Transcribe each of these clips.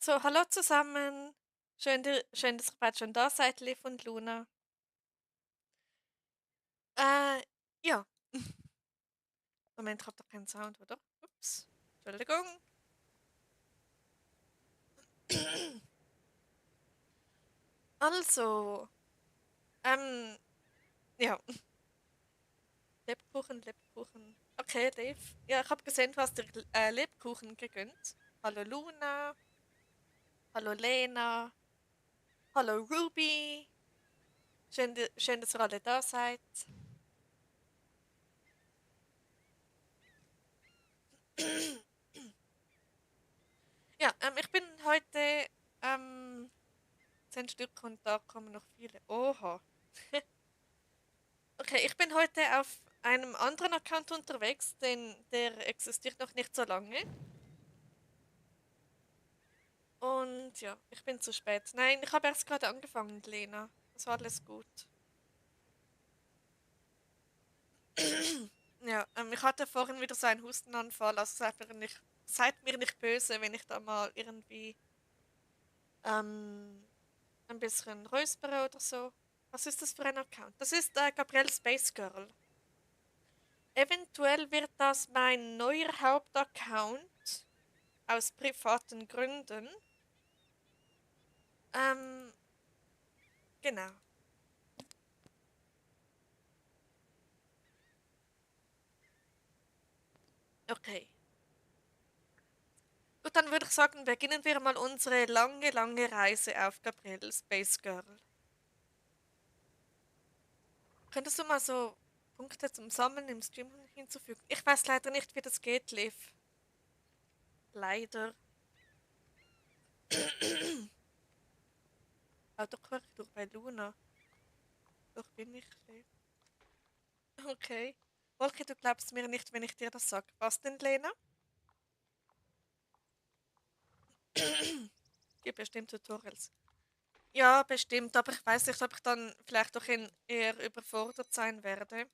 So, hallo zusammen. Schön, dass ihr beide schon da seid, Liv und Luna. Äh, ja. Moment, ich habe doch keinen Sound, oder? Ups. Entschuldigung. Also, ähm, ja. Lebkuchen, Lebkuchen. Okay, Liv. Ja, ich habe gesehen, du hast dir Lebkuchen gegönnt. Hallo Luna. Hallo Lena. Hallo Ruby. Schön, dass ihr alle da seid. Ja, ich bin heute 10 Stück und da kommen noch viele. Oha. Okay, ich bin heute auf einem anderen Account unterwegs, der existiert noch nicht so lange. Und ja, ich bin zu spät. Nein, ich habe erst gerade angefangen, Lena. Das war alles gut. Ja, ich hatte vorhin wieder so einen Hustenanfall, also seid mir nicht böse, wenn ich da mal irgendwie ähm, ein bisschen räuspere oder so. Was ist das für ein Account? Das ist Gabrielle Space Girl. Eventuell wird das mein neuer Hauptaccount aus privaten Gründen. Ähm, genau. Okay. Gut, dann würde ich sagen, beginnen wir mal unsere lange, lange Reise auf Gabrielle Space Girl. Könntest du mal so Punkte zum Sammeln im Stream hinzufügen? Ich weiß leider nicht, wie das geht, Liv. Leider. Autokorrektur bei Luna. Doch bin ich Liv. Okay. Wolke, du glaubst mir nicht, wenn ich dir das sage. Was denn, Lena? Gibt bestimmt Tutorials. Ja, bestimmt, aber ich weiß nicht, ob ich dann vielleicht doch eher überfordert sein werde.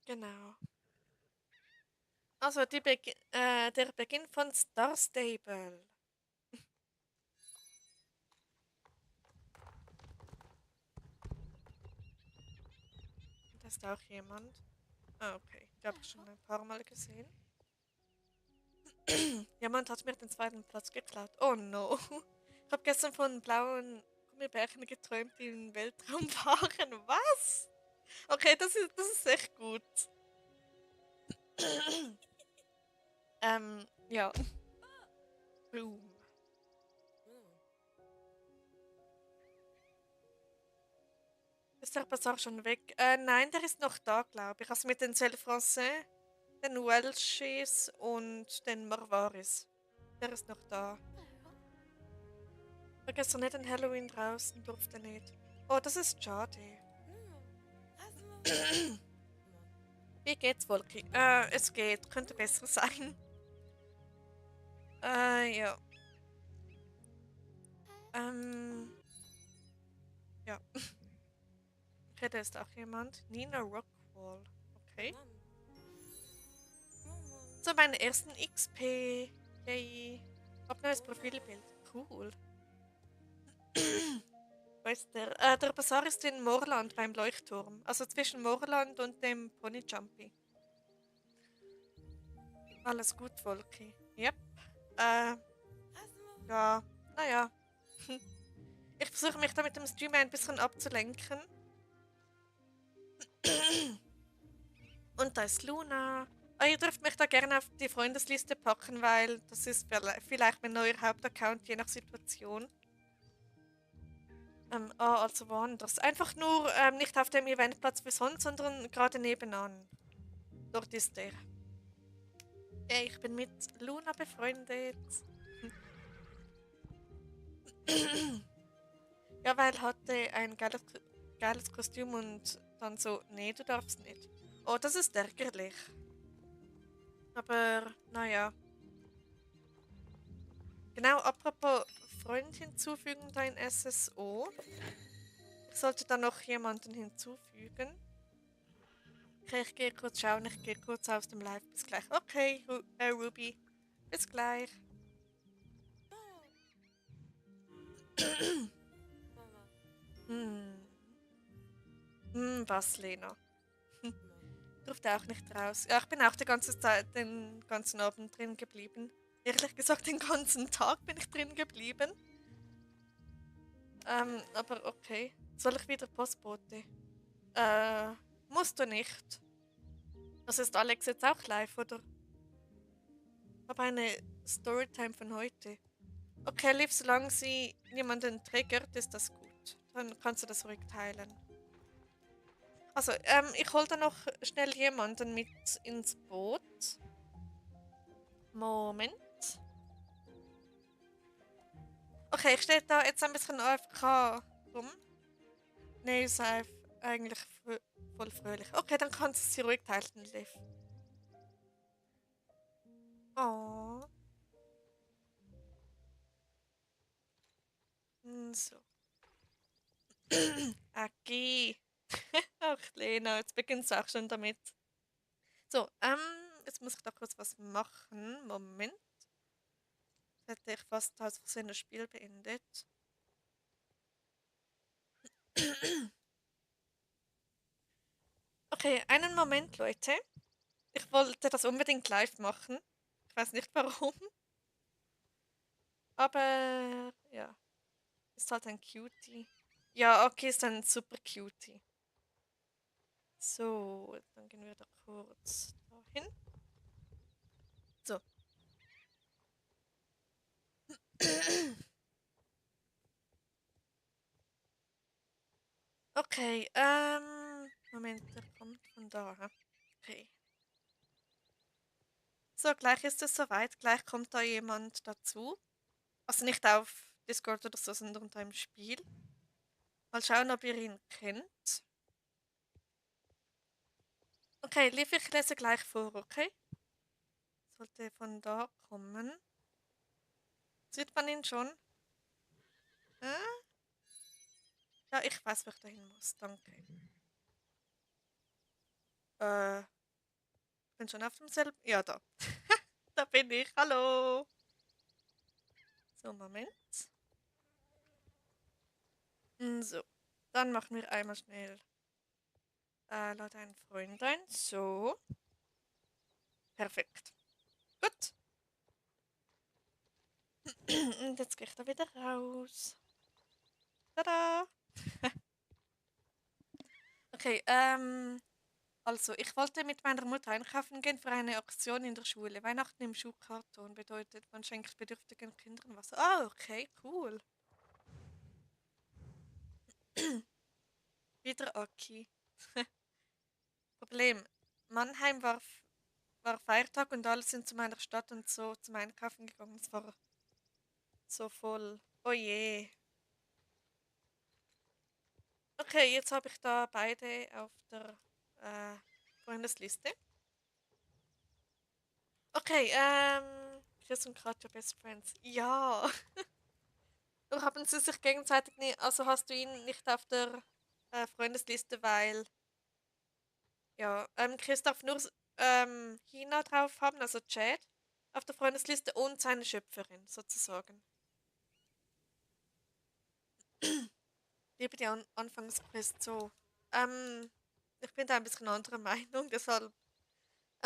Genau. Also der Beginn von Star Stable. Da ist auch jemand. Ah, okay. Die habe ich schon ein paar Mal gesehen. Jemand hat mir den zweiten Platz geklaut. Oh no. Ich habe gestern von blauen Gummibärchen geträumt, die im Weltraum waren. Was? Okay, das ist echt gut. Ja. Boom. Ist der Bazaar schon weg? Nein, der ist noch da, glaube ich. Also mit den Selle Français, den Welshis und den Marvaris. Der ist noch da. War gestern nicht ein Halloween draußen, durfte nicht. Oh, das ist schade. Wie geht's, Volki? Es geht. Könnte besser sein. Ja. Ähm, ja. Okay, da ist auch jemand. Nina Rockwall. Okay. So, meinen ersten XP. Yay. Hab neues Profilbild. Cool. Wo ist der? Der Basar ist in Moorland beim Leuchtturm. Also zwischen Moorland und dem Pony Jumpy. Alles gut, Volki. Yep. Äh, ja. Naja. Ich versuche mich da mit dem Stream ein bisschen abzulenken. Und da ist Luna. Ah, ihr dürft mich da gerne auf die Freundesliste packen, weil das ist vielleicht mein neuer Hauptaccount, je nach Situation. Also woanders. Einfach nur nicht auf dem Eventplatz wie sonst, sondern gerade nebenan. Dort ist der. Ich bin mit Luna befreundet. Ja, weil hatte ein geiles Kostüm und dann so, nee, du darfst nicht. Oh, das ist ärgerlich. Aber naja. Genau, apropos Freund hinzufügen, dein SSO. Ich sollte da noch jemanden hinzufügen. Okay, ich gehe kurz schauen, ich gehe kurz aus dem Live. Bis gleich. Okay, Ruby. Bis gleich. Hm. Was, Lena? Durfte auch nicht raus. Ja, ich bin auch die ganze Zeit, den ganzen Abend drin geblieben. Ehrlich gesagt, den ganzen Tag bin ich drin geblieben. Aber okay. Soll ich wieder Postbote? Äh, Musst du nicht. Das ist Alex jetzt auch live, oder? Ich habe eine Storytime von heute. Okay, Liv, solange sie niemanden triggert, ist das gut. Dann kannst du das ruhig teilen. Also, ich hole da noch schnell jemanden mit ins Boot. Moment. Okay, ich stehe da jetzt ein bisschen AFK rum. Nee, ist eigentlich voll fröhlich. Okay, dann kannst du sie ruhig teilen, Liv. Oh. So. Aki. Ach, Lena, jetzt beginnt du auch schon damit. So, jetzt muss ich da kurz was machen. Moment. Jetzt hätte ich fast aus Versehen das Spiel beendet. Okay, einen Moment, Leute. Ich wollte das unbedingt live machen. Ich weiß nicht warum. Aber ja, ist halt ein Cutie. Ja, okay, ist ein super Cutie. So, dann gehen wir da kurz dahin. So. Okay, Moment, der kommt von da. Okay. So, gleich ist es soweit. Gleich kommt da jemand dazu. Also nicht auf Discord oder so, sondern unter einem Spiel. Mal schauen, ob ihr ihn kennt. Okay, Liv, ich lese gleich vor, okay? Sollte von da kommen. Sieht man ihn schon? Äh? Ja, ich weiß, wo ich dahin muss. Danke. Ich bin schon auf demselben. Ja, da. Da bin ich. Hallo. So, Moment. So. Dann machen wir einmal schnell. Lade einen Freund ein. So. Perfekt. Gut. Und jetzt gehe ich da wieder raus. Tada! Okay, also ich wollte mit meiner Mutter einkaufen gehen für eine Aktion in der Schule. Weihnachten im Schuhkarton bedeutet, man schenkt bedürftigen Kindern was. Ah, okay, cool. Wieder Aki. Problem. Mannheim war Feiertag und alle sind zu meiner Stadt und so zum Einkaufen gegangen. Es war so voll. Oh je. Okay, jetzt habe ich da beide auf der Freundesliste. Okay, Chris und Katja Best Friends. Ja. Oder haben sie sich gegenseitig nicht, also hast du ihn nicht auf der Freundesliste, weil, ja, Chris darf nur Hina drauf haben, also Chad, auf der Freundesliste und seine Schöpferin, sozusagen. Liebe die Anfangsquest so. Ähm, Ich bin da ein bisschen anderer Meinung, deshalb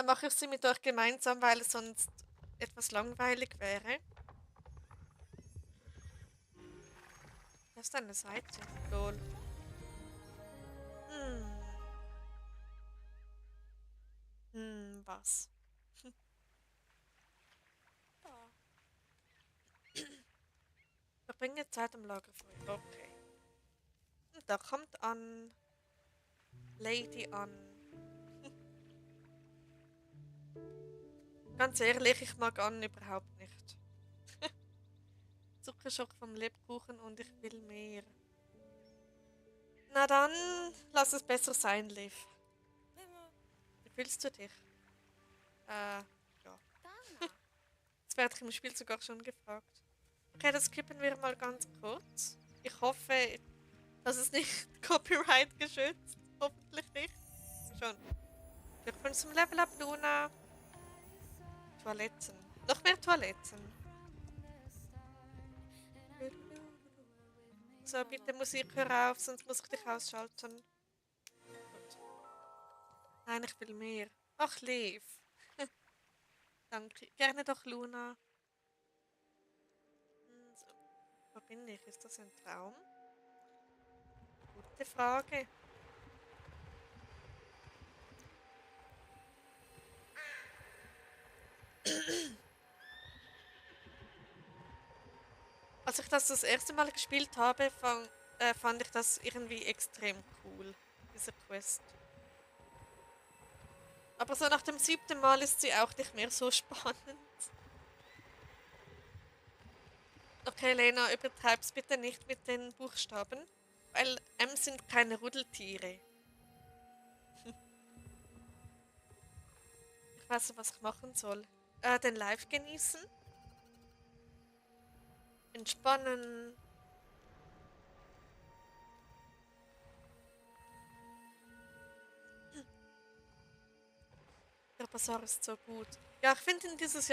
mache ich sie mit euch gemeinsam, weil es sonst etwas langweilig wäre. Das ist eine Seite. Lol. Hm. Was? Ja. Verbringe Zeit am Lagerfeuer. Okay. Und da kommt an Lady an. Ganz ehrlich, ich mag An überhaupt nicht. Zuckerschock vom Lebkuchen und ich will mehr. Na dann, lass es besser sein, Liv. Wie fühlst du dich? Ja. Das werde ich im Spiel sogar schon gefragt. Okay, das skippen wir mal ganz kurz. Ich hoffe, das ist nicht Copyright geschützt. Hoffentlich nicht. Schon. Glückwunsch zum Level Up, Luna. Toiletten. Noch mehr Toiletten. So, bitte Musik, hör auf, sonst muss ich dich ausschalten. Gut. Nein, ich will mehr. Ach, Lev. Danke. Gerne doch, Luna. So. Wo bin ich? Ist das ein Traum? Gute Frage. Als ich das erste Mal gespielt habe, fand ich das irgendwie extrem cool, diese Quest. Aber so nach dem 7. Mal ist sie auch nicht mehr so spannend. Okay, Lena, übertreib's bitte nicht mit den Buchstaben, weil M sind keine Rudeltiere. Ich weiß nicht, was ich machen soll. Den Live genießen. Entspannen. Der Bazaar ist so gut. Ja, ich finde ihn dieses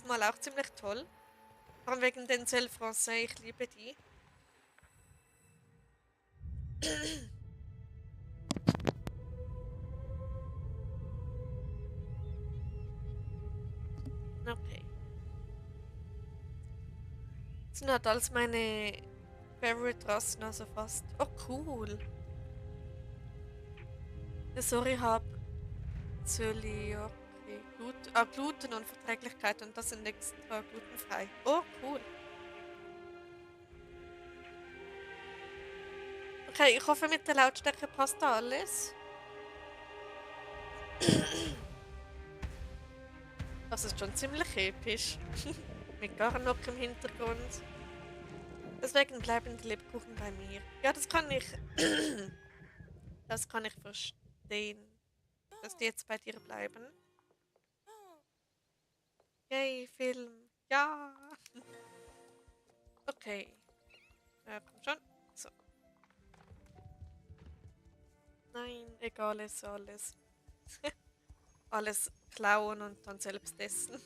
Mal auch ziemlich toll. Vor allem wegen den Selle Français, ich liebe die. Okay. Das sind halt alles meine Favorite-Rassen, also fast. Oh, cool. Sorry, hab Zöliakie. Glutenunverträglichkeit und das sind extra glutenfrei. Oh, cool. Okay, ich hoffe, mit der Lautstärke passt da alles. Das ist schon ziemlich episch. Mit Garnock im Hintergrund. Deswegen bleiben die Lebkuchen bei mir. Ja, das kann ich. Das kann ich verstehen. Dass die jetzt bei dir bleiben. Yay, Film. Ja. Okay. Komm schon. So. Nein, egal ist alles. Alles klauen und dann selbst essen.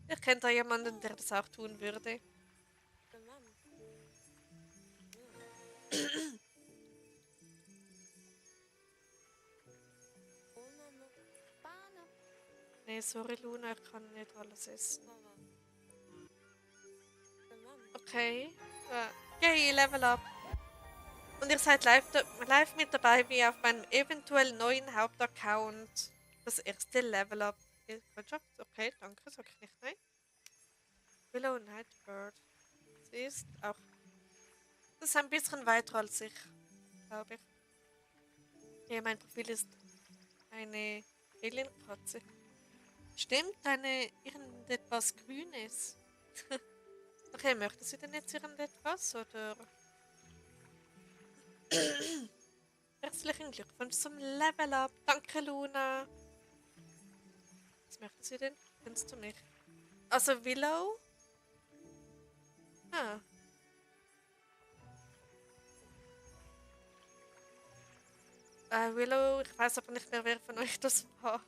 Ich kenne da jemanden, der das auch tun würde. Nee, sorry Luna, ich kann nicht alles essen. Okay. Yay, Level Up. Und ihr seid live mit dabei, wie auf meinem eventuell neuen Hauptaccount das erste Level Up. Okay, danke, sag ich nicht nein. Willow Nightbird. Sie ist auch. Das ist ein bisschen weiter als ich, glaube ich. Ja, mein Profil ist eine Alienkatze. Stimmt, irgendetwas Grünes. Okay, möchte sie denn jetzt irgendetwas, oder? Herzlichen Glückwunsch zum Level Up. Danke, Luna. Was möchte sie denn? Kennst du mich? Also Willow? Ah. Willow, ich weiß aber nicht mehr, wer von euch das war.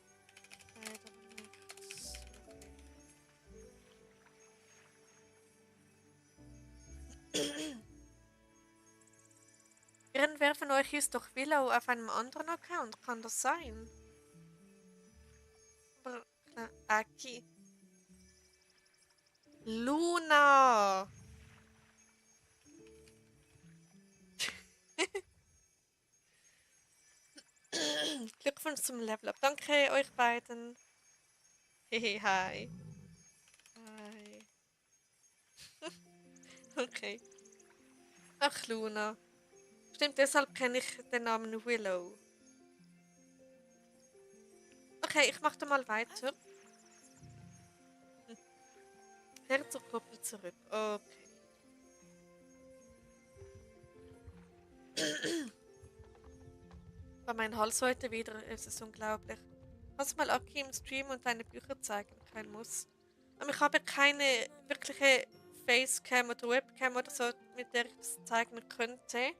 Leider nicht. Irgendwer von euch ist doch Willow auf einem anderen Account, kann das sein? Aber, Aki. Luna! Glückwunsch zum Level Up. Danke euch beiden. Hehe, hi. Hi. Okay. Ach, Luna. Stimmt, deshalb kenne ich den Namen Willow. Okay, ich mache da mal weiter. Her zur Kuppel zurück. Okay. Bei meinem Hals heute wieder, es ist unglaublich. Kannst du mal Aki im Stream und deine Bücher zeigen? Kein Muss. Aber ich habe keine wirkliche Facecam oder Webcam oder so, mit der ich das zeigen könnte.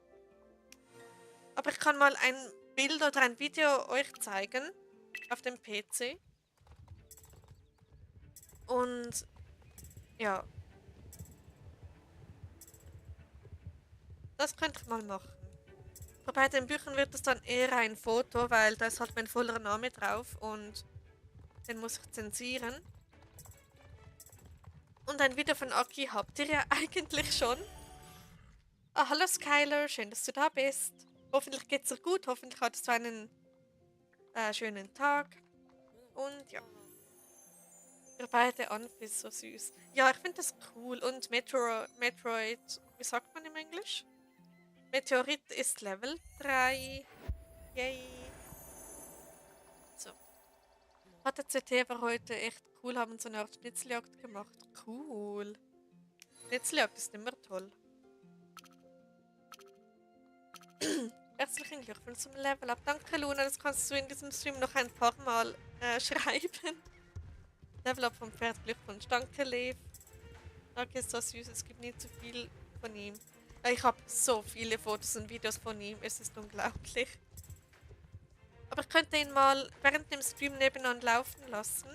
Aber ich kann mal ein Bild oder ein Video euch zeigen auf dem PC. Und ja, das könnte ich mal machen. Bei den Büchern wird es dann eher ein Foto, weil da ist halt mein voller Name drauf und den muss ich zensieren. Und ein Video von Aki habt ihr ja eigentlich schon. Ah, hallo Skyler, schön, dass du da bist. Hoffentlich geht's dir gut, hoffentlich hattest du einen schönen Tag. Und ja, ihr beide Anf ist so süß. Ja, ich finde das cool. Und Metroid, wie sagt man im Englisch? Meteorit ist Level 3. Yay. So. HTCT war heute echt cool, haben so eine Art Schnitzeljagd gemacht. Cool. Schnitzeljagd ist immer toll. Herzlichen Glückwunsch zum Level Up. Danke, Luna, das kannst du in diesem Stream noch ein paar Mal schreiben. Level Up vom Pferd, Glückwunsch. Danke, Lev. Danke, ist so süß, es gibt nie zu viel von ihm. Ich habe so viele Fotos und Videos von ihm, es ist unglaublich. Aber ich könnte ihn mal während dem Stream nebenan laufen lassen.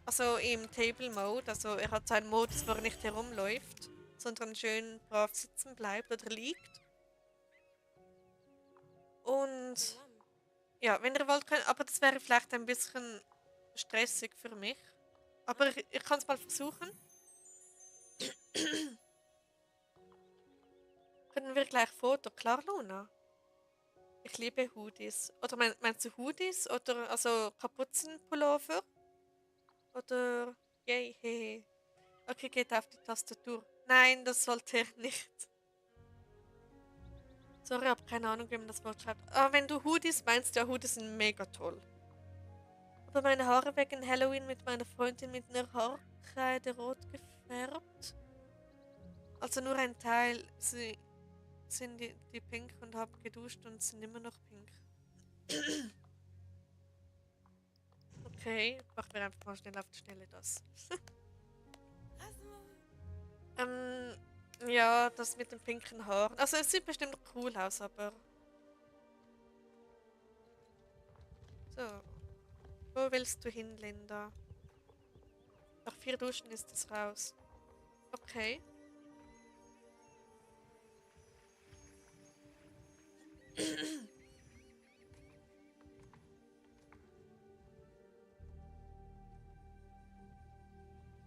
Also im Table Mode, also er hat seinen Modus, wo er nicht herumläuft, sondern schön brav sitzen bleibt oder liegt. Und ja, wenn ihr wollt, könnt, aber das wäre vielleicht ein bisschen stressig für mich. Aber ich kann es mal versuchen. Können wir gleich Foto? Klar, Luna. Ich liebe Hoodies. Oder meinst du Hoodies? Oder also Kapuzenpullover? Oder yay, hehe. Okay, geht auf die Tastatur. Nein, das sollte er nicht. Sorry, hab keine Ahnung, wie man das Wort schreibt. Aber wenn du Hoodies meinst, ja, Hoodies sind mega toll. Aber meine Haare wegen Halloween mit meiner Freundin mit einer Haarkreide rot gefärbt. Also nur ein Teil. Sie sind die pink und haben geduscht und sind immer noch pink. Okay, machen wir einfach mal schnell auf die Schnelle das. ähm, ja, das mit den pinken Haaren. Also es sieht bestimmt cool aus, aber... So. Wo willst du hin, Linda? Nach 4 Duschen ist es raus. Okay.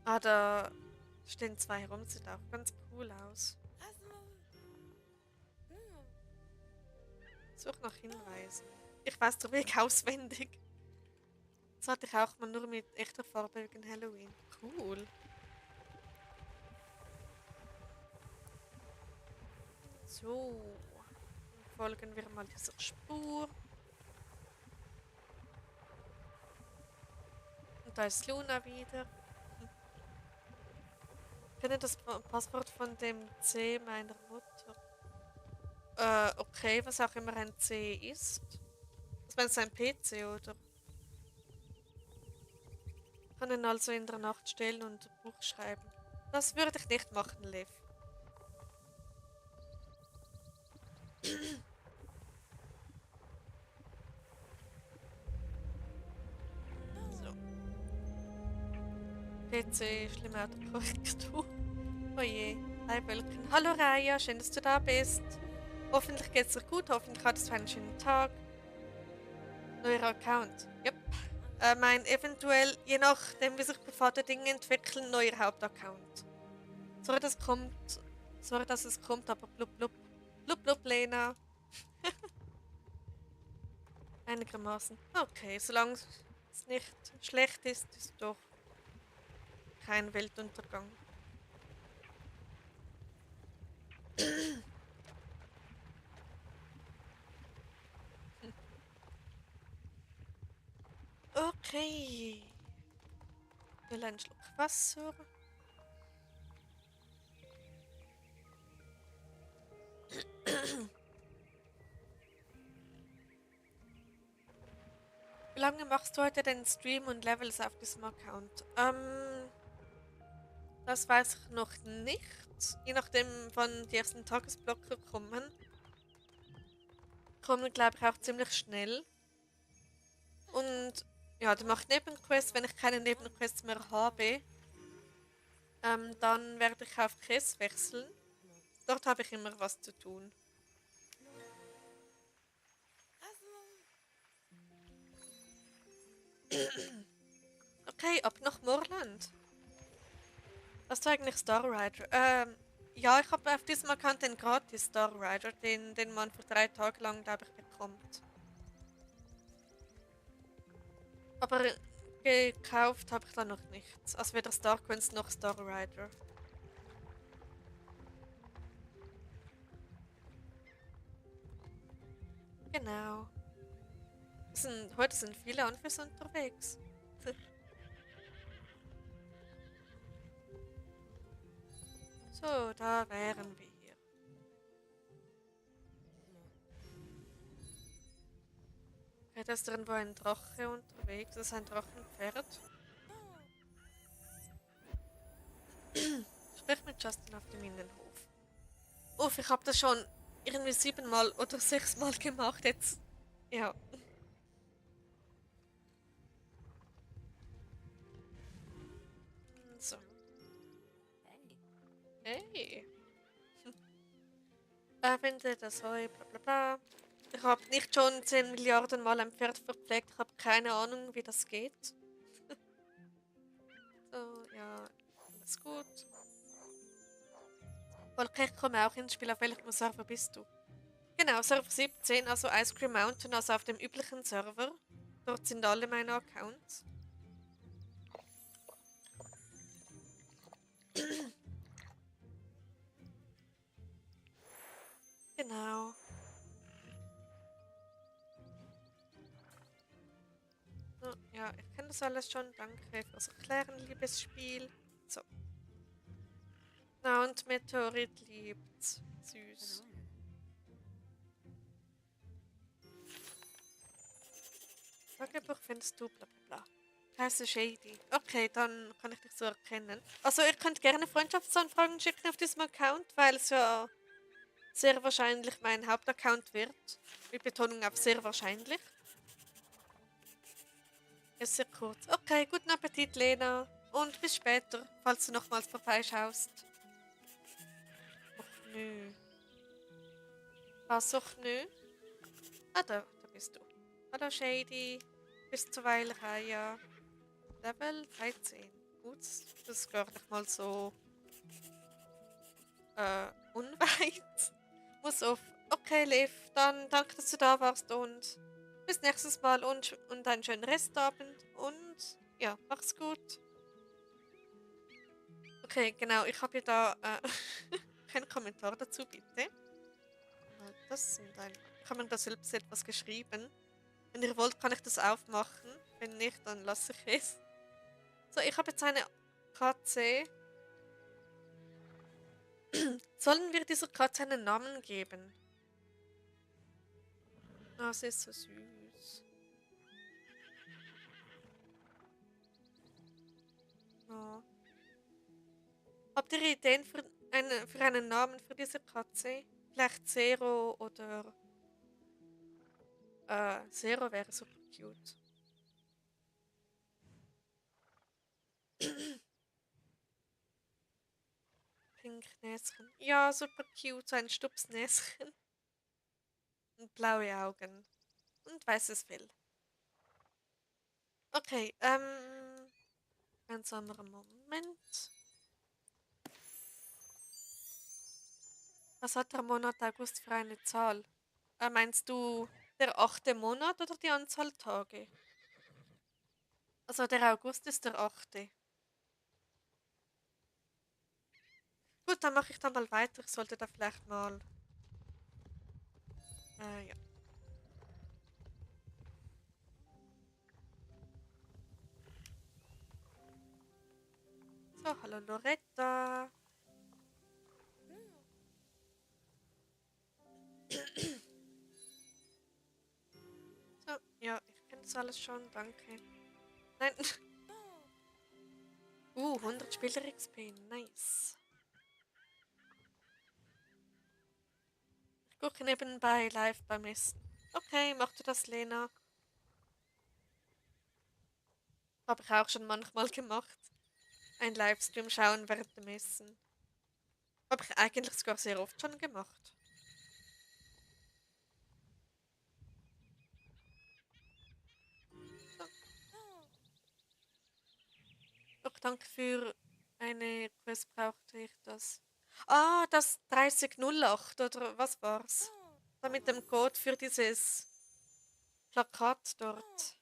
Ah, da stehen 2 herum, sieht auch ganz cool aus. Such nach Hinweisen. Ich weiß den Weg auswendig. Das hatte ich auch mal nur mit echter Farbe wegen Halloween. Cool. So. Dann folgen wir mal dieser Spur. Und da ist Luna wieder. Ich kenne das Passwort von dem C meiner Mutter. Okay, was auch immer ein C ist. Das meinst du ein PC, oder? Ich kann ihn also in der Nacht stellen und ein Buch schreiben. Das würde ich nicht machen, Lev. So. PC, schlimme Autokorrektur. Oh je. Hi, Wölken. Hallo, Raya. Schön, dass du da bist. Hoffentlich geht's dir gut. Hoffentlich hattest du einen schönen Tag. Neuer Account. Yep. Mein eventuell, je nachdem, wie sich bevor Dinge entwickeln, neuer Hauptaccount. Sorry, das kommt. Sorry, dass es kommt, aber blub blub. Blub blub, Lena. Einigermaßen. Okay, solange es nicht schlecht ist, ist doch kein Weltuntergang. Okay. Ich will einen Schluck Wasser. Wie lange machst du heute den Stream und Levels auf diesem Account? Das weiß ich noch nicht. Je nachdem, wann die ersten Tagesblocker kommen. kommen, glaube ich, auch ziemlich schnell. Und ja, der macht Nebenquests. Wenn ich keine Nebenquests mehr habe, dann werde ich auf Chess wechseln. Dort habe ich immer was zu tun. Okay, ab nach Moorland. Hast du eigentlich Star Rider? Ja, ich habe auf diesem Account den gratis Star Rider, den man für 3 Tage lang, glaube ich, bekommt. Aber gekauft habe ich da noch nichts. Also weder Star Quest noch Star Rider. Genau. Heute sind viele Anführer unterwegs. So, da wären wir. Okay, da ist irgendwo ein Drache unterwegs. Das ist ein Drachenpferd. Sprich mit Justin auf dem Innenhof. Uff, ich habe das schon irgendwie 7-mal oder 6-mal gemacht jetzt. Ja. So. Hey. Finde das Heu, bla bla bla. Ich habe nicht schon 10 Milliarden Mal ein Pferd verpflegt. Ich habe keine Ahnung, wie das geht. So, ja, alles gut. Volker, ich komme auch ins Spiel. Auf welchem Server bist du? Genau, Server 17, also Ice Cream Mountain, also auf dem üblichen Server. Dort sind alle meine Accounts. Genau. So, ja, ich kenne das alles schon. Danke fürs Erklären, liebes Spiel. So. Na, und Meteorit liebt. Süß. Tagebuch findest du, bla bla bla. Heiße Shady. Okay, dann kann ich dich so erkennen. Also, ihr könnt gerne Freundschaftsanfragen schicken auf diesem Account, weil es ja sehr wahrscheinlich mein Hauptaccount wird. Mit Betonung auf sehr wahrscheinlich. Ist sehr kurz. Okay, guten Appetit, Lena. Und bis später, falls du nochmals vorbeischaust. Och nö. Was, och nö? Ah, da bist du. Hallo, Shady. Bis zuweilen, ja. Level 13. Gut, das ist gar nicht mal so unweit. Muss auf. Okay, Liv, dann danke, dass du da warst und bis nächstes Mal und einen schönen Restabend und ja, mach's gut. Okay, genau, ich habe hier da keinen Kommentar dazu, bitte. Ich habe mir da selbst etwas geschrieben. Wenn ihr wollt, kann ich das aufmachen. Wenn nicht, dann lasse ich es. So, ich habe jetzt eine Katze. Sollen wir dieser Katze einen Namen geben? Ah, sie ist so süß. Oh. Habt ihr Ideen für einen Namen für diese Katze? Vielleicht Zero oder Zero wäre super cute. Pinknäschen. Ja, super cute. So ein Stupsnäschen. Und blaue Augen. Und weißes Fell. Okay, ganz anderer Moment. Was hat der Monat August für eine Zahl? Meinst du der 8. Monat oder die Anzahl Tage? Also der August ist der 8. Gut, dann mache ich dann mal weiter. Ich sollte da vielleicht mal. Ja. So, hallo Loretta. So, ja, ich kenne das alles schon, danke. Nein. 100 Spieler XP, nice. Ich gucke nebenbei live beim Essen. Okay, mach du das, Lena. Habe ich auch schon manchmal gemacht. Ein Livestream schauen während dem Essen. Habe ich eigentlich sogar sehr oft schon gemacht. So. Doch, danke für eine Quest brauchte ich das. Ah, das 3008 oder was war's? Da mit dem Code für dieses Plakat dort.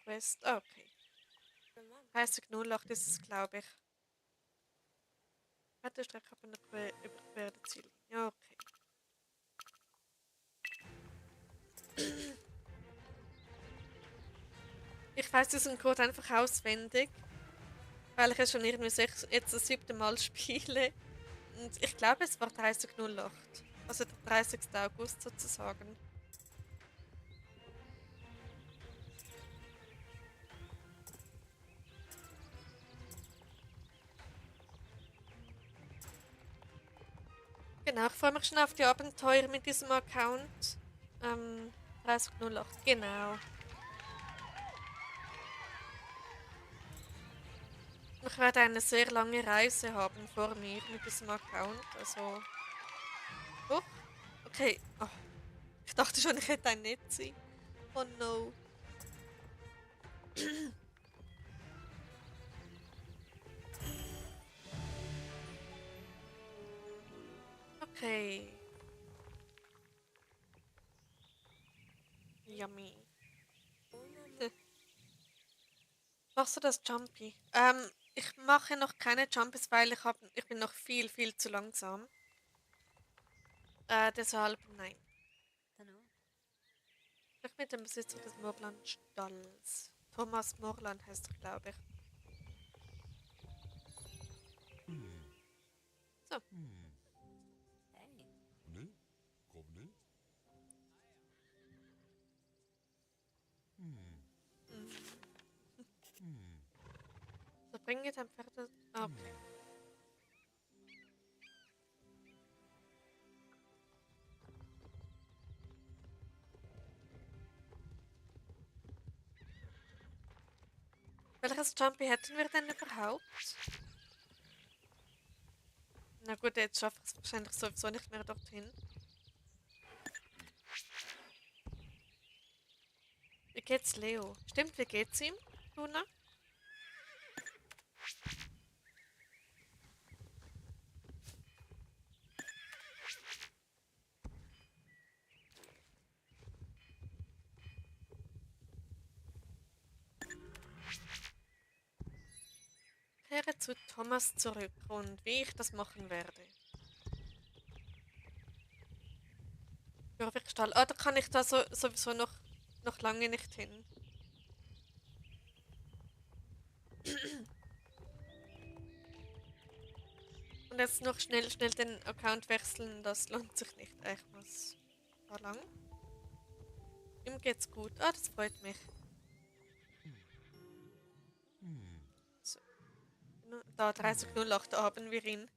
Quest. Ah, okay. 3008 ist es, glaube ich. Hat der Strecke aber noch überquerte Ziele. Ja, okay. Ich weiß diesen Code einfach auswendig, weil ich es schon irgendwie jetzt das 7. Mal spiele. Und ich glaube, es war 3008. Also der 30. August sozusagen. Genau, ich freue mich schon auf die Abenteuer mit diesem Account. 3008, genau. Ich werde eine sehr lange Reise haben vor mir mit diesem Account. Also. Oh, okay. Oh, ich dachte schon, ich hätte ein Netzi. Oh no. Okay. Yummy. Machst du das Jumpy? Ich mache noch keine Jumpies, weil ich bin noch viel, viel zu langsam. Deshalb nein. Vielleicht mit dem Besitzer des Morland-Stalls. Thomas Morland heißt er, glaube ich. So. Mm. So, bringe dein Pferd. Okay. Welches Jumpy hätten wir denn überhaupt? Na gut, jetzt schaffe ich es wahrscheinlich sowieso nicht mehr dorthin. Wie geht's Leo? Stimmt, wie geht's ihm, Luna? Kehre zu Thomas zurück und wie ich das machen werde. Stall. Ah, da kann ich da sowieso noch lange nicht hin. Und jetzt noch schnell den Account wechseln, das lohnt sich nicht. Ich muss da lang. Ihm geht's gut. Ah, das freut mich. So. Da 3008 haben wir ihn.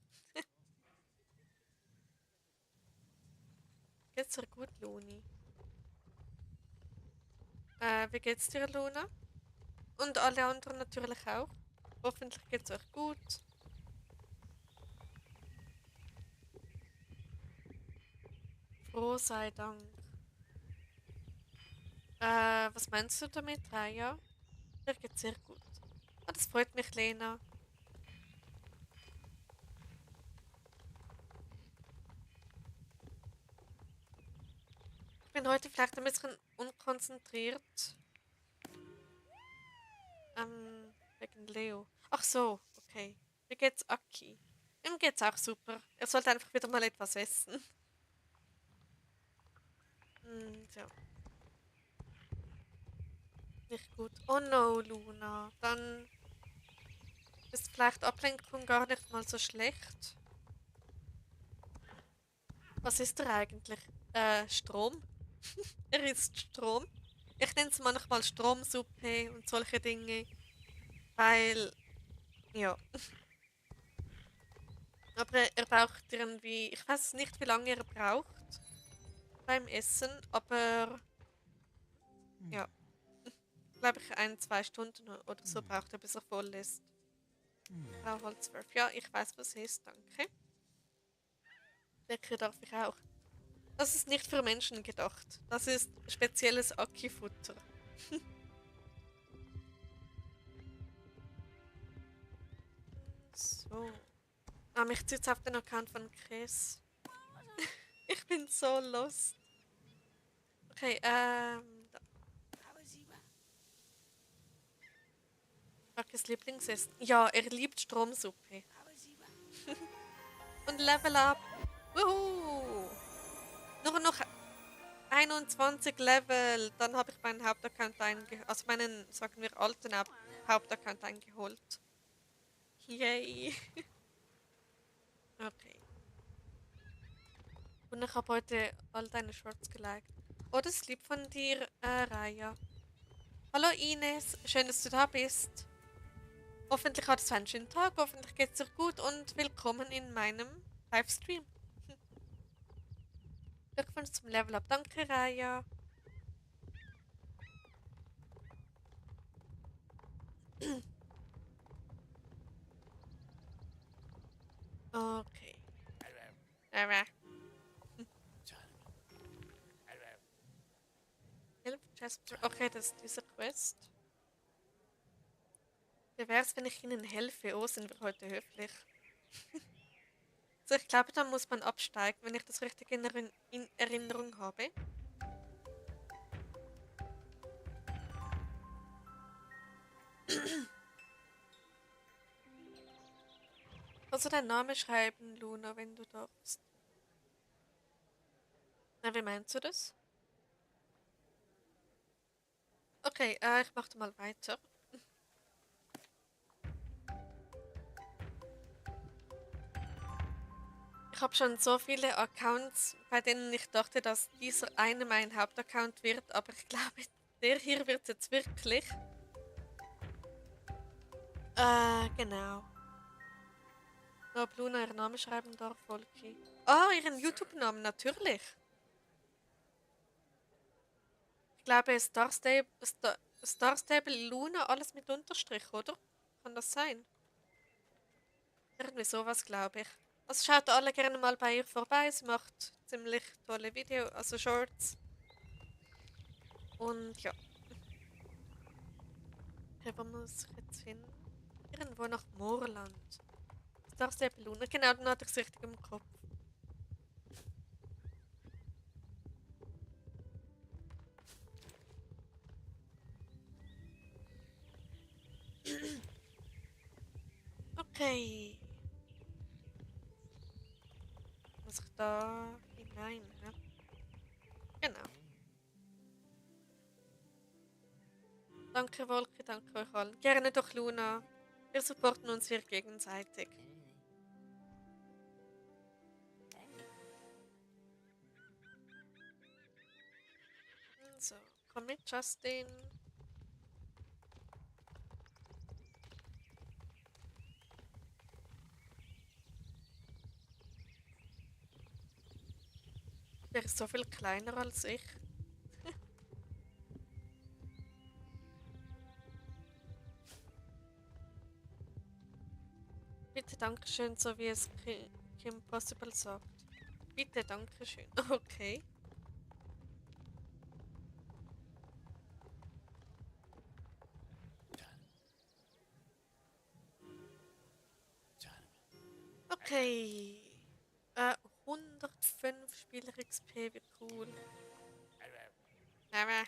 Geht's dir gut, Luni? Wie geht's dir, Luna? Und alle anderen natürlich auch. Hoffentlich geht's euch gut. Froh sei Dank. Was meinst du damit, Raya? Dir geht's sehr gut. Ah, das freut mich, Lena. Ich bin heute vielleicht ein bisschen unkonzentriert. Wegen Leo. Ach so, okay. Wie geht's Aki? Ihm geht's auch super. Er sollte einfach wieder mal etwas essen. So. Nicht gut. Oh no, Luna. Dann ist vielleicht Ablenkung gar nicht mal so schlecht. Was ist er eigentlich? Strom? Er isst Strom. Ich nenne es manchmal Stromsuppe und solche Dinge, weil, ja. Aber er braucht irgendwie, ich weiß nicht, wie lange er braucht. beim Essen, aber ja, glaube ich 1, 2 Stunden oder so braucht er, bis er voll ist. Frau Holzwerf. Ja, ich weiß, was es ist, danke. Lecker darf ich auch. Das ist nicht für Menschen gedacht. Das ist spezielles Aki-Futter. So. Ah, mich zieht auf den Account von Chris. Ich bin so lost. Okay, da. Markes Lieblingsessen. Ja, er liebt Stromsuppe. Und Level Up. Wuhu! Nur noch 21 Level. Dann habe ich meinen Hauptaccount eingeholt. Also meinen, sagen wir, alten Hauptaccount eingeholt. Yay. Okay. Und ich habe heute all deine Shorts geliked. Oh, das ist lieb von dir, Raya. Hallo Ines, schön, dass du da bist. Hoffentlich hattest du einen schönen Tag, hoffentlich geht's dir gut und willkommen in meinem Livestream. Glückwunsch zum Level Up. Danke, Raya. Okay. Hilf Jasper. Okay, das ist diese Quest. Wie wär's, wenn ich Ihnen helfe? Oh, sind wir heute höflich. So, ich glaube, da muss man absteigen, wenn ich das richtig in Erinnerung habe. Kannst du deinen Namen schreiben, Luna, wenn du darfst? Na, wie meinst du das? Okay, ich mache mal weiter. Ich habe schon so viele Accounts, bei denen ich dachte, dass dieser eine mein Hauptaccount wird, aber ich glaube, der hier wird jetzt wirklich. Genau. Ob Luna ihren Namen schreiben darf, Volki. Ah, ihren YouTube-Namen, natürlich. Ich glaube, Star Stable Luna, alles mit Unterstrich, oder? Kann das sein? Irgendwie sowas, glaube ich. Also schaut alle gerne mal bei ihr vorbei. Sie macht ziemlich tolle Videos, also Shorts. Und ja. Okay, wo muss ich jetzt hin? Irgendwo nach Moorland. Star Stable Luna. Genau, dann hatte ich es richtig im Kopf. Okay. Muss ich da hinein, ne? Genau. Danke, Wolke, danke euch allen. Gerne doch, Luna. Wir supporten uns hier gegenseitig. So, komm mit, Justin. Der ist so viel kleiner als ich. Bitte, Dankeschön, so wie es Kim Possible sagt. Bitte, Dankeschön. Okay. Okay. 105 Spieler XP, wie cool. Aber.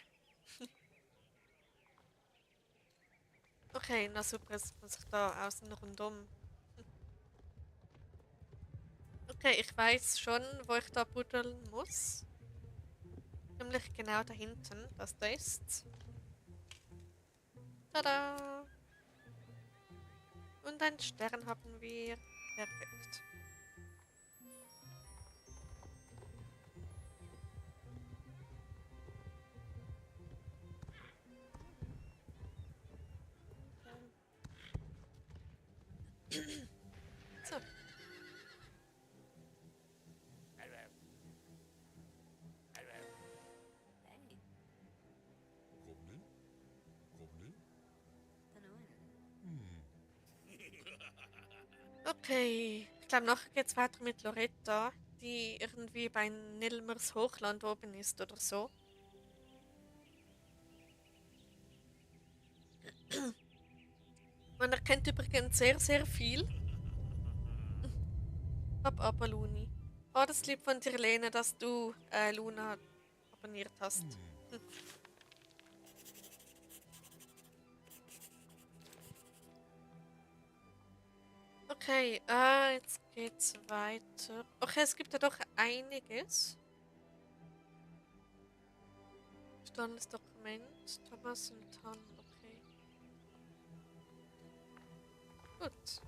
Okay, na super, jetzt muss ich da außen rundum. Okay, ich weiß schon, wo ich da buddeln muss. Nämlich genau da hinten, das da ist. Tada! Und einen Stern haben wir. Perfekt. So. Okay, ich glaube, nachher geht es weiter mit Loretta, die irgendwie bei Nilmers Hochland oben ist oder so. Man erkennt übrigens sehr, sehr viel ab Abaluni. Oh, das ist lieb von dir, Lene, dass du Luna abonniert hast. Hm. Okay, jetzt geht's weiter. Okay, es gibt ja doch einiges. Gestohlenes Dokument. Thomas Sultan. Okay, gut.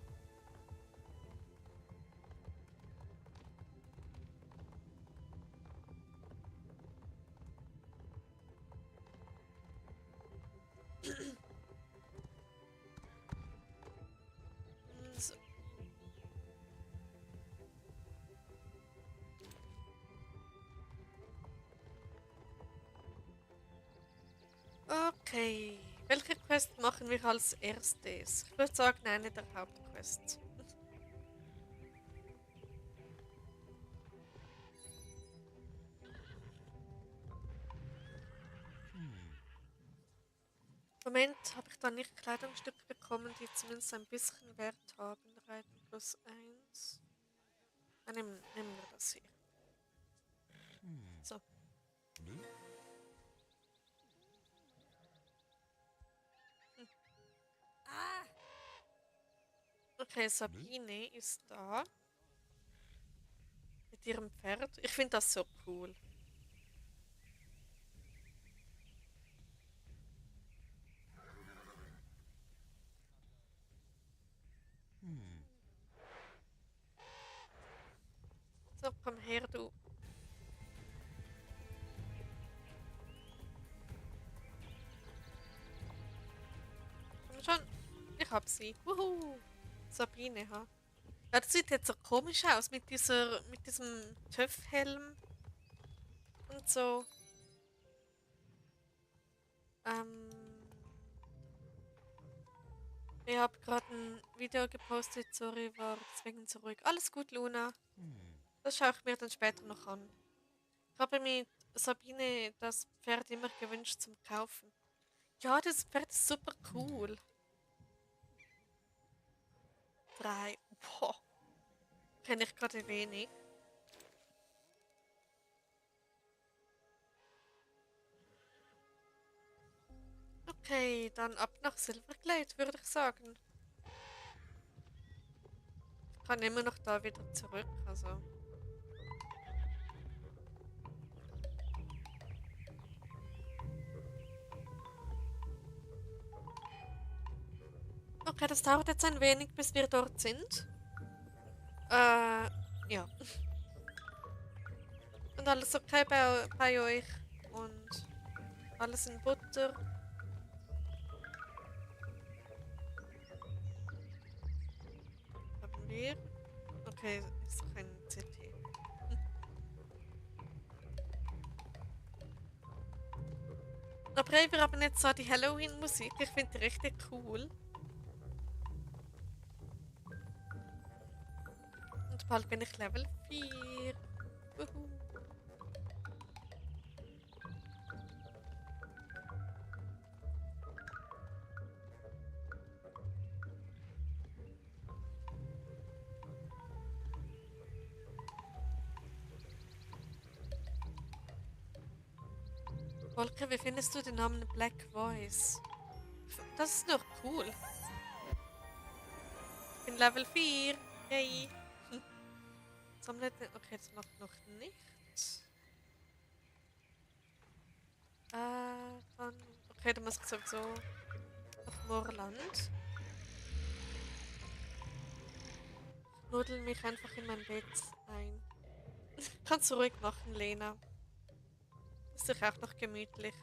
So. Okay, welche Quest machen wir als erstes? Ich würde sagen, eine der Hauptquests. Moment, habe ich da nicht Kleidungsstücke bekommen, die zumindest ein bisschen Wert haben? Reiten plus eins. Nehmen wir das hier. So. Hm. Okay, Sabine ist da mit ihrem Pferd. Ich finde das so cool. So, komm her, du. Komm schon. Ich hab sie. Wuhu. Sabine, ha. Ja, das sieht jetzt so komisch aus mit diesem TÜV-Helm und so. Ähm, ich habe gerade ein Video gepostet, sorry, war deswegen so ruhig. Alles gut, Luna. Das schaue ich mir dann später noch an. Ich habe mir Sabine das Pferd immer gewünscht zum Kaufen. Ja, das Pferd ist super cool. 3. Boah, kenne ich gerade wenig. Okay, dann ab nach Silverglade, würde ich sagen. Ich kann immer noch da wieder zurück, also. Okay, das dauert jetzt ein wenig, bis wir dort sind. Ja. Und alles okay bei euch? Und alles in Butter? Haben wir? Okay, ist doch ein CT. Aber hey, wir haben jetzt so die Halloween-Musik. Ich finde die richtig cool. Und bald bin ich Level 4. Wuhu. Volker, wie findest du den Namen Black Voice? Das ist doch cool. Ich bin Level 4. Yay. Sammle den. Okay, das macht noch nichts. Dann. Okay, dann muss ich sowieso nach Moorland. Nudel mich einfach in mein Bett ein. Kannst du ruhig machen, Lena. Ist doch auch noch gemütlich.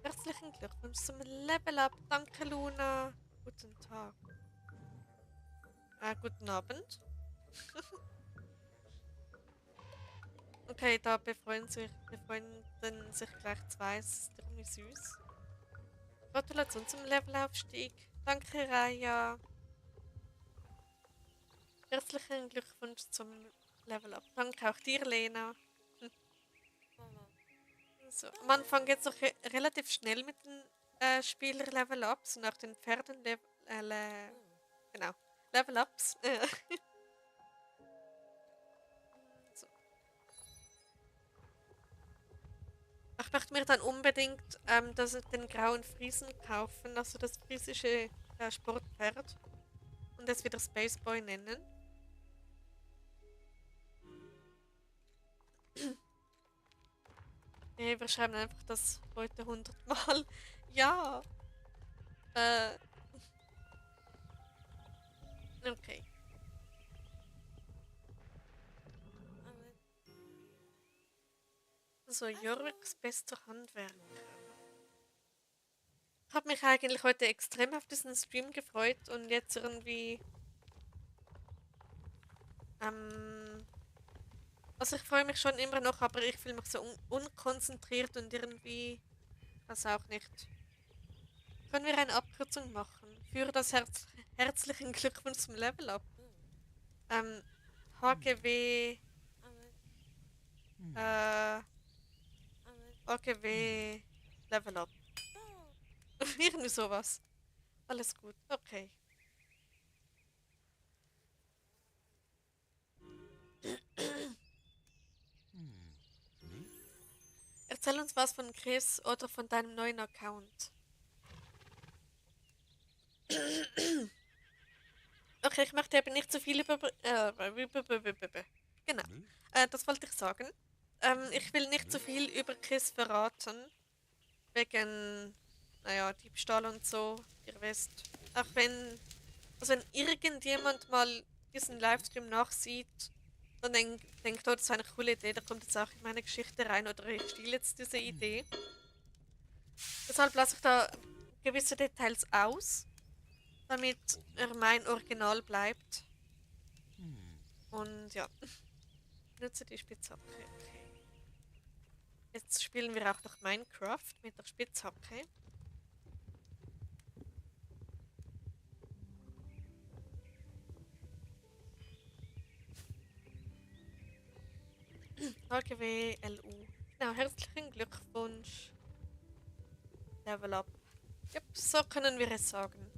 Herzlichen Glückwunsch zum Level Up. Danke, Luna. Guten Tag. Guten Abend. Okay, da befreunden sich gleich zwei. Das ist irgendwie süß. Gratulation zum Levelaufstieg. Danke, Raya. Herzlichen Glückwunsch zum Level Up. Danke auch dir, Lena. So, am Anfang geht es auch relativ schnell mit den Spieler-Level-Ups und auch den Pferden genau, Level-Ups. So. Ich möchte mir dann unbedingt den grauen Friesen kaufen, also das friesische Sportpferd und es wieder Spaceboy nennen. Nee, wir schreiben einfach das heute 100 Mal. Ja. Äh, okay. So, Jorviks bester Handwerker. Ich habe mich eigentlich heute extrem auf diesen Stream gefreut und jetzt irgendwie. Also ich freue mich schon immer noch, aber ich fühle mich so unkonzentriert und irgendwie. Weiß auch nicht. Können wir eine Abkürzung machen? Für das herzlichen Glückwunsch zum Level Up. HGW. Äh, HGW Level Up. Irgendwie sowas. Alles gut. Okay. Erzähl uns was von Chris oder von deinem neuen Account. Okay, ich möchte eben nicht zu viel über. Genau. Das wollte ich sagen. Ich will nicht zu viel über Chris verraten. Wegen, naja, Diebstahl und so. Ihr wisst. Auch wenn. Also, wenn irgendjemand mal diesen Livestream nachsieht und denkt, oh, das ist eine coole Idee, da kommt jetzt auch in meine Geschichte rein oder ich stehle jetzt diese Idee. Deshalb lasse ich da gewisse Details aus, damit er mein Original bleibt. Und ja, nutze die Spitzhacke. Okay. Jetzt spielen wir auch noch Minecraft mit der Spitzhacke. HGW LU. Genau, herzlichen Glückwunsch. Level up. Yep, so können wir es sagen.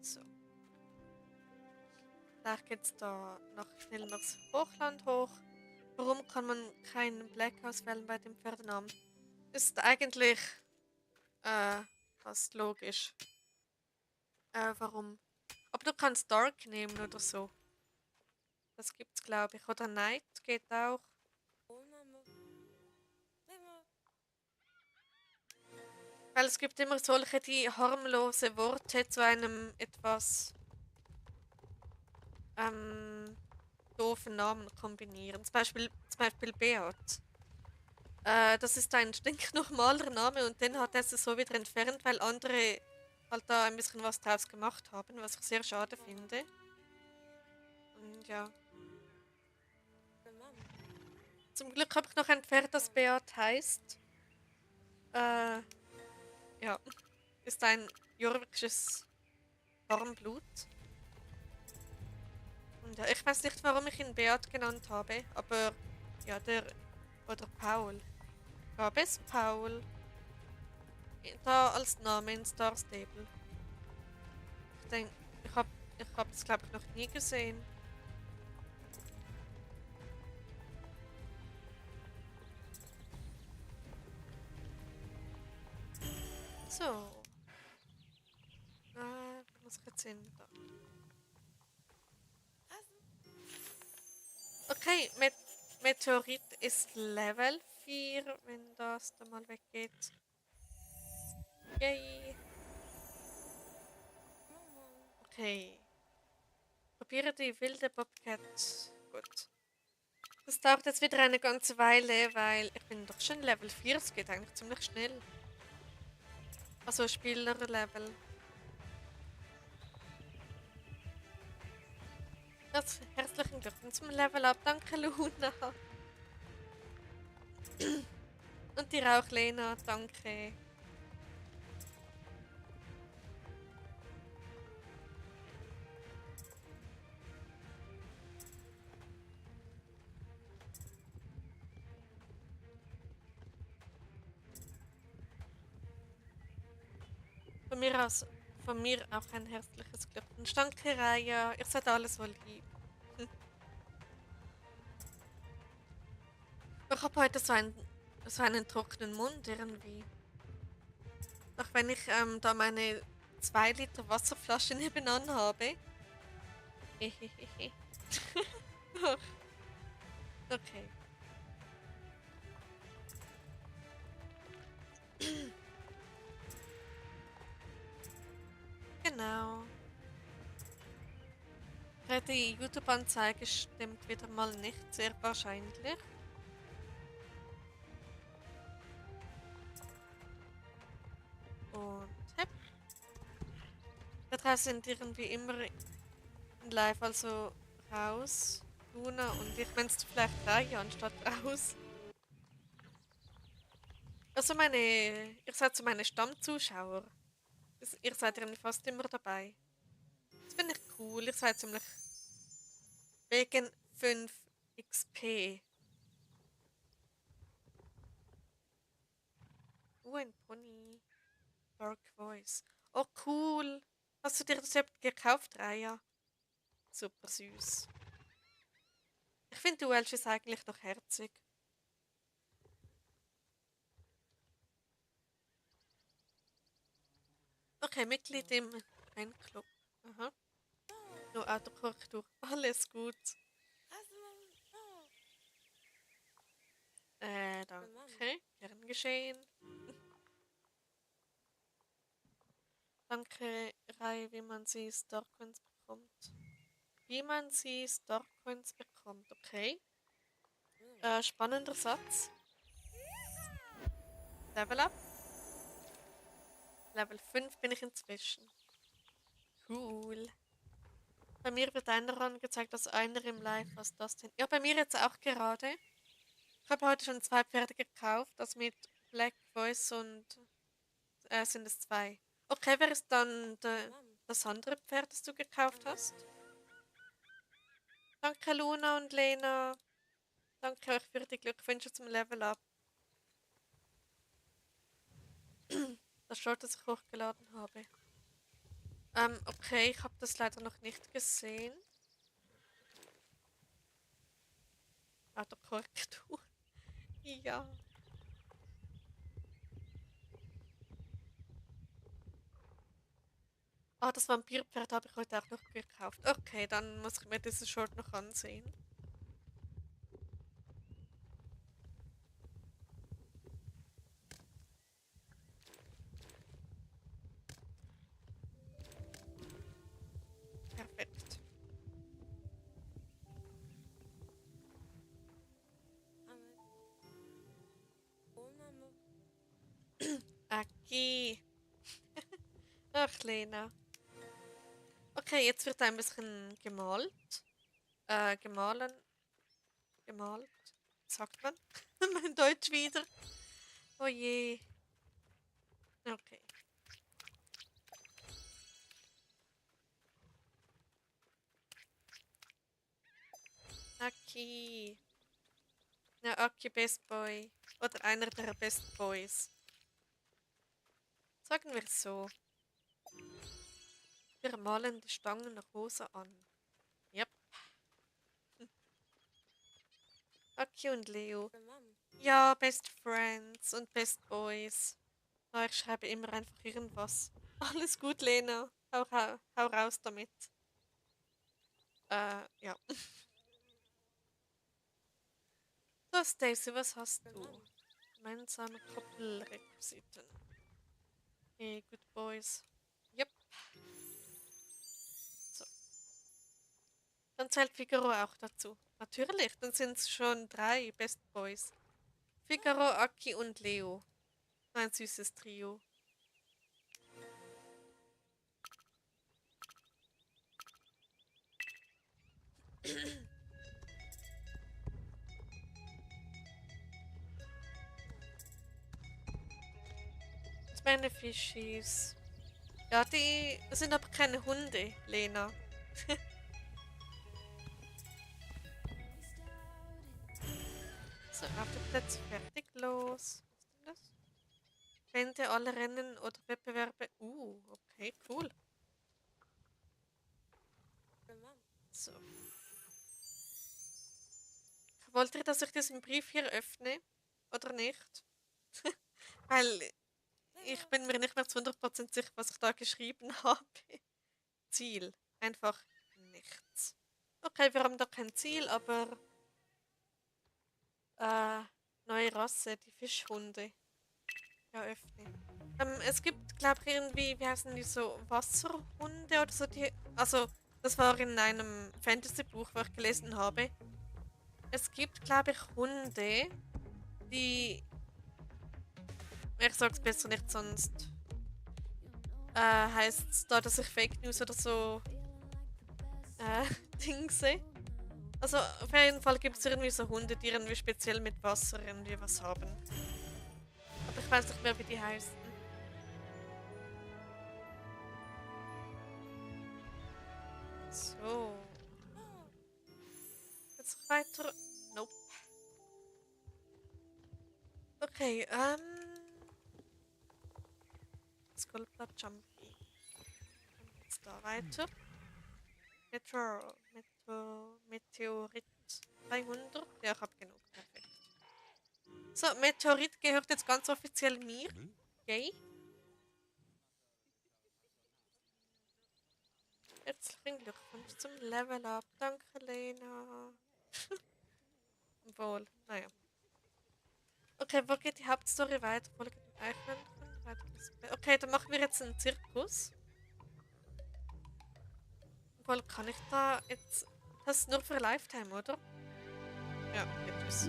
So. Da geht's da noch schnell das Hochland hoch. Warum kann man keinen Black auswählen bei dem Pferdenamen? Ist eigentlich fast logisch. Warum? Aber du kannst Dark nehmen oder so. Das gibt's, glaube ich. Oder Night geht auch. Weil es gibt immer solche, die harmlose Worte zu einem etwas doofen Namen kombinieren. Zum Beispiel Beat. Das ist ein stinknormaler Name und den hat er so wieder entfernt, weil andere halt da ein bisschen was draus gemacht haben, was ich sehr schade finde. Und ja. Zum Glück habe ich noch ein Pferd, das Beat heißt. Ja. Ist ein jorvikisches Warmblut. Und ja, ich weiß nicht, warum ich ihn Beat genannt habe, aber ja, oder Paul. Gab es Paul da als Name in Star Stable? Ich denke, ich hab es glaube ich noch nie gesehen. So. Wo muss ich jetzt hin? Da. Okay, Meteorit ist Level 4, wenn das da mal weggeht. Yay. Okay. Probiere die wilde Bobcat. Gut. Das dauert jetzt wieder eine ganze Weile, weil ich bin doch schon Level 4. Es geht eigentlich ziemlich schnell. Also Spielerlevel. Herzlichen Glückwunsch zum Level Up. Danke, Luna. Und dir auch, Lena. Danke. von mir auch ein herzliches Glückwunsch. Danke, Raya. Ihr seid alles so lieb. Ich habe heute so einen trockenen Mund irgendwie. Auch wenn ich da meine 2 Liter Wasserflasche nebenan habe. Hehehehe. Okay. Genau. Die YouTube-Anzeige stimmt wieder mal nicht, sehr wahrscheinlich. Und hepp. Da draußen sind irgendwie immer in live, also raus. Luna und ich, wenn es vielleicht Raya anstatt raus. Also ihr seid so meine Stammzuschauer. Ihr seid irgendwie fast immer dabei. Das finde ich cool. Ihr seid ziemlich wegen 5 XP. Ein Pony. Dark Voice. Oh, cool. Hast du dir das überhaupt gekauft, Raya? Super süß. Ich finde, du Welsh ist eigentlich noch herzig. Okay, Mitglied im Fanclub. Aha. Nur Autokorrektur. Alles gut. Danke. Gern geschehen. Danke, Rai, wie man sie Starcoins bekommt. Wie man sie Starcoins bekommt, okay. Spannender Satz. Level up. Level 5 bin ich inzwischen. Cool. Bei mir wird einer angezeigt, dass einer im Live, was das denn? Ja, bei mir jetzt auch gerade. Ich habe heute schon 2 Pferde gekauft, das mit Black Voice und sind es 2. Okay, wer ist dann das andere Pferd, das du gekauft hast? Danke Luna und Lena. Danke euch für die Glückwünsche zum Level Up. Das Short, das ich hochgeladen habe. Okay, ich habe das leider noch nicht gesehen. Autokorrektur. Ja. Ah, das Vampirpferd habe ich heute auch noch gekauft. Okay, dann muss ich mir dieses Short noch ansehen. Perfekt. Okay. Ach, Lena. Okay, jetzt wird ein bisschen gemalt. Gemahlen. Gemalt. Sagt man? Mein Deutsch wieder. Oh je. Okay. Aki. Ja, Aki Best Boy. Oder einer der Best Boys. Sagen wir es so. Wir malen die Stangen rosa an. Yep. Aki und Leo. Ja, Best Friends und Best Boys. Ah, ich schreibe immer einfach irgendwas. Alles gut, Lena. Hau raus damit. Ja. So, Stacy, was hast du? Gemeinsame Koppelrequisiten. Hey, good boys. Yep. So. Dann zählt Figaro auch dazu. Natürlich, dann sind es schon 3 Best Boys. Figaro, Aki und Leo. Ein süßes Trio. Meine Fischis. Ja, die sind aber keine Hunde, Lena. So, auf den Platz fertig, los. Was ist denn das? Beende alle Rennen oder Wettbewerbe. Okay, cool. So. Wollt ihr, dass ich diesen Brief hier öffne? Oder nicht? Weil ich bin mir nicht mehr zu 100% sicher, was ich da geschrieben habe. Ziel. Einfach nichts. Okay, wir haben da kein Ziel, aber neue Rasse, die Fischhunde. Ja, öffnen. Es gibt, glaube ich, irgendwie, wie heißen die so, Wasserhunde oder so. Also, das war in einem Fantasy-Buch, was ich gelesen habe. Es gibt, glaube ich, Hunde, die. Ich sag's besser nicht, sonst heißt es da, dass ich Fake News oder so Dingse. Also, auf jeden Fall gibt es irgendwie so Hunde, die irgendwie speziell mit Wasser irgendwie was haben. Aber ich weiß nicht mehr, wie die heißen. So. Jetzt weiter. Nope. Okay, Skullblatt Jumpy. Und jetzt da weiter. Meteorit 300. Ja, ich habe genug. Perfekt. So, Meteorit gehört jetzt ganz offiziell mir. Yay. Herzlichen Glückwunsch zum Level Up. Danke, Lena. Wohl, naja. Okay, wo geht die Hauptstory weiter? Folge dem Eichhörnchen. Okay, dann machen wir jetzt einen Zirkus. Wohl, kann ich da jetzt. Das ist nur für Lifetime, oder? Ja, tschüss.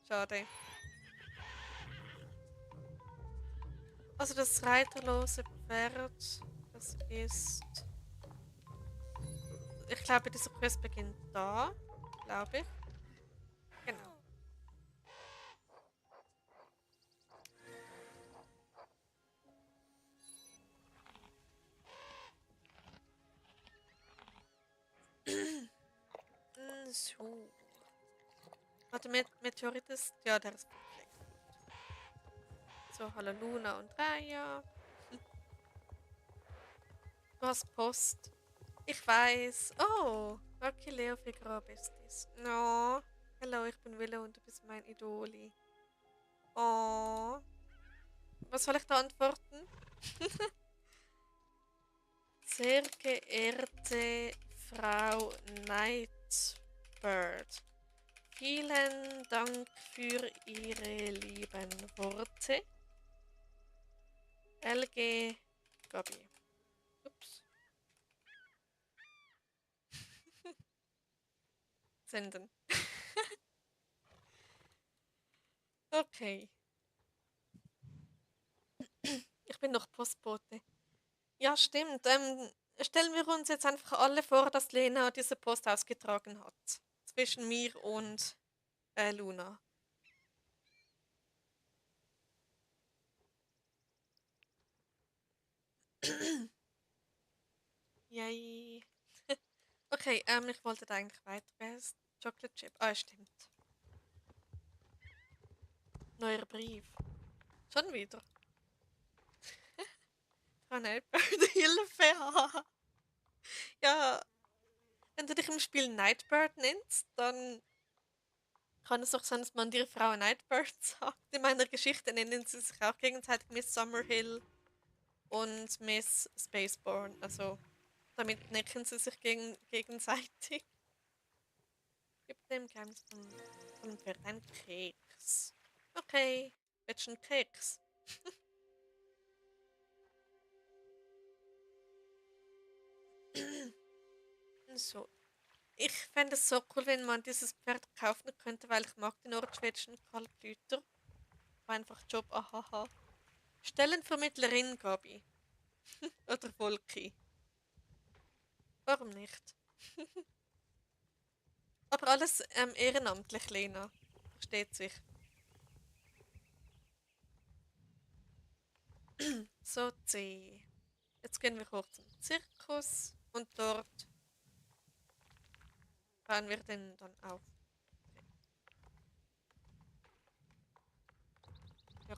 Schade. Also das reiterlose Pferd, das ist. Ich glaube, dieser Quest beginnt da. Glaube ich. Genau. So. Warte, Meteorit ist. Ja, der ist perfekt. So, hallo Luna und Raya. Du hast Post. Ich weiß. Oh, okay, Leo Figaro Besties. No. Hallo, ich bin Willow und du bist mein Idoli. Oh. Was soll ich da antworten? Sehr geehrte Frau Nightbird, vielen Dank für Ihre lieben Worte. LG Gabi. Ups. Senden. Okay. Ich bin noch Postbote. Ja, stimmt. Stellen wir uns jetzt einfach alle vor, dass Lena diese Post ausgetragen hat. Zwischen mir und Luna. Yay. Okay, ich wollte da eigentlich weiter. Wer ist Chocolate Chip? Ah, stimmt. Neuer Brief. Schon wieder. Frau Nightbird, Hilfe! Ja, wenn du dich im Spiel Nightbird nennst, dann kann es auch sein, dass man dir Frau Nightbird sagt. In meiner Geschichte nennen sie sich auch gegenseitig Miss Summerhill und Miss Spaceborn. Also, damit necken sie sich gegenseitig. Gib dem Geheimnis von dem Pferd einen Keks. Okay, willst du einen Keks? So. Ich fände es so cool, wenn man dieses Pferd kaufen könnte, weil ich mag den nordschwedischen Kaltblüter. War einfach Job, ahaha. Stellenvermittlerin, Gabi. Oder Volki. Warum nicht? Aber alles ehrenamtlich, Lena. Versteht sich. So, C. Jetzt gehen wir hoch zum Zirkus und dort fahren wir den dann auf.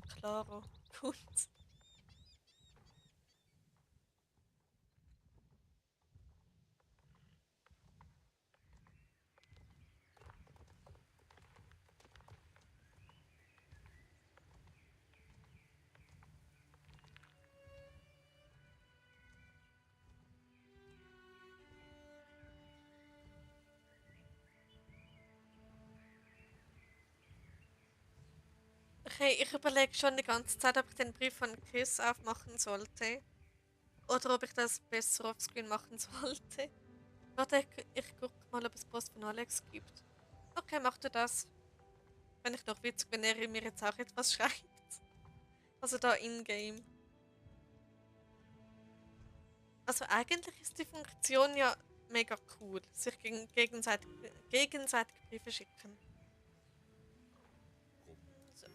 Klaro. Gut. Okay, ich überlege schon die ganze Zeit, ob ich den Brief von Chris aufmachen sollte. Oder ob ich das besser offscreen machen sollte. Warte, ich guck mal, ob es Post von Alex gibt. Okay, mach du das. Finde ich noch witzig, wenn er mir jetzt auch etwas schreibt. Also da in-game. Also eigentlich ist die Funktion ja mega cool. Sich gegenseitig Briefe schicken. So.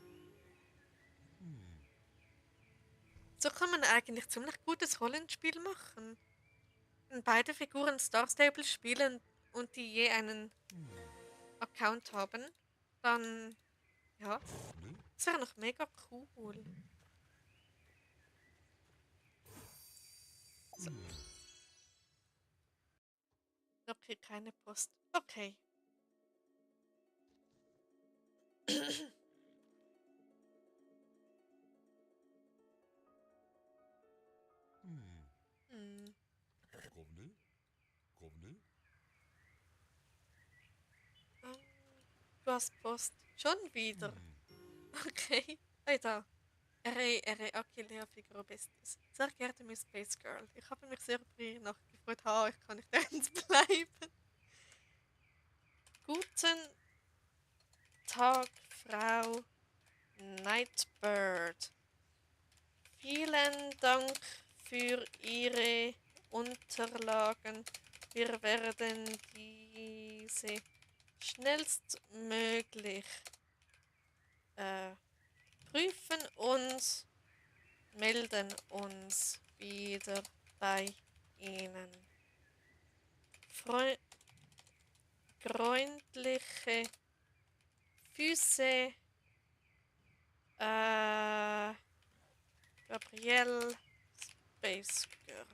So kann man eigentlich ziemlich gutes Rollenspiel machen. Wenn beide Figuren Star Stable spielen und die je einen Account haben, dann ja, das wäre noch mega cool. So. Okay, keine Post. Okay. Hm. Ähm, Du hast Post. Schon wieder. Okay. Hey da. Aquilea Figaro Bestis. Sehr geehrte Miss Space Girl, ich habe mich sehr über Ihre Nacht gefreut. Ha, ich kann nicht ernst bleiben. Guten Tag, Frau Nightbird. Vielen Dank für Ihre Unterlagen. Wir werden diese schnellstmöglich äh, prüfen und melden uns wieder bei Ihnen. Freu Freundliche Füße, Gabrielle Space Girl.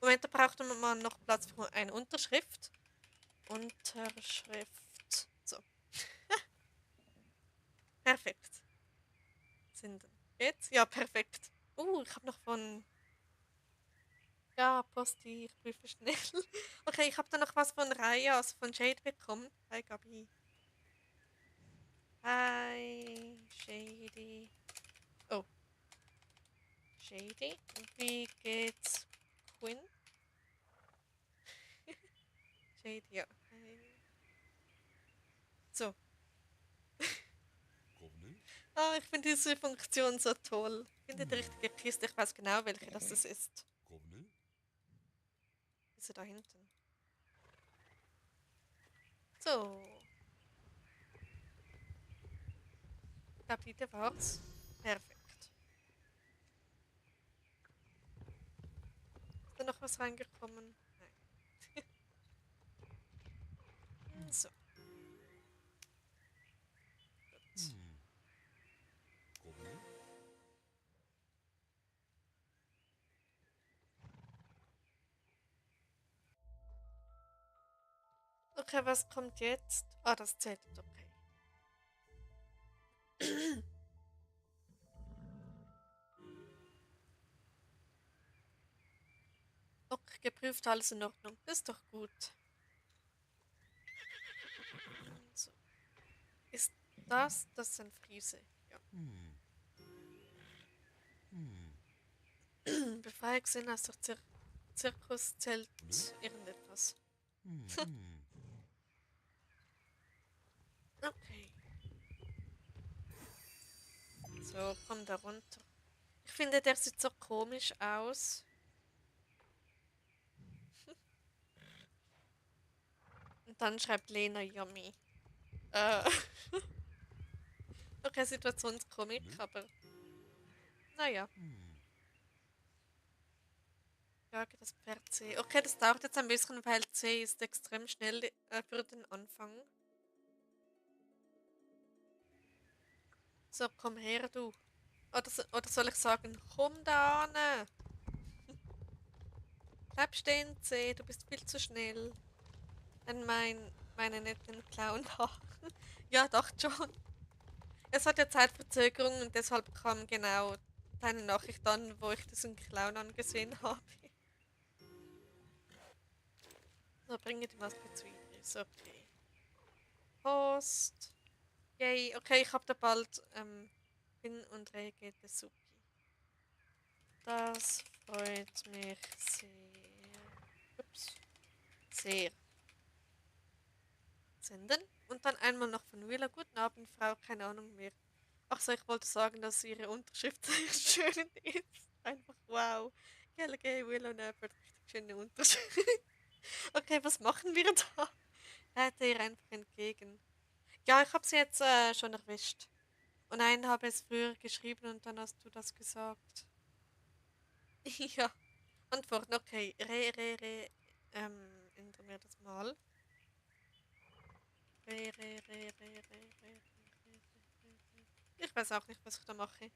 Moment, da braucht man noch Platz für eine Unterschrift. Unterschrift. So. Perfekt. Sind geht's? Ja, perfekt. Ich habe noch von. Ja, Posti, ich prüfe schnell. Okay, ich habe da noch was von Raya, also von Jade bekommen. Hi, Gabi. Hi, Shady. Oh, Shady. Wie geht's, Quinn? Shady, ja. Hi. So. Ah, ich finde diese Funktion so toll. Ich finde die richtige Kiste. Ich weiß genau, welche das ist. Diese da hinten. So. Ich glaube, die war's. Perfekt. Ist da noch was reingekommen? Nein. So. Gut. Okay, was kommt jetzt? Ah, das zählt. Okay. Okay, geprüft, alles in Ordnung. Das ist doch gut. So. Ist das ist ein Friese? Ja. Befreiungssinn aus der Zirkus zählt irgendetwas. Okay. So, komm da runter. Ich finde, der sieht so komisch aus. Und dann schreibt Lena Yummy. Äh, okay, Situationskomik, aber naja. Jage das Pferd C. Okay, das dauert jetzt ein bisschen, weil C ist extrem schnell für den Anfang. So, komm her, du. Oder soll ich sagen, komm da an. Bleib stehen, C, du bist viel zu schnell. Denn meine netten Clown da. Ja, dachte schon. Es hat ja Zeitverzögerung und deshalb kam genau deine Nachricht an, wo ich diesen Clown angesehen habe. So, bringe die Maske zu Idris. Okay. Post. Yay. Okay, ich habe da bald Finn und Rege de Suki. Das freut mich sehr. Ups. Sehr. Senden. Und dann einmal noch von Willa. Guten Abend, Frau. Keine Ahnung mehr. Ach so, ich wollte sagen, dass ihre Unterschrift sehr schön ist. Einfach wow. Gallagher, Willow Nebbert, richtig schöne Unterschrift. Okay, was machen wir da? Leite ihr einfach entgegen. Ja, ich habe sie jetzt schon erwischt. Und einen habe es früher geschrieben und dann hast du das gesagt. Ja, Antworten, okay. Ändern wir das mal. Ich weiß auch nicht, was ich da mache.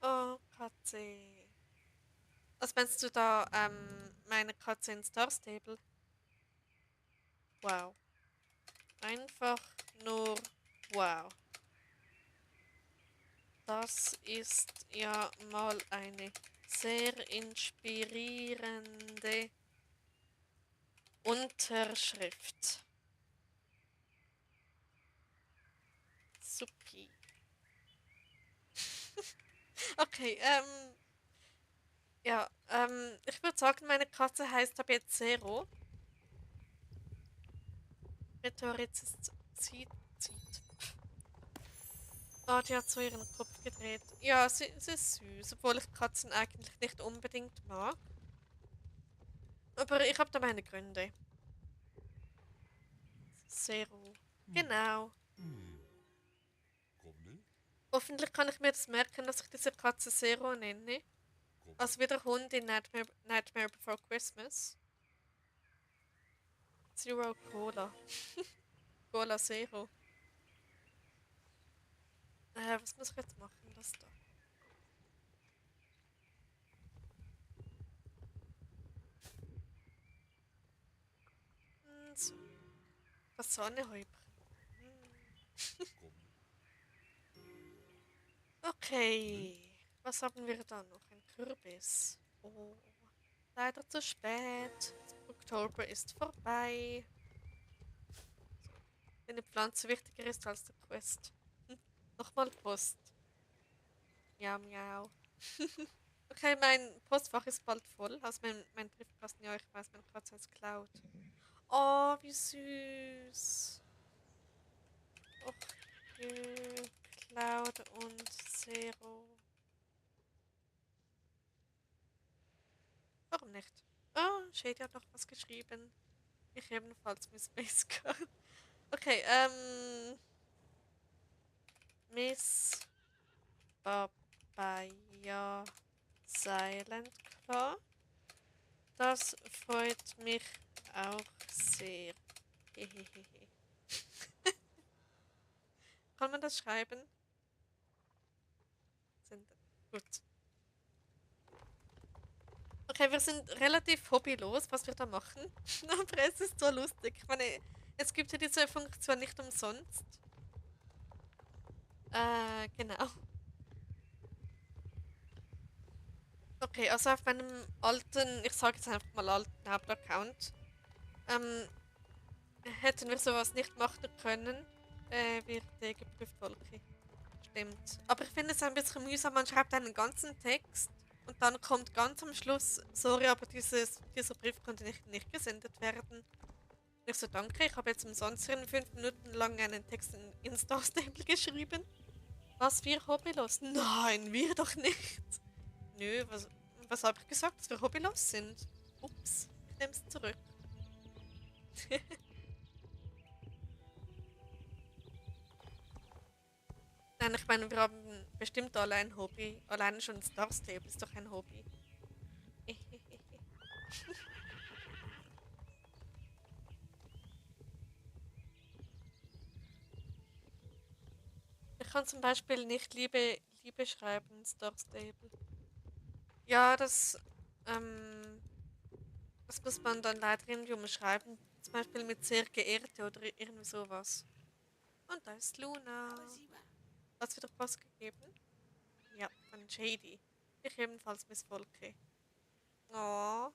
Oh, Katze. Was meinst du da, meine Katze in Star Stable? Wow. Einfach nur wow. Das ist ja mal eine sehr inspirierende Unterschrift. Supi. Okay, ja, ich würde sagen, meine Katze heißt ab jetzt Zero. Rhetorizid. Oh, die hat so ihren Kopf gedreht. Ja, sie ist süß, obwohl ich Katzen eigentlich nicht unbedingt mag. Aber ich habe da meine Gründe. Zero. Genau. Hoffentlich kann ich mir das merken, dass ich diese Katze Zero nenne. Also wie der Hund in Nightmare Before Christmas. Zero Cola. Cola Zero. Was muss ich jetzt machen? Das da. So. Fasanehäubchen. Okay. Was haben wir da noch? Ein Kürbis. Oh. Leider zu spät. Oktober ist vorbei. Wenn die Pflanze wichtiger ist als der Quest. Nochmal Post. Miau, miau. Okay, mein Postfach ist bald voll. Also mein Briefkasten, ja, ich weiß, meine Katze heißt Cloud. Oh, wie süß. Och, jö, Cloud und Zero. Warum nicht? Oh, Shady hat noch was geschrieben. Ich ebenfalls, Miss Masker. Okay, Miss Papaya Silent Claw. Das freut mich auch sehr. Hehehe. Kann man das schreiben? Sind, gut. Okay, wir sind relativ hobbylos, was wir da machen. Aber es ist so lustig. Ich meine, es gibt ja diese Funktion nicht umsonst. Genau. Okay, also auf meinem alten, ich sage jetzt einfach mal alten Hauptaccount, ähm, hätten wir sowas nicht machen können. Wird geprüft, Wolke. Stimmt. Aber ich finde es ein bisschen mühsam, man schreibt einen ganzen Text und dann kommt ganz am Schluss, sorry, aber dieser Brief konnte nicht gesendet werden. Ich so, danke, ich habe jetzt umsonst 5 Minuten lang einen Text in Star Stable geschrieben. Was, wir hobbylos? Nein, wir doch nicht. Nö, was habe ich gesagt, dass wir hobbylos sind? Ups, ich nehme es zurück. Nein, ich meine, wir haben bestimmt alle ein Hobby. Alleine schon Star Stable ist doch ein Hobby. Ich kann zum Beispiel nicht die beschreiben, Star Stable. Ja, das muss man dann leider irgendwie umschreiben. Zum Beispiel mit sehr geehrte oder irgendwie sowas. Und da ist Luna. Hast du wieder Post gegeben? Ja, von Shady. Ich ebenfalls, Miss Volke. Oh.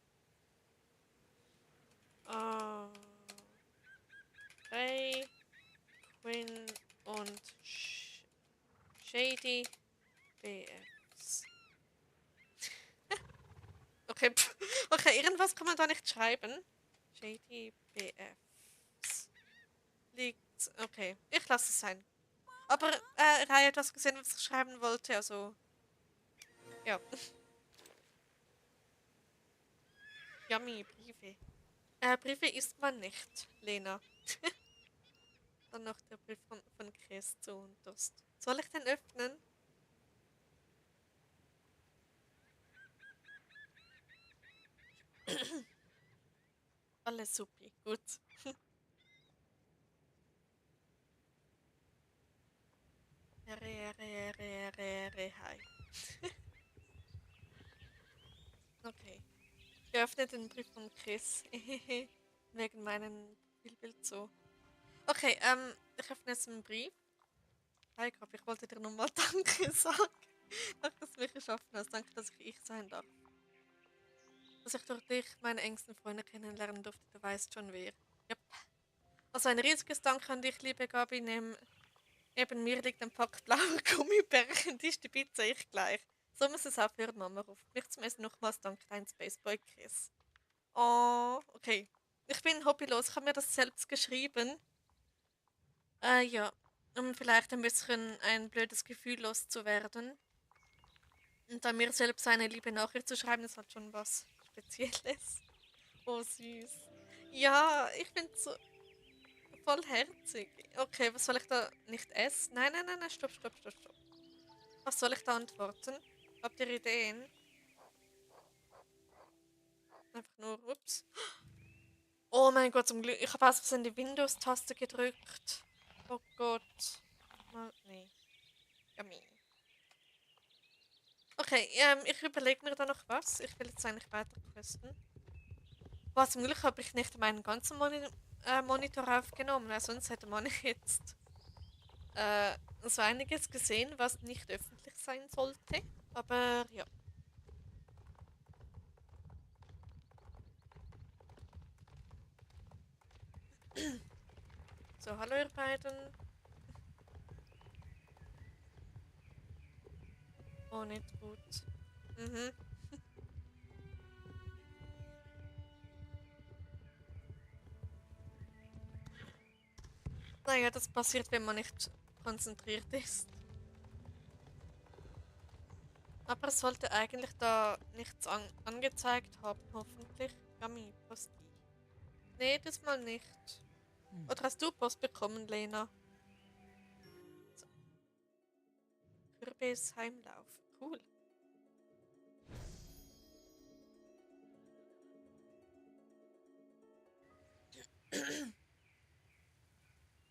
Oh. Ray, Quinn und Shady BFs. Okay, okay, irgendwas kann man da nicht schreiben. Shady BFs. Liegt. Okay, ich lasse es sein. Aber Rai hat was gesehen, was ich schreiben wollte, also. Ja. Yummy, Briefe. Briefe isst man nicht, Lena. Dann noch der Brief von Chris zu Unterst. Soll ich den öffnen? Alles supi, gut. Hi. Okay. Ich öffne den Brief von Chris. Wegen meinem Bildbild so. Okay, ich öffne jetzt einen Brief. Hi, Graf, ich wollte dir nochmal Danke sagen. Danke, dass du mich geschaffen hast. Danke, dass ich sein darf. Dass ich durch dich meine engsten Freunde kennenlernen durfte, du weißt schon wer. Yep. Also ein riesiges Dank an dich, liebe Gabi. Neben mir liegt ein Pack blauer Gummibärchen. Die ist die Pizza ich gleich. So muss es aufhören, Mama ruft mich zum Essen nochmals dank dein Spaceboy Chris. Oh, okay. Ich bin hobbylos. Ich habe mir das selbst geschrieben. Ja. Um vielleicht ein bisschen ein blödes Gefühl loszuwerden. Und dann mir selbst eine liebe Nachricht zu schreiben, ist halt schon was Spezielles. Oh, süß. Ja, ich finde so voll herzig. Okay, was soll ich da nicht essen? Nein, nein, nein, nein, stopp, stopp, stopp, stopp. Was soll ich da antworten? Habt ihr Ideen? Einfach nur, ups. Oh mein Gott, zum Glück. Ich habe aus Versehen die Windows-Taste gedrückt. Oh Gott. Mal, nee. Yummy. Okay, ich überlege mir da noch was. Ich will jetzt eigentlich weiter questen. Boah, zum Glück habe ich nicht meinen ganzen Monitor aufgenommen, weil sonst hätte man jetzt so einiges gesehen, was nicht öffentlich sein sollte. Aber ja. So, hallo ihr beiden. Oh, nicht gut. Mhm. Naja, das passiert, wenn man nicht konzentriert ist. Aber es sollte eigentlich da nichts angezeigt haben, hoffentlich. Yummy, Posti. Nee, diesmal nicht. Oder hast du Post bekommen, Lena? So, Kürbis Heimlauf. Cool.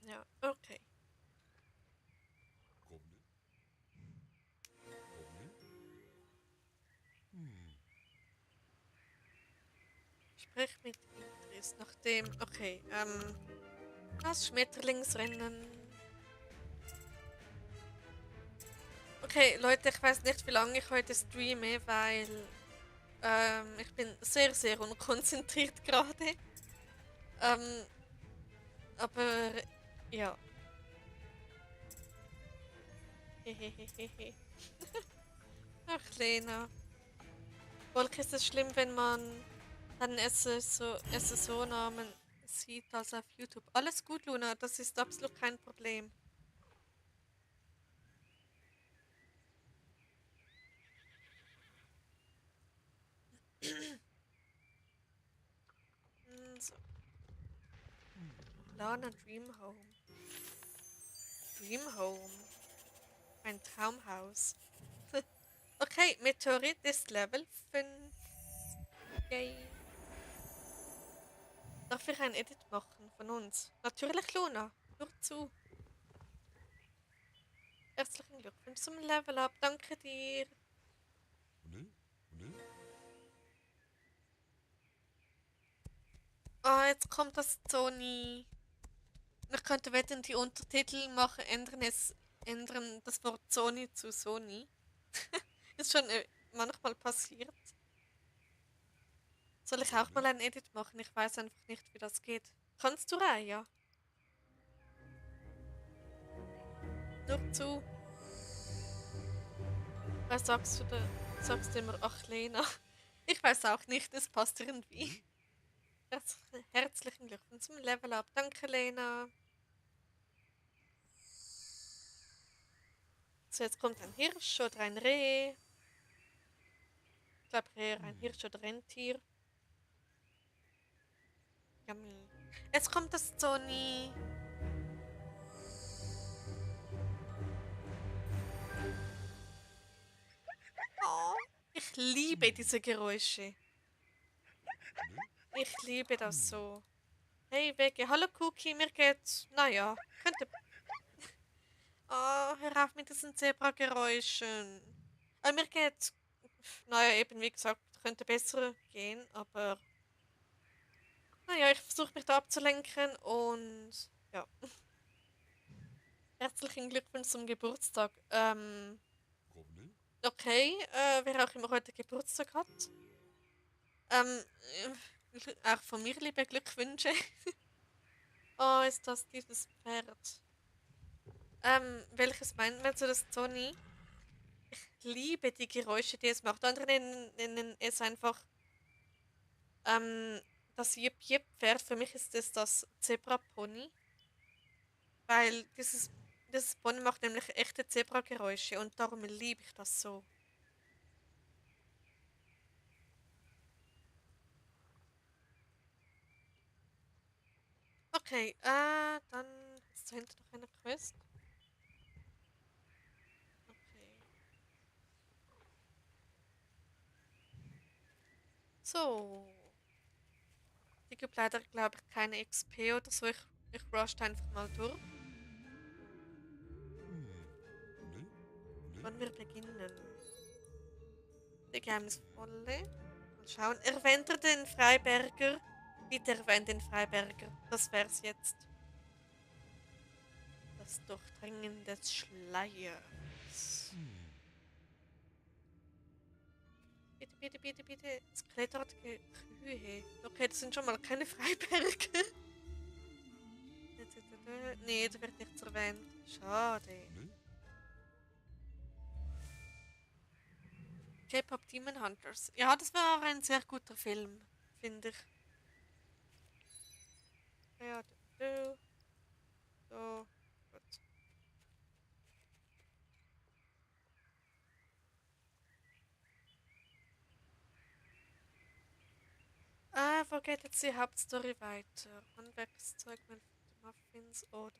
Ja, okay. Sprich mit Idris, nachdem. Okay, das Schmetterlingsrennen. Okay, Leute, ich weiß nicht, wie lange ich heute streame, weil ich bin sehr, sehr unkonzentriert gerade. Ähm, aber ja. Hehehehe. Ach, Lena. Volk, ist es schlimm, wenn man dann SSO-Namen sieht als auf YouTube? Alles gut, Luna, das ist absolut kein Problem. So. Lana Dream Home. Dream Home. Ein Traumhaus. Okay, Meteorit ist Level 5. Yay. Darf ich ein Edit machen von uns? Natürlich, Luna. Nur zu. Herzlichen Glückwunsch zum Level Up. Danke dir. Ah, jetzt kommt das Sony. Ich könnte wetten, die Untertitel machen, ändern das Wort Sony zu Sony. Ist schon manchmal passiert. Soll ich auch mal ein Edit machen? Ich weiß einfach nicht, wie das geht. Kannst du Raya? Nur zu. Was sagst du da? Sagst du immer, ach Lena? Ich weiß auch nicht, es passt irgendwie. Herzlichen Glückwunsch zum Level Up. Danke, Lena. So, jetzt kommt ein Hirsch oder ein Reh. Ich glaube eher ein Hirsch oder Rentier. Yummy. Jetzt kommt das Sony. Oh, ich liebe diese Geräusche. Ich liebe das so. Hey, Wege. Hallo, Cookie. Mir geht's. Naja, könnte. Oh, hör auf mit diesen Zebra-Geräuschen. Mir geht's. Naja, eben wie gesagt, könnte besser gehen, aber. Naja, ich versuche mich da abzulenken und. Ja. Herzlichen Glückwunsch zum Geburtstag. Okay, wer auch immer heute Geburtstag hat. Ähm, auch von mir liebe Glückwünsche. Oh, ist das dieses Pferd? Meinst du das Sony? Ich liebe die Geräusche, die es macht. Andere nennen es einfach das Jip-Jip-Pferd. Für mich ist es das Zebra-Pony, weil dieses Pony macht nämlich echte Zebra-Geräusche und darum liebe ich das so. Okay, dann hast du hinten noch eine Quest. Okay. So. Die gibt leider, glaube ich, keine XP oder so. Ich rush einfach mal durch. Wann wir beginnen. Die Geheimnisvolle. Mal schauen. Erwähnt er den Freiberger? Bitte erwähnt den Freiberger. Das wär's jetzt. Das Durchdringen des Schleiers. Bitte, bitte, bitte, bitte. Skelettartige Kühe. Okay, das sind schon mal keine Freiberger. Nee, da wird nichts erwähnt. Schade. K-Pop Demon Hunters. Ja, das war ein sehr guter Film, finde ich. Ja, so, gut. Wo geht jetzt die Hauptstory weiter? Handwerkszeug, Muffins oder...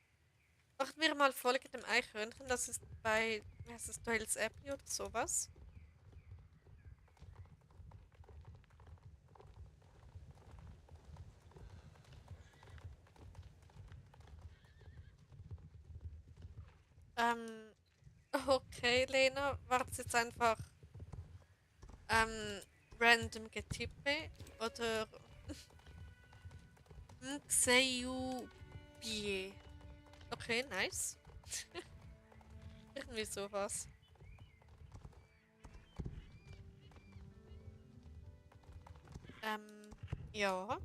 Machen wir mal Folge dem Eichhörnchen, das ist bei, wie heißt es, Doyle's Abbey oder sowas. Ähm, okay, Lena, warte jetzt einfach, ähm, random Getippe oder Mxeubie. Okay, nice. Irgendwie sowas. Ja.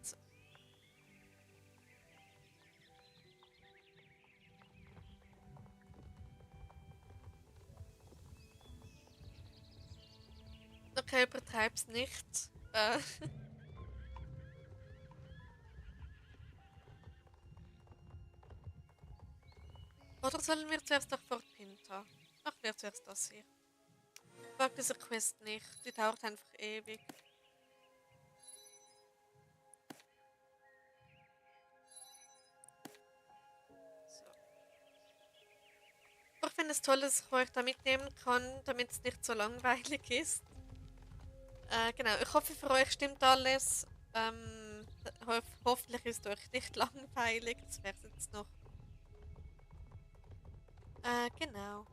So. Okay, übertreib's nicht. Oder sollen wir zuerst nach Fort Pinta? Machen wir zuerst das hier. Ich mag diese Quest nicht. Die dauert einfach ewig. So. Ich finde es toll, dass ich euch da mitnehmen kann, damit es nicht so langweilig ist. Genau, ich hoffe für euch stimmt alles. Hoffentlich ist euch nicht langweilig. Das wäre jetzt noch. Genau.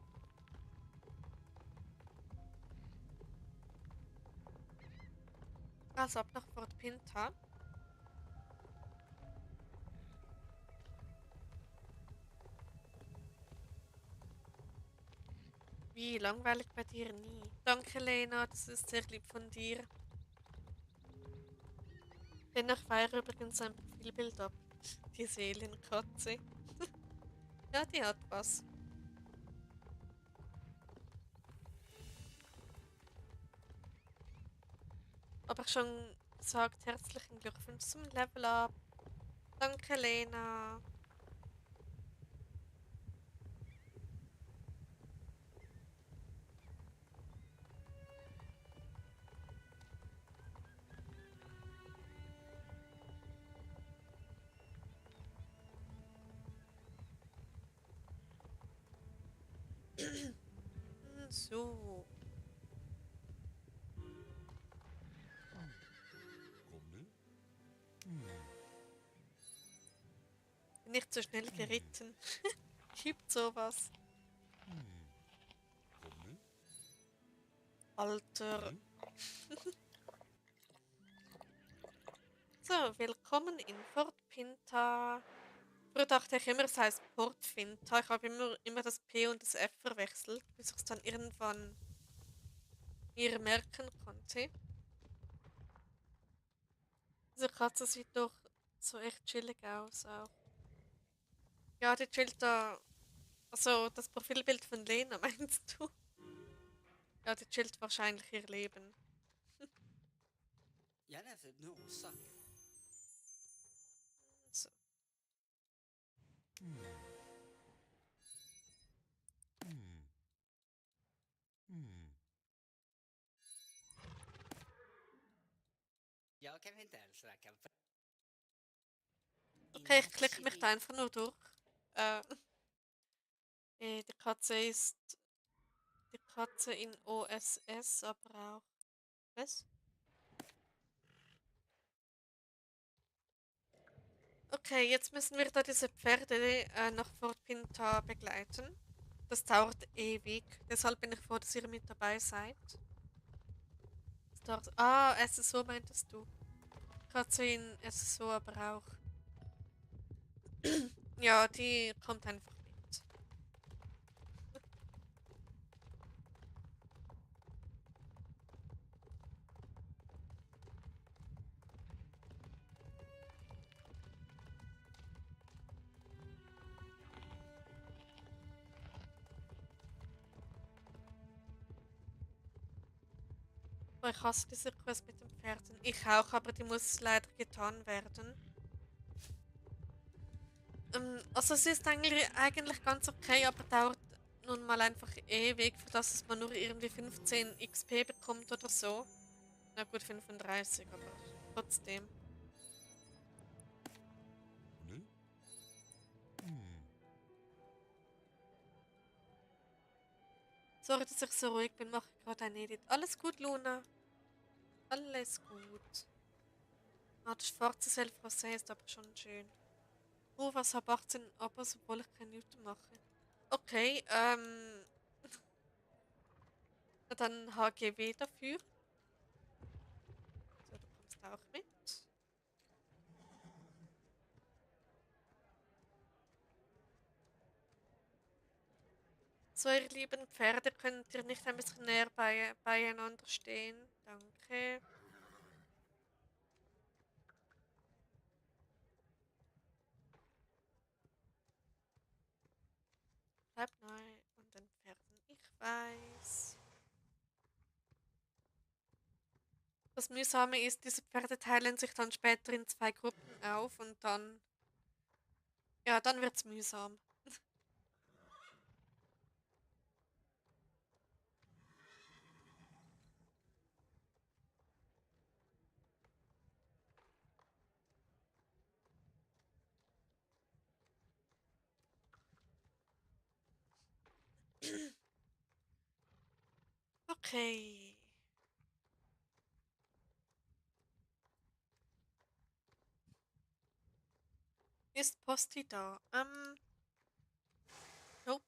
Also ab nach Fort Pinta. Wie langweilig bei dir nie. Danke, Lena, das ist sehr lieb von dir. Dennoch feiere übrigens ein Profilbild ab. Die Seelenkatze. Ja, die hat was. Aber schon gesagt, herzlichen Glückwunsch zum Level Up. Danke, Lena. So. Rummel? Bin nicht so schnell geritten. Gibt sowas. Rummel? Alter. So, willkommen in Fort Pinta. Früher dachte ich immer, es heißt Port Pinta. Ich habe immer das P und das F verwechselt, bis ich es dann irgendwann mir merken konnte. Diese Katze sieht doch so echt chillig aus auch. Ja, die chillt da. Also, das Profilbild von Lena, meinst du? Ja, die chillt wahrscheinlich ihr Leben. Gärna för nosa. So. Jag kan inte ens räkna för... Okay, ich klicke mich da einfach nur durch. Äh, die Katze ist die Katze in OSS, aber auch. Was? Okay, jetzt müssen wir da diese Pferde nach Fort Pinta begleiten. Das dauert ewig. Deshalb bin ich froh, dass ihr mit dabei seid. Das dauert. Ah, SSO meintest du. Katze in SSO aber auch. Ja, die kommt einfach mit. Oh, ich hasse diese Quest mit den Pferden. Ich auch, aber die muss leider getan werden. Also es ist eigentlich ganz okay, aber dauert nun mal einfach ewig, für das es man nur irgendwie 15 XP bekommt oder so. Na gut, 35, aber trotzdem. Rummel? Sorry, dass ich so ruhig bin, mache gerade ein Edit. Alles gut, Luna. Alles gut. Ah, das schwarze Selfrosé ist aber schon schön. Oh, was habe 18 Abos, obwohl ich kein YouTube mache. Okay, na dann HGW dafür. So, du kommst auch mit. So, ihr lieben Pferde, könnt ihr nicht ein bisschen näher beieinander stehen? Danke. Bleibt neu an den Pferden. Ich weiß. Das Mühsame ist, diese Pferde teilen sich dann später in zwei Gruppen auf und dann, ja, dann wird's mühsam. Okay. Ist Posti da? Nope,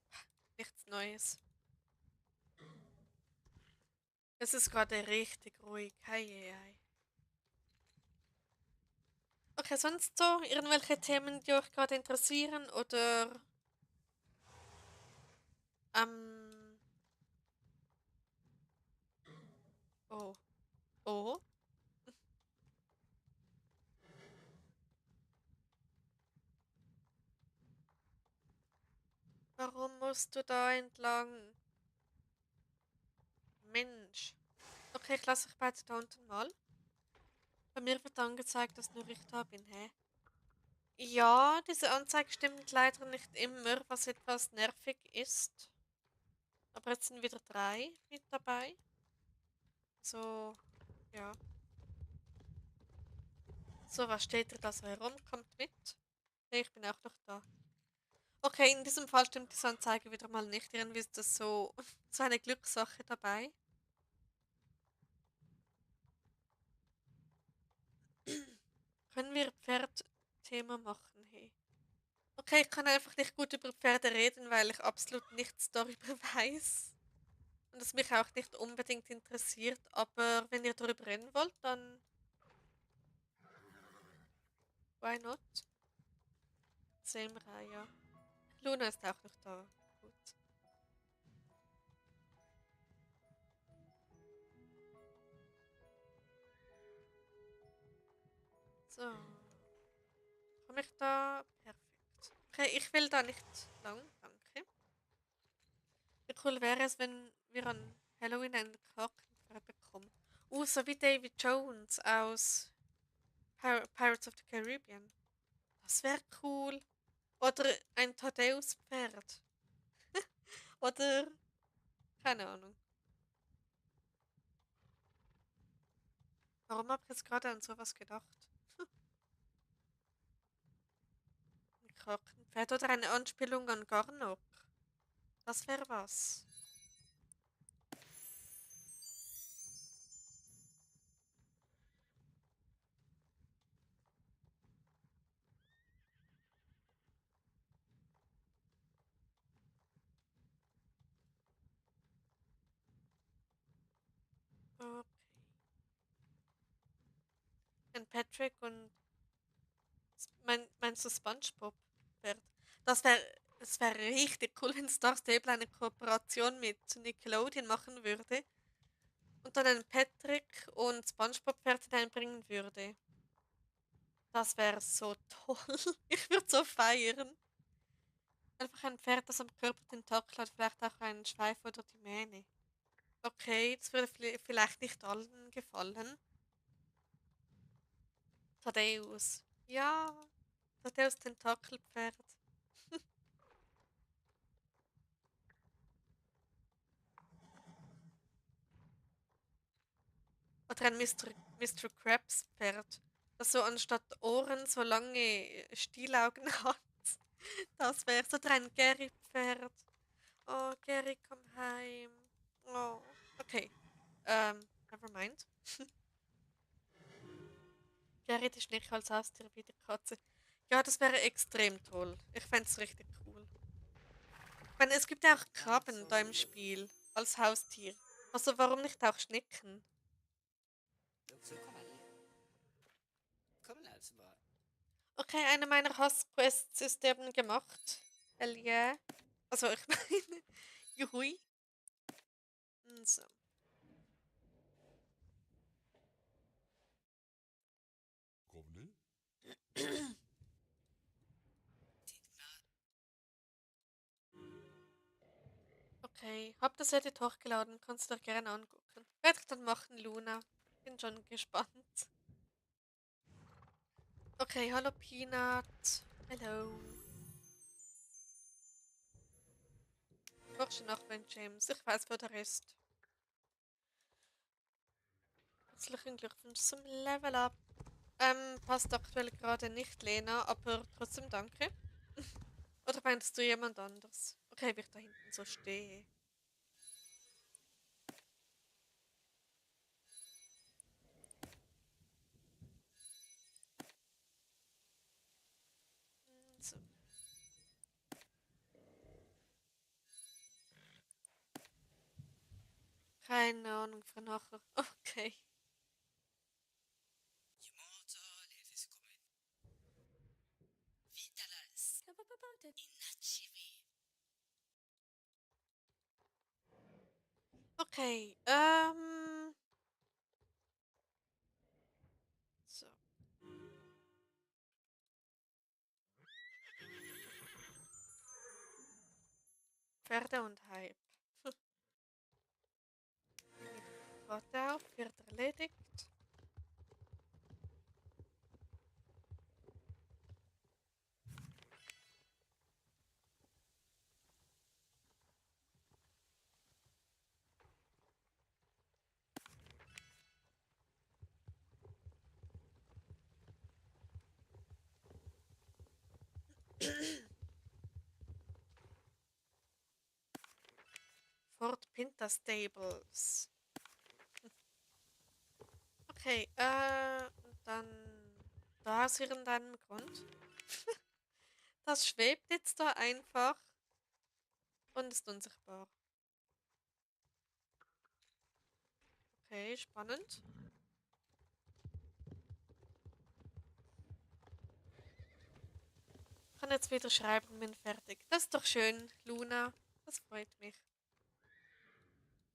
nichts Neues. Es ist gerade richtig ruhig. Hei, hei, hei. Okay, sonst so irgendwelche Themen, die euch gerade interessieren oder ähm, oh, oh, warum musst du da entlang? Mensch. Okay, ich lasse euch beide da unten mal. Bei mir wird angezeigt, dass nur ich da bin, hä? Ja, diese Anzeige stimmt leider nicht immer, was etwas nervig ist. Aber jetzt sind wieder 3 mit dabei. So, ja. So, was steht da so herum? Kommt mit. Hey, ich bin auch noch da. Okay, in diesem Fall stimmt diese Anzeige wieder mal nicht. Irgendwie ist das so, so eine Glückssache dabei. Können wir Pferdthema machen, hey? Okay, ich kann einfach nicht gut über Pferde reden, weil ich absolut nichts darüber weiß. Und es mich auch nicht unbedingt interessiert. Aber wenn ihr darüber reden wollt, dann why not? Selmra, ja. Luna ist auch noch da. Gut. So. Komme ich da? Perfekt. Okay, ich will da nicht lang, danke. Wie cool wäre es, wenn wir an Halloween einen Krakenpferd bekommen. So wie Davy Jones aus Pirates of the Caribbean. Das wäre cool. Oder ein Thaddeus-Pferd. Oder, keine Ahnung. Warum habe ich jetzt gerade an sowas gedacht? Ein Krakenpferd oder eine Anspielung an Garnok. Das wäre was. Okay. Ein Patrick und meinst du SpongeBob-Pferd? Es wäre richtig cool, wenn Star Stable eine Kooperation mit Nickelodeon machen würde und dann ein Patrick und SpongeBob-Pferd hineinbringen würde. Das wäre so toll. Ich würde so feiern. Einfach ein Pferd, das am Körper Tentakel hat, vielleicht auch einen Schweif oder die Mähne. Okay, das würde vielleicht nicht allen gefallen. Thaddeus. Ja, Thaddeus Tentakelpferd. Oder ein Mr. Krabs Pferd, das so anstatt Ohren so lange Stielaugen hat. Das wäre so ein Gary Pferd. Oh, Gary, komm heim. Oh, okay. Never mind. Gary ist nicht als Haustier wie die Katze. Ja, das wäre extrem toll. Ich fände es richtig cool. Ich meine, es gibt ja auch Krabben da im Spiel als Haustier. Also warum nicht auch Schnecken? Så kommer alltså bara. Okay, eine meiner Hassquests ist eben gemacht. Hell yeah. Also ich meine, juhui. So. Komm, Okay, hab das Edit hochgeladen, kannst du dir gerne angucken. Werde ich dann machen, Luna. Bin schon gespannt. Okay, hallo Peanut. Hello. Forsche nach Ben James. Ich weiß, wo der ist. Herzlichen Glückwunsch zum Level Up. Passt aktuell gerade nicht, Lena, aber trotzdem danke. Oder meinst du jemand anders? Okay, wie ich da hinten so stehe. Keine Ahnung für nachher. Okay. Yumoto Levis Vitalis Inachimi. Okay. So. Pferde und Hype. Warte auf, wird erledigt. Fort Pinter Stables. Okay, dann da aus irgendeinem Grund. Das schwebt jetzt da einfach und ist unsichtbar. Okay, spannend. Ich kann jetzt wieder schreiben und bin fertig. Das ist doch schön, Luna. Das freut mich.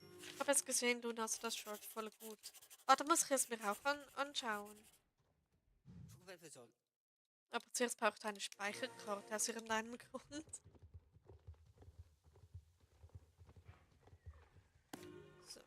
Ich habe jetzt gesehen, Luna, hast das Short voll gut. Ah, da muss ich es mir auch anschauen. Fugelperson. Aber zuerst braucht ich eine Speicherkarte aus irgendeinem Grund. So.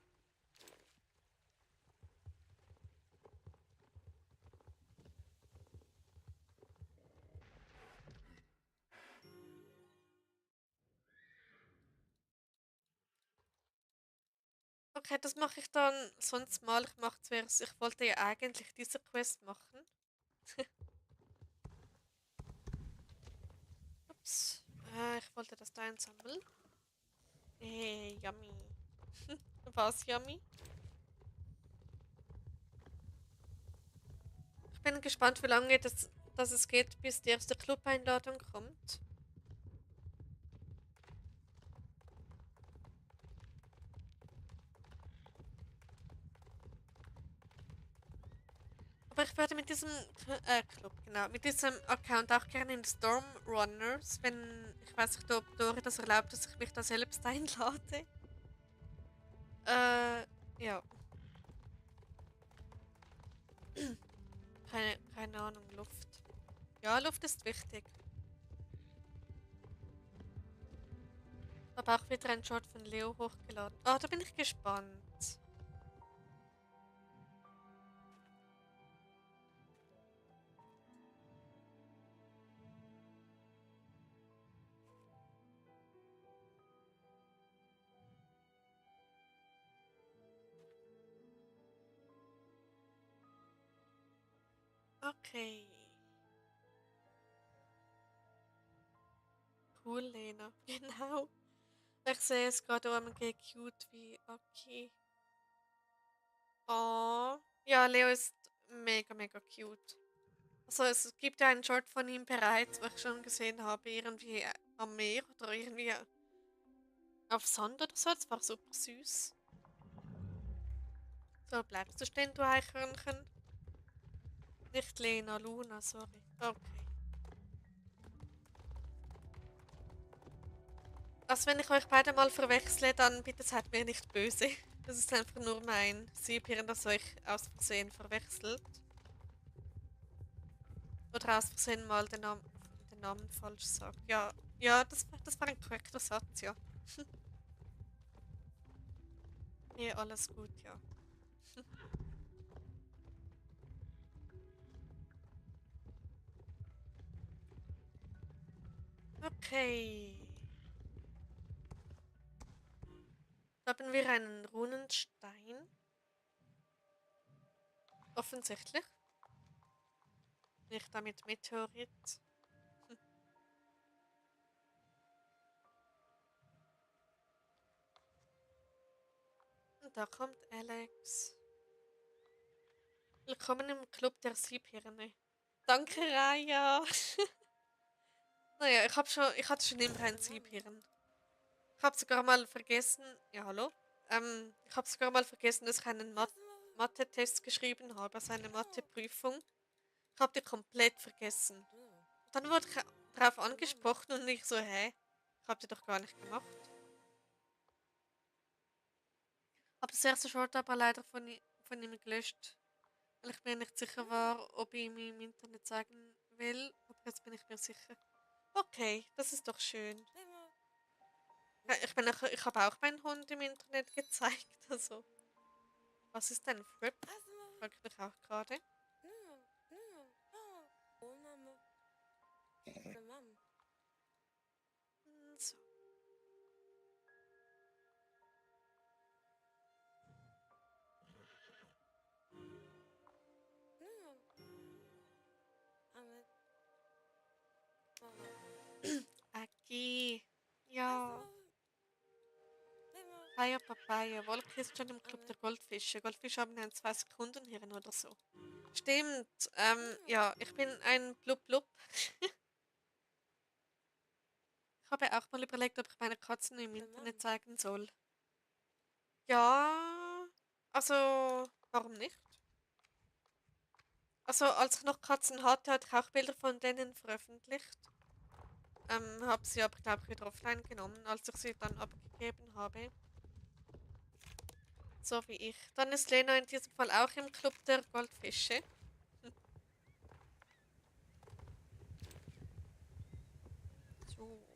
Okay, das mache ich dann sonst mal. Ich mache zuerst. Ich wollte ja eigentlich diese Quest machen. Ups. Ich wollte das da einsammeln. Yummy. Was yummy? Ich bin gespannt, wie lange das es geht, bis die erste Club-Einladung kommt. Aber ich werde mit diesem Club, genau, mit diesem Account auch gerne in Storm Runners, wenn ich weiß nicht, ob Dori das erlaubt, dass ich mich da selbst einlade. Ja. Keine Ahnung, Luft. Ja, Luft ist wichtig. Habe auch wieder einen Short von Leo hochgeladen. Oh, da bin ich gespannt. Okay. Cool, Lena. Genau. Ich sehe es gerade OMG cute wie okay. Oh. Ja, Leo ist mega, mega cute. Also es gibt ja einen Short von ihm bereits, wo ich schon gesehen habe, irgendwie am Meer oder irgendwie auf Sand oder so. Das war super süß. So, bleibst du stehen, du Eichhörnchen? Nicht Lena, Luna, sorry. Okay. Also wenn ich euch beide mal verwechsle, dann bitte seid mir nicht böse. Das ist einfach nur mein Siebhirn, das euch aus Versehen verwechselt. Oder aus Versehen mal den Namen falsch sagt. Ja, ja, das war ein korrekter Satz, ja. Nee, alles gut, ja. Okay. Da haben wir einen Runenstein. Offensichtlich. Nicht damit Meteorit. Und da kommt Alex. Willkommen im Club der Siebhirne. Danke, Raya. Naja, ich hatte schon immer ein Siebhirn. Ich habe sogar mal vergessen. Ja, hallo? Ich habe sogar mal vergessen, dass ich einen Mathe-Test geschrieben habe, also eine Mathe-Prüfung. Ich habe die komplett vergessen. Dann wurde ich darauf angesprochen und ich so, hä? Ich habe die doch gar nicht gemacht. Habe das erste Short aber leider von ihm gelöscht, weil ich mir nicht sicher war, ob ich ihm im Internet zeigen will. Aber jetzt bin ich mir sicher. Okay, das ist doch schön. Ja, ich habe auch meinen Hund im Internet gezeigt. Also, was ist denn Fripp? Frag ich mich auch gerade. So. Aki. Ja. Papaya, Papaya. Wolke ist schon im Club der Goldfische. Goldfische haben ein 2 Sekunden Hirn oder so. Stimmt. Ja, ich bin ein Blub Blub. Ich habe auch mal überlegt, ob ich meine Katzen im Internet zeigen soll. Ja, also, warum nicht? Also, als ich noch Katzen hatte, hatte ich auch Bilder von denen veröffentlicht. Habe sie aber, glaube ich, wieder offline genommen, als ich sie dann abgegeben habe. So wie ich. Dann ist Lena in diesem Fall auch im Club der Goldfische. So.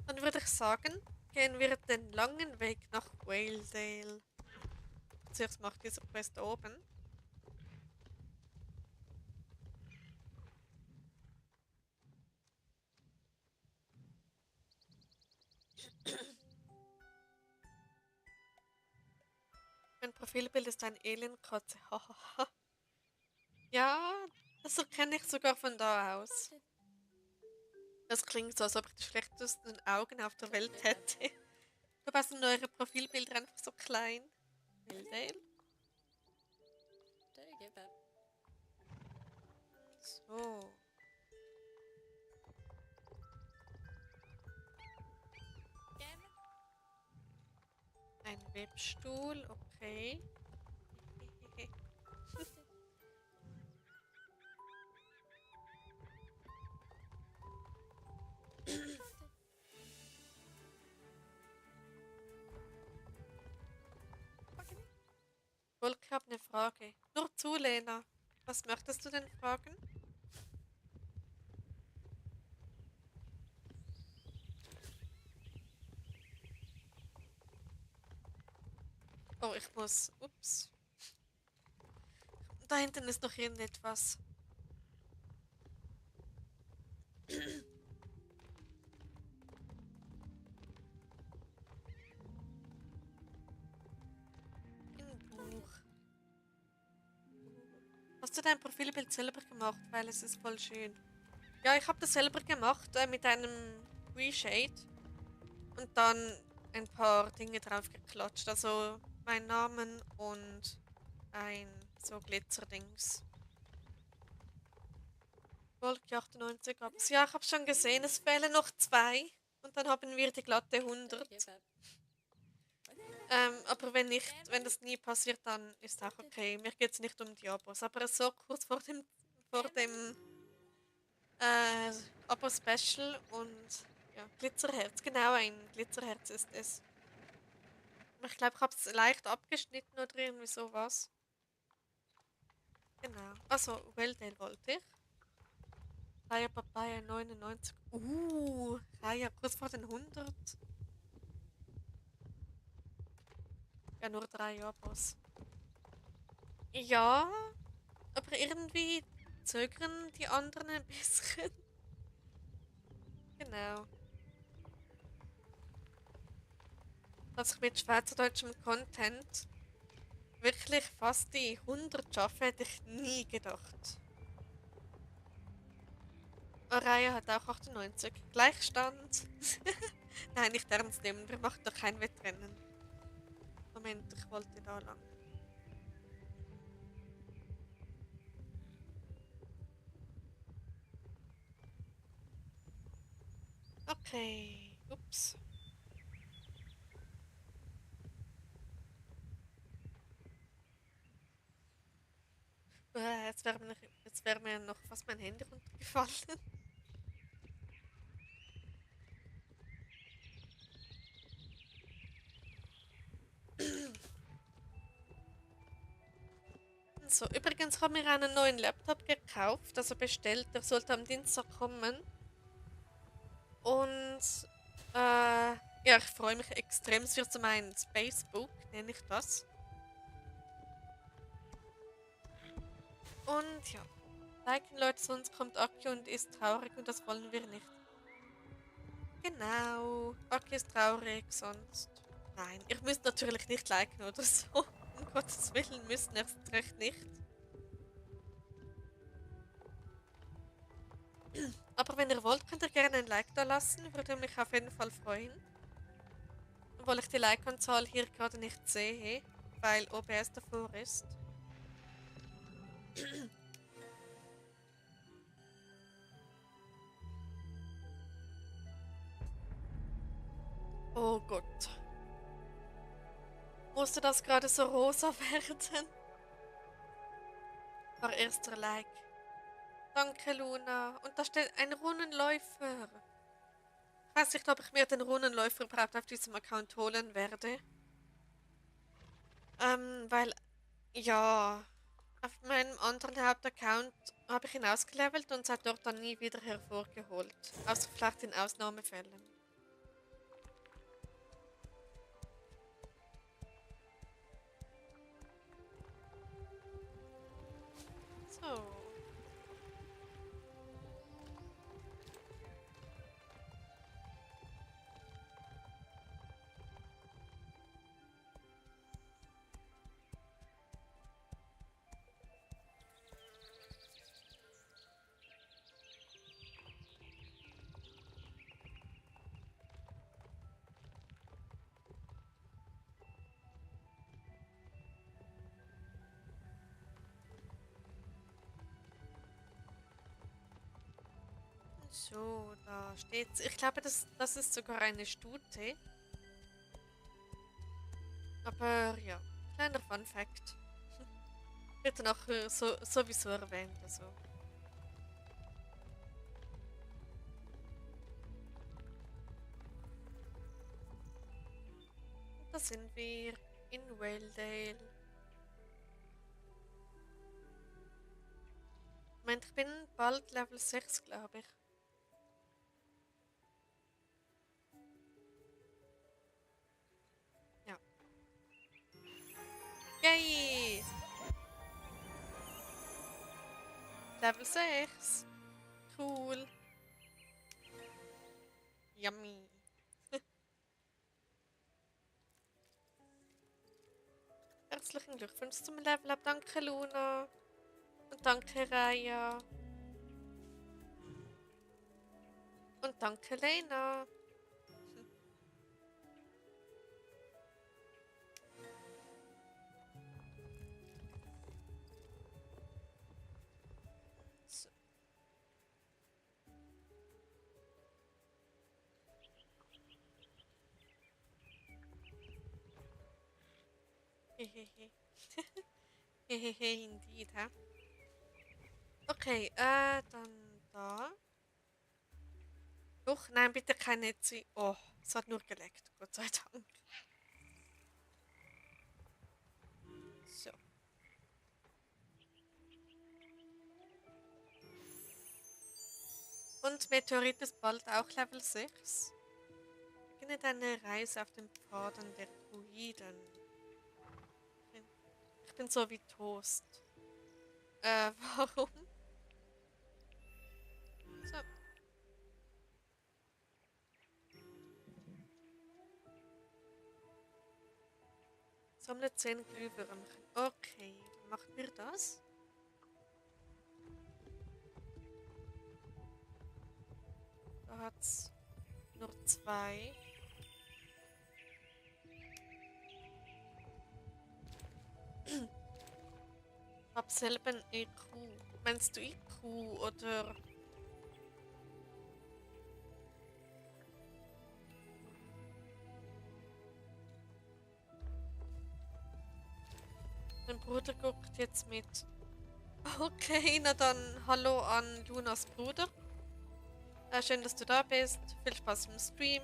Dann würde ich sagen, gehen wir den langen Weg nach Waledale. Zuerst mache ich diese Quest oben. Mein Profilbild ist eine Alienkatze. Hahaha. Ja, das erkenne ich sogar von da aus. Das klingt so, als ob ich die schlechtesten Augen auf der Welt hätte. Dabei sind eure Profilbilder einfach so klein. Waledale. So. Ein Webstuhl, okay. Volker, ich habe eine Frage. Nur zu, Lena. Was möchtest du denn fragen? Oh, ich muss. Ups. Da hinten ist noch irgendetwas. Ein Buch. Hast du dein Profilbild selber gemacht? Weil es ist voll schön. Ja, ich habe das selber gemacht mit einem Reshade und dann ein paar Dinge drauf geklatscht. Also mein Namen und ein so Glitzerdings. Wolke 98 Abos. Ja, ich habe schon gesehen, es fehlen noch 2 und dann haben wir die glatte 100. Aber wenn das nie passiert, dann ist auch okay. Mir geht es nicht um die Abos. Aber so kurz vor dem äh, Abo-Special und ja, Glitzerherz. Genau, ein Glitzerherz ist es. Ich glaube, ich habe es leicht abgeschnitten oder irgendwie sowas. Genau. Also, Welldale wollte ich. Raya Papaya 99. Raya, kurz vor den 100. Ja, nur 3 Abos. Ja, aber irgendwie zögern die anderen ein bisschen. Genau. Dass ich mit schweizerdeutschem Content wirklich fast die 100 schaffe, hätte ich nie gedacht. Araya hat auch 98. Gleichstand. Nein, nicht ernst nehmen. Wir machen doch kein Wettrennen. Moment, ich wollte da lang. Okay. Ups. jetzt wär mir noch fast mein Handy runtergefallen. So, übrigens habe ich mir einen neuen Laptop gekauft, also bestellt. Der sollte am Dienstag kommen. Und ja, ich freue mich extrem. Es wird so mein Spacebook, nenne ich das. Und ja, liken Leute, sonst kommt Aki und ist traurig und das wollen wir nicht. Genau, Aki ist traurig, sonst. Nein, ihr müsst natürlich nicht liken oder so. Um Gottes Willen müssen erst recht nicht. Aber wenn ihr wollt, könnt ihr gerne ein Like da lassen. Würde mich auf jeden Fall freuen. Obwohl ich die Like-Anzahl hier gerade nicht sehe, weil OBS davor ist. Oh Gott. Musste das gerade so rosa werden? War erster Like. Danke, Luna. Und da steht ein Runenläufer. Ich weiß nicht, ob ich mir den Runenläufer überhaupt auf diesem Account holen werde. Weil, ja, auf meinem anderen Hauptaccount habe ich ihn ausgelevelt und seit dort dann nie wieder hervorgeholt. Außer vielleicht in Ausnahmefällen. So. So, da steht's. Ich glaube, das ist sogar eine Stute. Aber ja, kleiner Fun Fact. Wird dann auch sowieso erwähnt. Also. Da sind wir in Waledale. Moment, ich bin bald Level 6, glaube ich. Ja. Yay! Level 6. Cool. Yummy. Herzlichen Glückwunsch zum Level Up. Danke, Luna. Und danke, Raya. Und danke, Lena. So. Hehehe. Hehehe, indeed, hä? Okay, dann da. Doch, nein, bitte kein Netzi. Oh, es hat nur geleckt, Gott sei Dank. So. Und Meteorit ist bald auch Level 6. Beginne deine Reise auf den Pfaden der Druiden. Ich bin so wie Toast. Warum? So. Sammle 10 Glühwürmchen. Okay, dann machen wir das. Da hat's nur 2. Hab selber ein IQ. Meinst du IQ oder... Mein Bruder guckt jetzt mit. Okay, na dann hallo an Lunas Bruder. Schön, dass du da bist. Viel Spaß im Stream.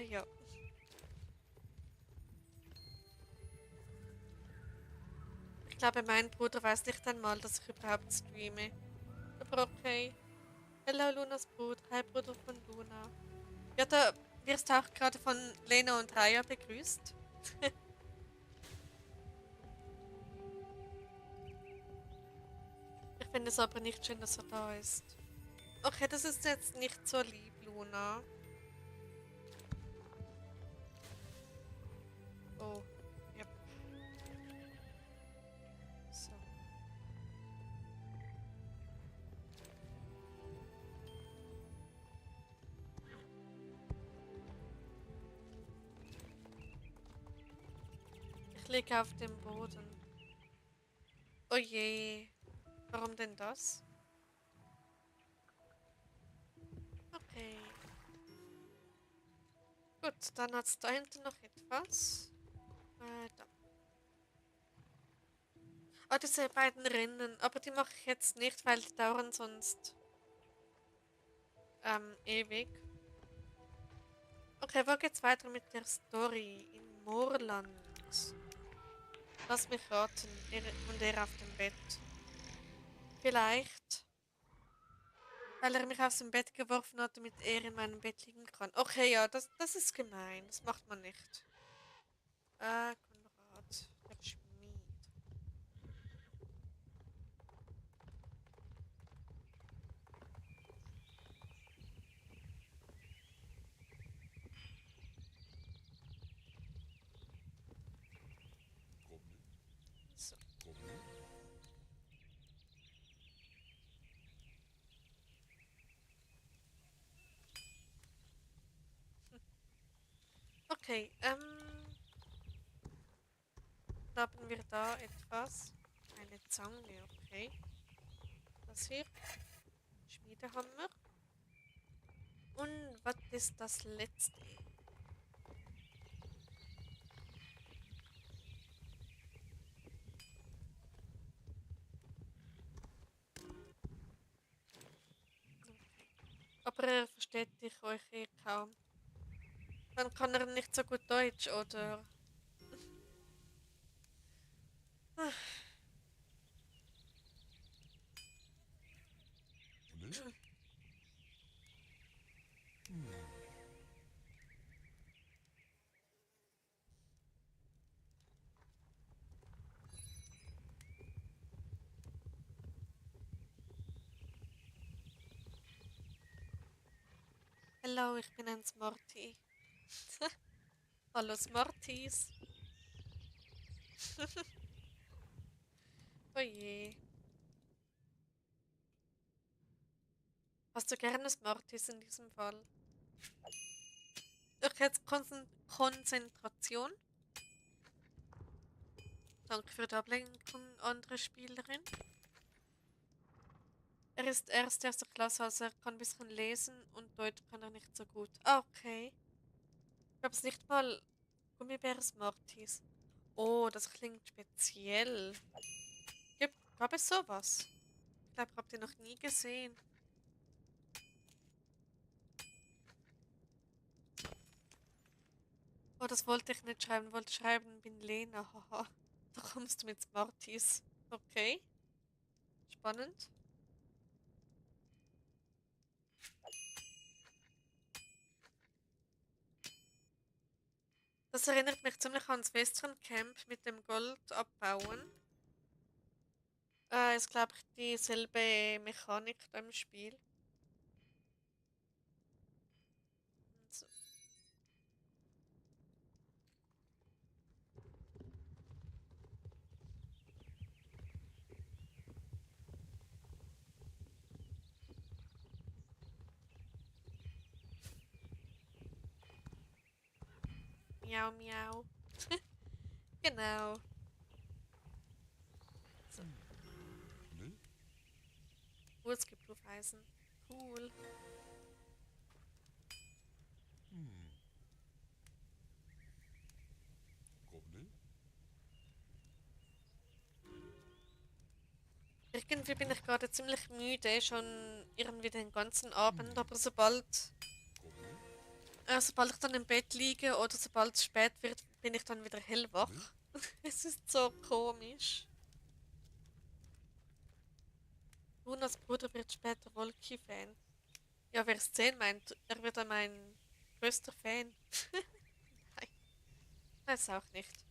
Ja. Ich glaube, mein Bruder weiß nicht einmal, dass ich überhaupt streame. Aber okay. Hello, Lunas Bruder. Hi, Bruder von Luna. Ja, da wirst du auch gerade von Lena und Raya begrüßt. Ich finde es aber nicht schön, dass er da ist. Okay, das ist jetzt nicht so lieb, Luna. Oh, ja. So. Ich liege auf dem Boden. Oh je. Warum denn das? Okay. Gut, dann hat es da hinten noch etwas. Da. Oh, diese beiden Rennen. Aber die mache ich jetzt nicht, weil die dauern sonst ewig. Okay, wo geht's weiter mit der Story? In Moorland. Lass mich raten. Und er auf dem Bett. Vielleicht, weil er mich aus dem Bett geworfen hat, damit er in meinem Bett liegen kann. Okay, ja, das ist gemein. Das macht man nicht. Konrad, der Schmied. Goblin, So. Goblin, Okay, haben wir da etwas? Eine Zange, okay. Das hier. Schmiedehammer. Und was ist das letzte? Aber er versteht dich euch eh kaum. Dann kann er nicht so gut Deutsch, oder? Goblin, Hallo, ich bin ein Smarty. Hallo Smarties. Oh je. Hast du gerne Smarties in diesem Fall? Doch jetzt Konzentration. Danke für die Ablenkung, andere Spielerin. Er ist erster Klasse, also er kann ein bisschen lesen und Deutsch kann er nicht so gut. Ah, okay. Ich glaube es nicht mal Gummibär Smarties. Oh, das klingt speziell. Gab es sowas? Ich glaube, habt ihr noch nie gesehen. Oh, das wollte ich nicht schreiben. Ich wollte schreiben, bin Lena. Haha. Da kommst du mit Smarties. Okay. Spannend. Das erinnert mich ziemlich ans Western Camp mit dem Gold abbauen. Ist, glaube ich, dieselbe Mechanik da im Spiel. So. Miau, miau. Genau. So. Goblin, Es gibt Hufeisen. Cool. Goblin, irgendwie bin ich gerade ziemlich müde, schon irgendwie den ganzen Abend, aber sobald ich dann im Bett liege oder sobald es spät wird, bin ich dann wieder hellwach. Es ist so komisch. Lunas Bruder wird später Wolki-Fan. Ja, wer es sehen meint, er wird dann mein größter Fan. Nein, weiß auch nicht.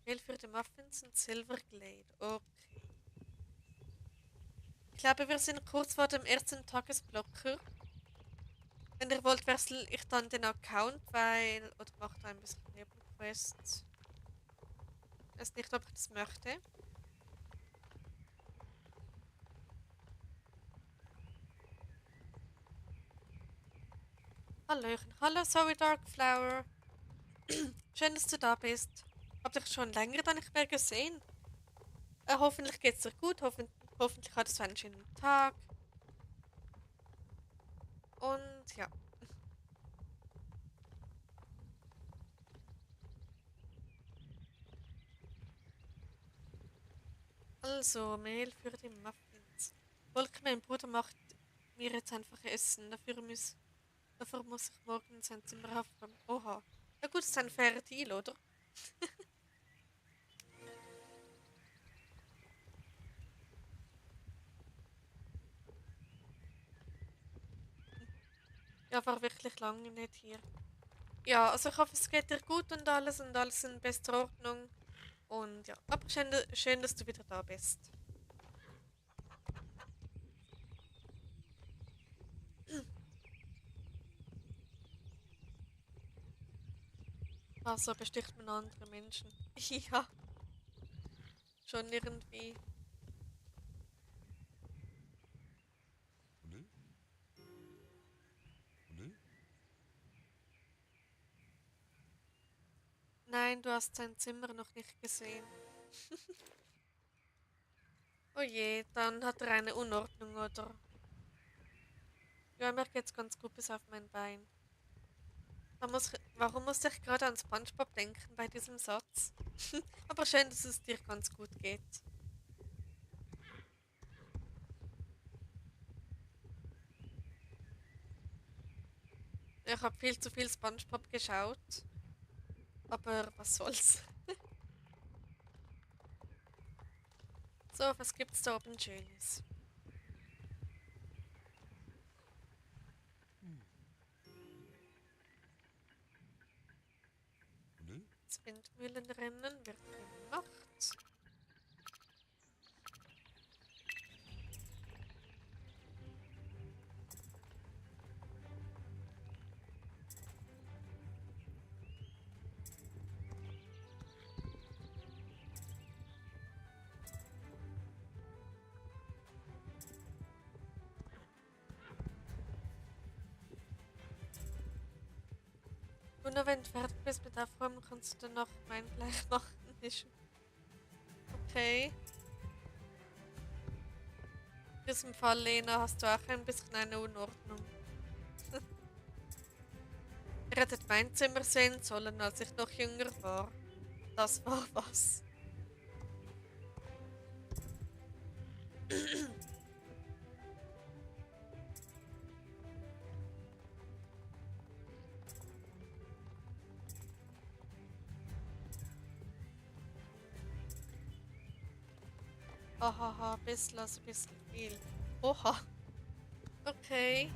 Mehl für die Muffins und Silver Glade. Okay. Ich glaube, wir sind kurz vor dem ersten Tagesblocker. Wenn ihr wollt, wechsle ich dann den Account, weil... Oder macht ein bisschen Nebenquests. Ich weiß nicht, ob ich das möchte. Hallöchen. Hallo Zoe Darkflower. Schön, dass du da bist. Hab dich schon länger dann nicht mehr gesehen. Hoffentlich geht's dir gut. Hoffentlich hattest du einen schönen Tag. Und ja. Also, Mehl für die Muffins. Volker, mein Bruder, macht mir jetzt einfach Essen. Dafür muss ich morgen in sein Zimmer aufräumen. Oha. Ja gut, ist ein fairer Deal, oder? Ja, war wirklich lange nicht hier. Ja, also ich hoffe, es geht dir gut und alles in bester Ordnung. Und ja, aber schön, dass du wieder da bist. Also besticht man andere Menschen. Ja, schon irgendwie. Ne? Ne? Nein, du hast sein Zimmer noch nicht gesehen. Oh je, dann hat er eine Unordnung, oder? Ja, mir geht's ganz gut bis auf mein Bein. Warum musste ich gerade an SpongeBob denken bei diesem Satz? Aber schön, dass es dir ganz gut geht. Ich habe viel zu viel SpongeBob geschaut. Aber was soll's? So, was gibt's da oben Schönes? Ne? Das Windmühlenrennen wird gemacht. Und nur wenn du fertig bist mit Aufräumen, kannst du dann noch mein Blech machen. Ist okay. In diesem Fall, Lena, hast du auch ein bisschen eine Unordnung. Ihr hättet mein Zimmer sehen sollen, als ich noch jünger war. Das war was. Hahaha, also ein bisschen viel. Oha. Okay.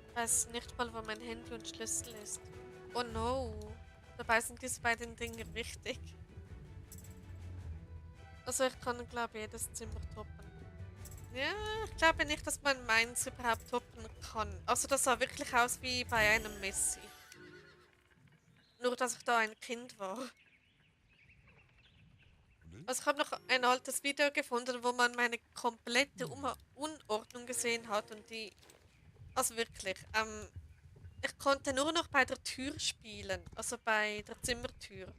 Ich weiß nicht mal, wo mein Handy und Schlüssel ist. Oh no. Dabei sind diese beiden Dinge wichtig. Also ich kann, glaube ich, jedes Zimmer toppen. Ja, ich glaube nicht, dass man meins überhaupt toppen kann. Also das sah wirklich aus wie bei einem Messi. Nur, dass ich da ein Kind war. Ne? Also ich habe noch ein altes Video gefunden, wo man meine komplette Unordnung gesehen hat und die... Also wirklich, ich konnte nur noch bei der Tür spielen, also bei der Zimmertür.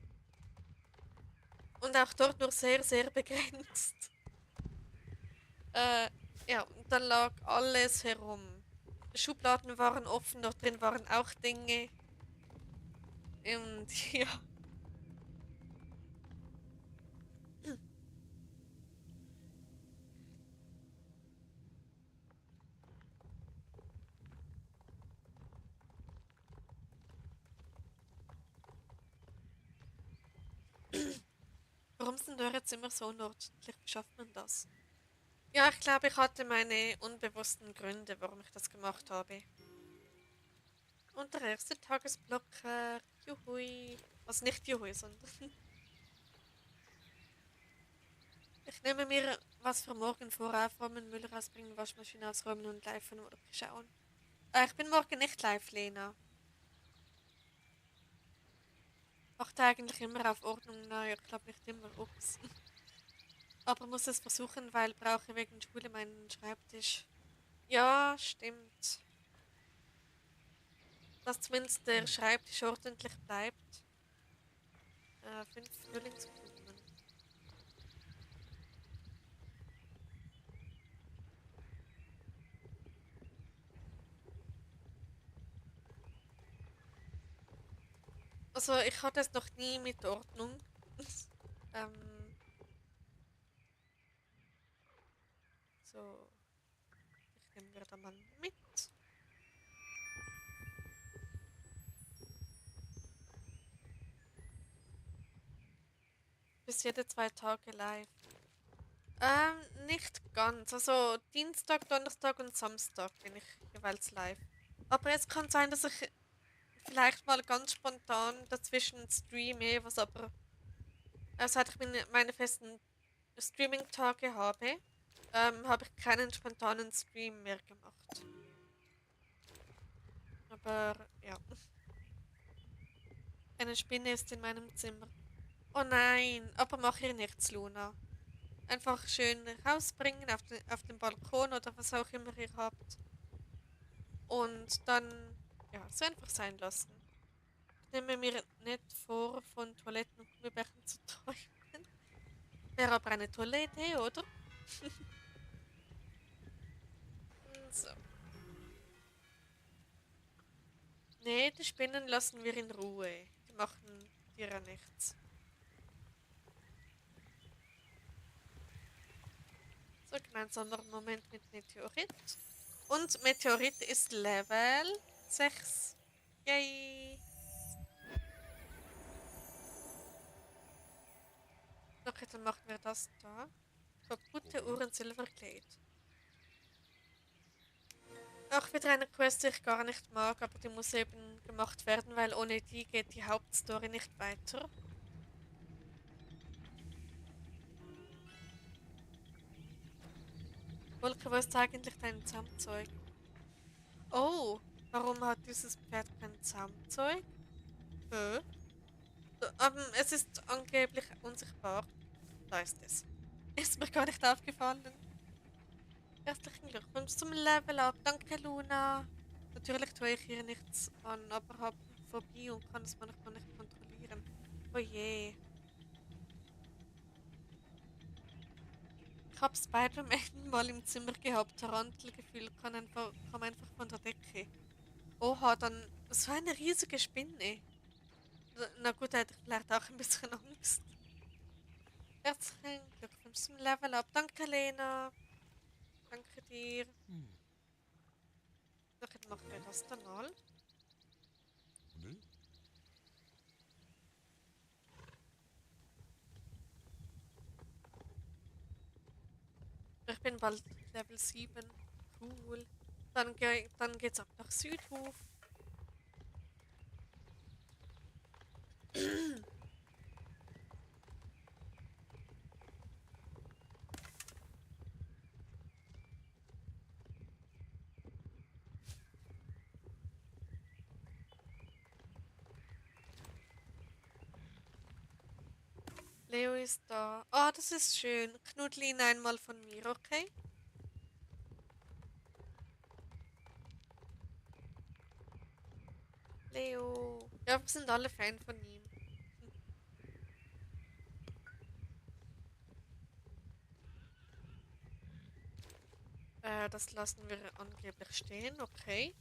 Und auch dort nur sehr, sehr begrenzt. Äh, Ja, und dann lag alles herum. Schubladen waren offen, dort drin waren auch Dinge. Und ja, warum sind eure Zimmer so unordentlich? Wie schafft man das? Ja, ich glaube, ich hatte meine unbewussten Gründe, warum ich das gemacht habe. Und der erste Tagesblocker. Juhui. Also nicht Juhui, sondern ich nehme mir was für morgen vor, aufräumen, Müll rausbringen, Waschmaschine ausräumen und live von Urlaub schauen. Ich bin morgen nicht live, Lena. Achte eigentlich immer auf Ordnung. Nein, ich glaube nicht immer. Ups. Aber muss es versuchen, weil brauche wegen Schule meinen Schreibtisch. Ja, stimmt. Dass zumindest der Schreibtisch ordentlich bleibt. 5 Frühlingsblumen. Also ich hatte es noch nie mit Ordnung. ähm, so, ich nehme wir da mal mit. Bis jede 2 Tage live. Nicht ganz. Also Dienstag, Donnerstag und Samstag bin ich jeweils live. Aber es kann sein, dass ich vielleicht mal ganz spontan dazwischen streame, was aber, seit ich meine festen Streaming-Tage habe, habe ich keinen spontanen Stream mehr gemacht. Aber ja, eine Spinne ist in meinem Zimmer. Oh nein, aber mach ihr nichts, Luna. Einfach schön rausbringen auf den Balkon oder was auch immer ihr habt. Und dann, ja, so einfach sein lassen. Ich nehme mir nicht vor, von Toiletten und Gummibärchen zu träumen. Wäre aber eine tolle Idee, oder? So. Nee, die Spinnen lassen wir in Ruhe. Die machen dir ja nichts. So, gemeinsamer Moment mit Meteorit. Und Meteorit ist Level 6. Yay! Okay, dann machen wir das da. Kaputte Uhren Silverglade. Auch wieder eine Quest, die ich gar nicht mag, aber die muss eben gemacht werden, weil ohne die geht die Hauptstory nicht weiter. Wolke, wo ist eigentlich dein Zaumzeug? Oh, warum hat dieses Pferd kein Zaumzeug? Hä? Es ist angeblich unsichtbar. Da ist es. Ist mir gar nicht aufgefallen. Herzlichen Glückwunsch zum Level Up. Danke, Luna. Natürlich tue ich hier nichts an, aber habe Phobie und kann es manchmal nicht kontrollieren. Oh je. Ich habe Spider-Man mal im Zimmer gehabt. Tarantelgefühl kam einfach von der Decke. Oha, dann so eine riesige Spinne. Na gut, da hätte ich vielleicht auch ein bisschen Angst. Herzlichen Glückwunsch zum Level Up. Danke, Lena. Danke dir. Okay, dann machen wir das dann mal. Ne? Ich bin bald Level 7. Cool. Dann geht's ab nach Südhof. Leo ist da. Ah, das ist schön. Knuddel ihn einmal von mir, okay? Leo. Ja, wir sind alle Fan von ihm. Das lassen wir angeblich stehen, okay.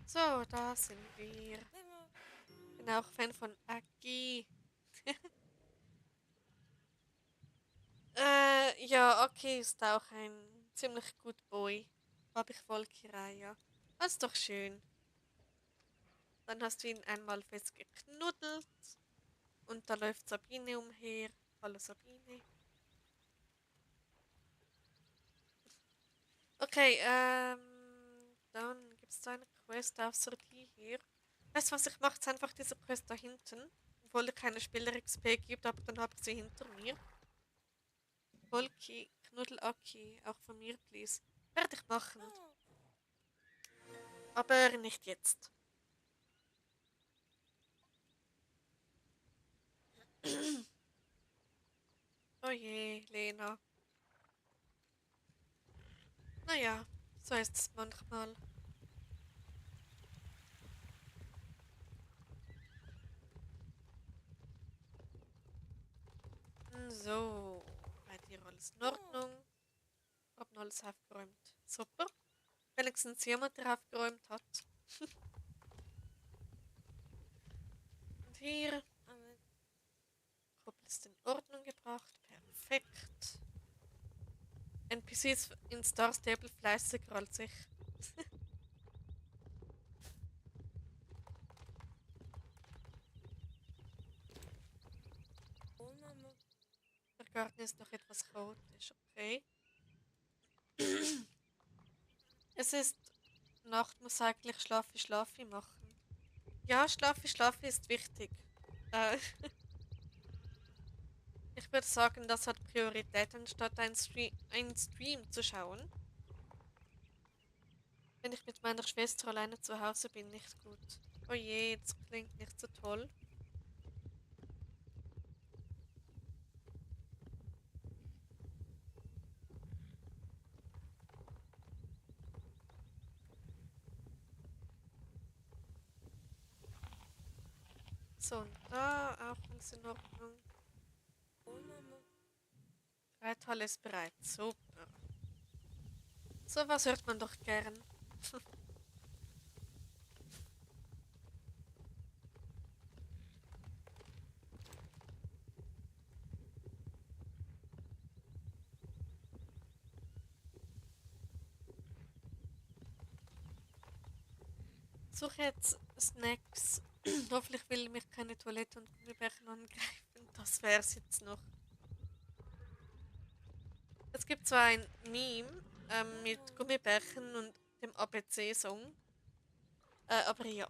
So, da sind wir. Bin auch Fan von Aki. Ja, Aki ist auch ein ziemlich gut Boy. Hab ich Volkerei, ja. Das ist doch schön. Dann hast du ihn einmal fest geknuddelt und da läuft Sabine umher. Hallo Sabine. Okay, dann gibt es da eine Quest außer die hier. Weißt du was, ich mache jetzt einfach diese Quest da hinten. Obwohl er keine Spieler-XP gibt, aber dann habe ich sie hinter mir. Volki, Knuddelaki, auch von mir, please. Werde ich machen. Aber nicht jetzt. Oh je, Lena. Naja, so ist es manchmal. So, bei dir alles in Ordnung. Hab noch alles aufgeräumt. Super. Wenigstens jemand, der aufgeräumt hat. Und hier, Koppel ist in Ordnung gebracht. Perfekt. NPCs in Star Stable fleißiger als ich. Der Garten ist noch etwas chaotisch, okay. Es ist Nacht, muss eigentlich Schlafi Schlafi machen. Ja, Schlafi Schlafi ist wichtig. Äh, Ich würde sagen, das hat Priorität, anstatt einen Stream zu schauen. Wenn ich mit meiner Schwester alleine zu Hause bin, nicht gut. Oh je, das klingt nicht so toll. So, und da auch alles in Ordnung. Reithalle ist bereit. Super. So was hört man doch gern. Suche jetzt Snacks. Hoffentlich will mich keine Toilette und Gummibärchen angreifen. Das wär's jetzt noch. Es gibt zwar ein Meme mit Gummibärchen und dem ABC-Song, aber ja.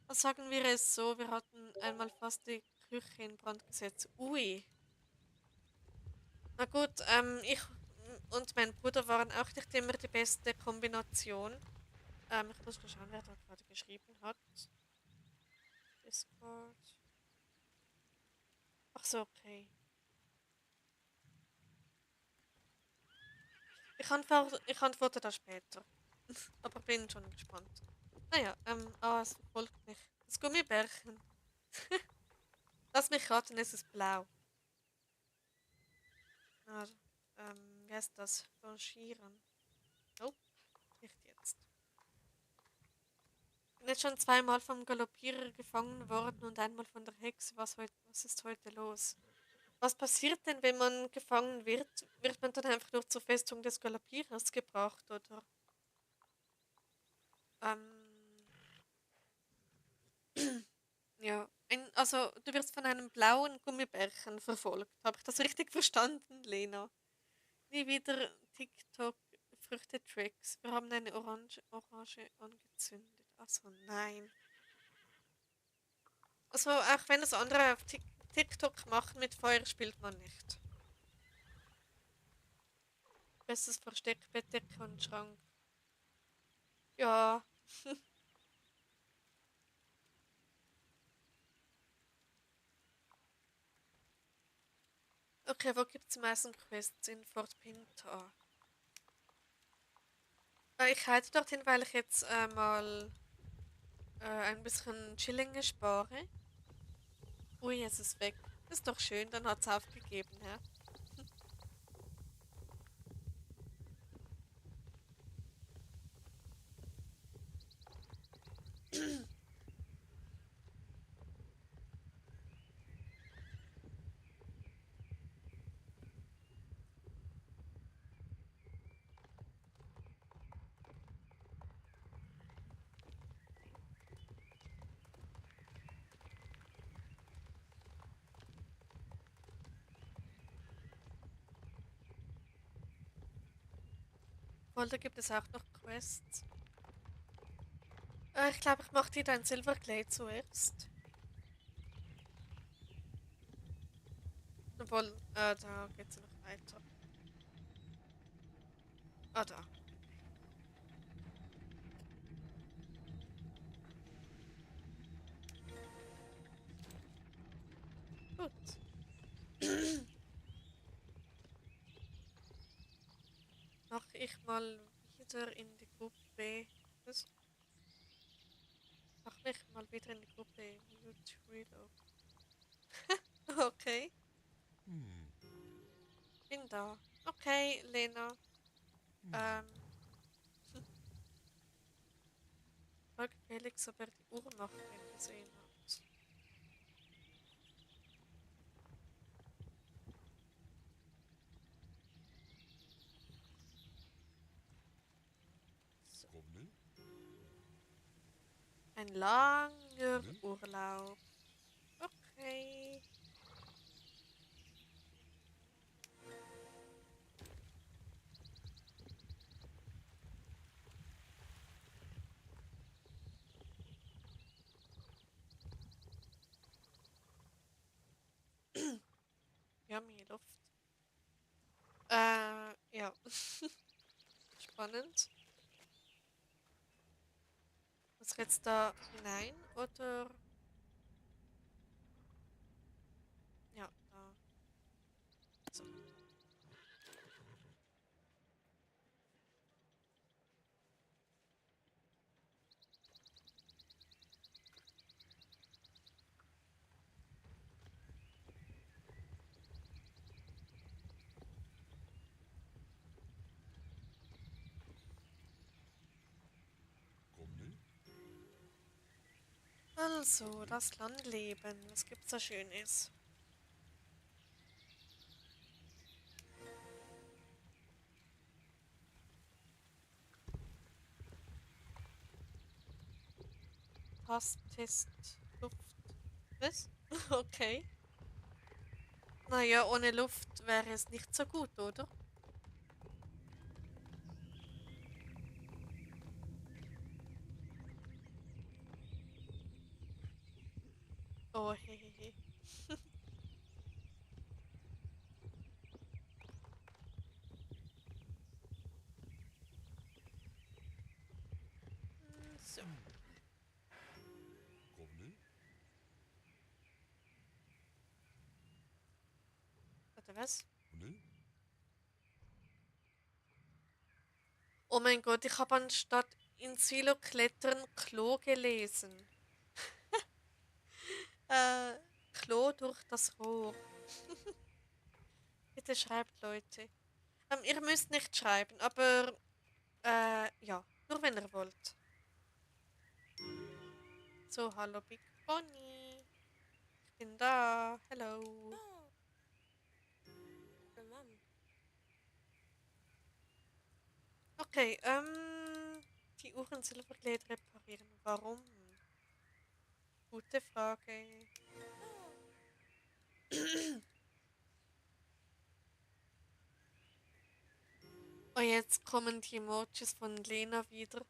Was sagen wir es so? Wir hatten einmal fast die Küche in Brand gesetzt. Ui. Na gut, ich und mein Bruder waren auch nicht immer die beste Kombination. Ich muss mal schauen, wer da gerade geschrieben hat. Discord. Ach so, okay. Ich antworte da später. Aber bin schon gespannt. Naja, es verfolgt mich. Das Gummibärchen. Lass mich raten, es ist blau. Ah, wie heißt das? Blanchieren. Nope, nicht jetzt. Bin jetzt schon zweimal vom Galoppierer gefangen worden und einmal von der Hexe. Was ist heute los? Was passiert denn, wenn man gefangen wird? Wird man dann einfach nur zur Festung des Galoppierers gebracht, oder? Ähm, ja. Also, du wirst von einem blauen Gummibärchen verfolgt. Habe ich das richtig verstanden, Lena? Nie wieder TikTok-Früchte-Tricks. Wir haben eine Orange angezündet. Also, nein. Also, auch wenn das andere auf TikTok machen, mit Feuer spielt man nicht. Bestes Versteck, Bettdecke und Schrank. Ja. Okay, wo gibt es am meisten Quests in Fort Pintar? Ich heite dorthin, weil ich jetzt mal ein bisschen Schillinge spare. Ui, jetzt ist es weg. Ist doch schön, dann hat es aufgegeben, ja. Voll, da gibt es auch noch Quests. Ich glaube, ich mache die dann Silverglade zuerst. Obwohl, da geht's ja noch weiter. Ah, da. Gut. Mache ich mal wieder in die Gruppe. Was? Mach mich mal wieder in die Gruppe. Mute Reload. Okay, Hm. bin da. Okay, Lena. Hm. Ähm, frag Felix, ob er die Uhrmacherin gesehen hat. So. Komm, Ein langer ne? Urlaub. Okay. Yummy Luft. Ja. Spannend. Muss ich jetzt da hinein oder? Ja, da. So. Komm, ne? Also, das Landleben. Was gibt's da Schönes? Passtest, Luft. Was? Okay. Naja, ohne Luft wäre es nicht so gut, oder? Oh, hehehe. So, Komm, ne? warte, was? Ne? Oh mein Gott, ich habe anstatt in Silo klettern Klo gelesen. Äh, Klo durch das Rohr. Bitte schreibt, Leute. Ihr müsst nicht schreiben, aber ja, nur wenn ihr wollt. So, hallo Big Bonnie. Ich bin da. Hello. Oh, Mann. Okay, die Uhren Silberglät reparieren. Warum? Gute Frage. Oh, jetzt kommen die Emojis von Lena wieder.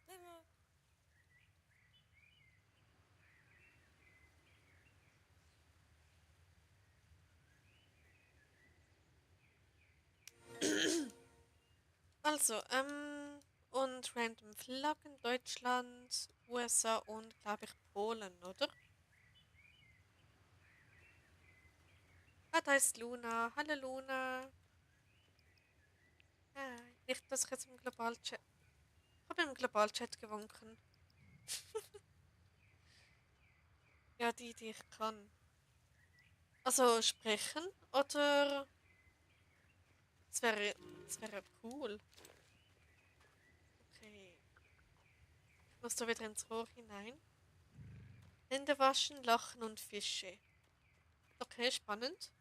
Mama. Also, und random Flaggen. Deutschland, USA und, glaube ich, Polen, oder? Ah, da ist Luna. Hallo Luna. Nicht, dass ich jetzt im Globalchat. Ich habe im Globalchat gewunken. Ja, die ich kann. Also sprechen oder das wäre, das wäre cool. Okay. Ich muss da wieder ins Rohr hinein. Hände waschen, lachen und Fische. Okay, spannend.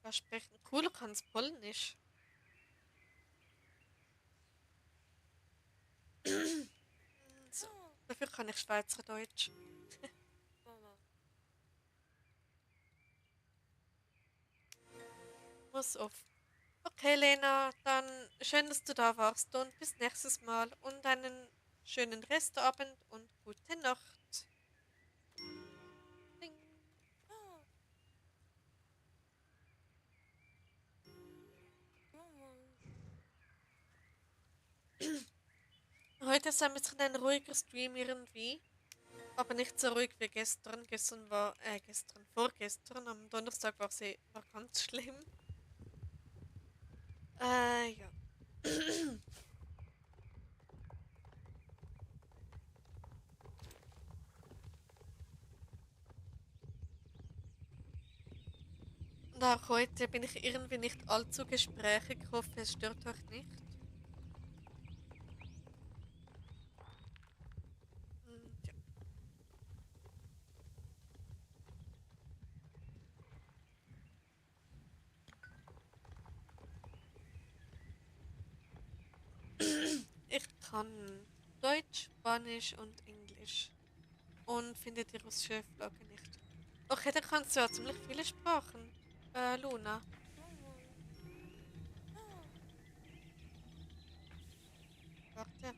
Ja, sprechen. Cool, kann es Polnisch. So. Dafür kann ich Schweizerdeutsch. Mama. Muss auf. Okay, Lena, dann schön, dass du da warst und bis nächstes Mal und einen schönen Restabend und gute Nacht. Ding. Ah. Mama. Heute ist ein bisschen ein ruhiger Stream irgendwie, aber nicht so ruhig wie gestern. Vorgestern, am Donnerstag war ganz schlimm. Ja. Und auch heute bin ich irgendwie nicht allzu gesprächig. Ich hoffe, es stört euch nicht. Ja. Ich kann Deutsch, Spanisch und Englisch. Und finde die russische Flagge nicht. Okay, dann kannst du ja ziemlich viele Sprachen. Luna. Mama. Ah. Warte.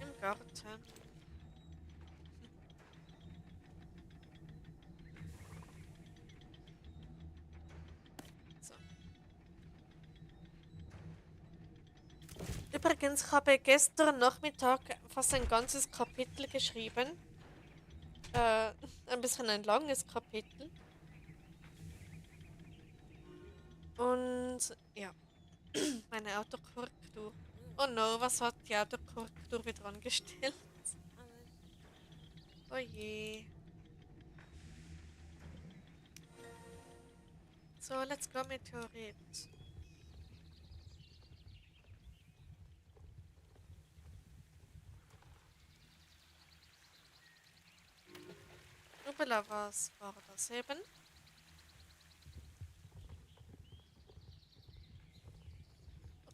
Im Garten. So. Übrigens, ich habe gestern Nachmittag fast ein ganzes Kapitel geschrieben. Ein bisschen ein langes Kapitel. Und ja, meine Autokorrektur. Oh no, was hat die Autokorrektur wieder angestellt? Alles. Oh je. So, let's go, Meteorit. Hoppala, was war das eben?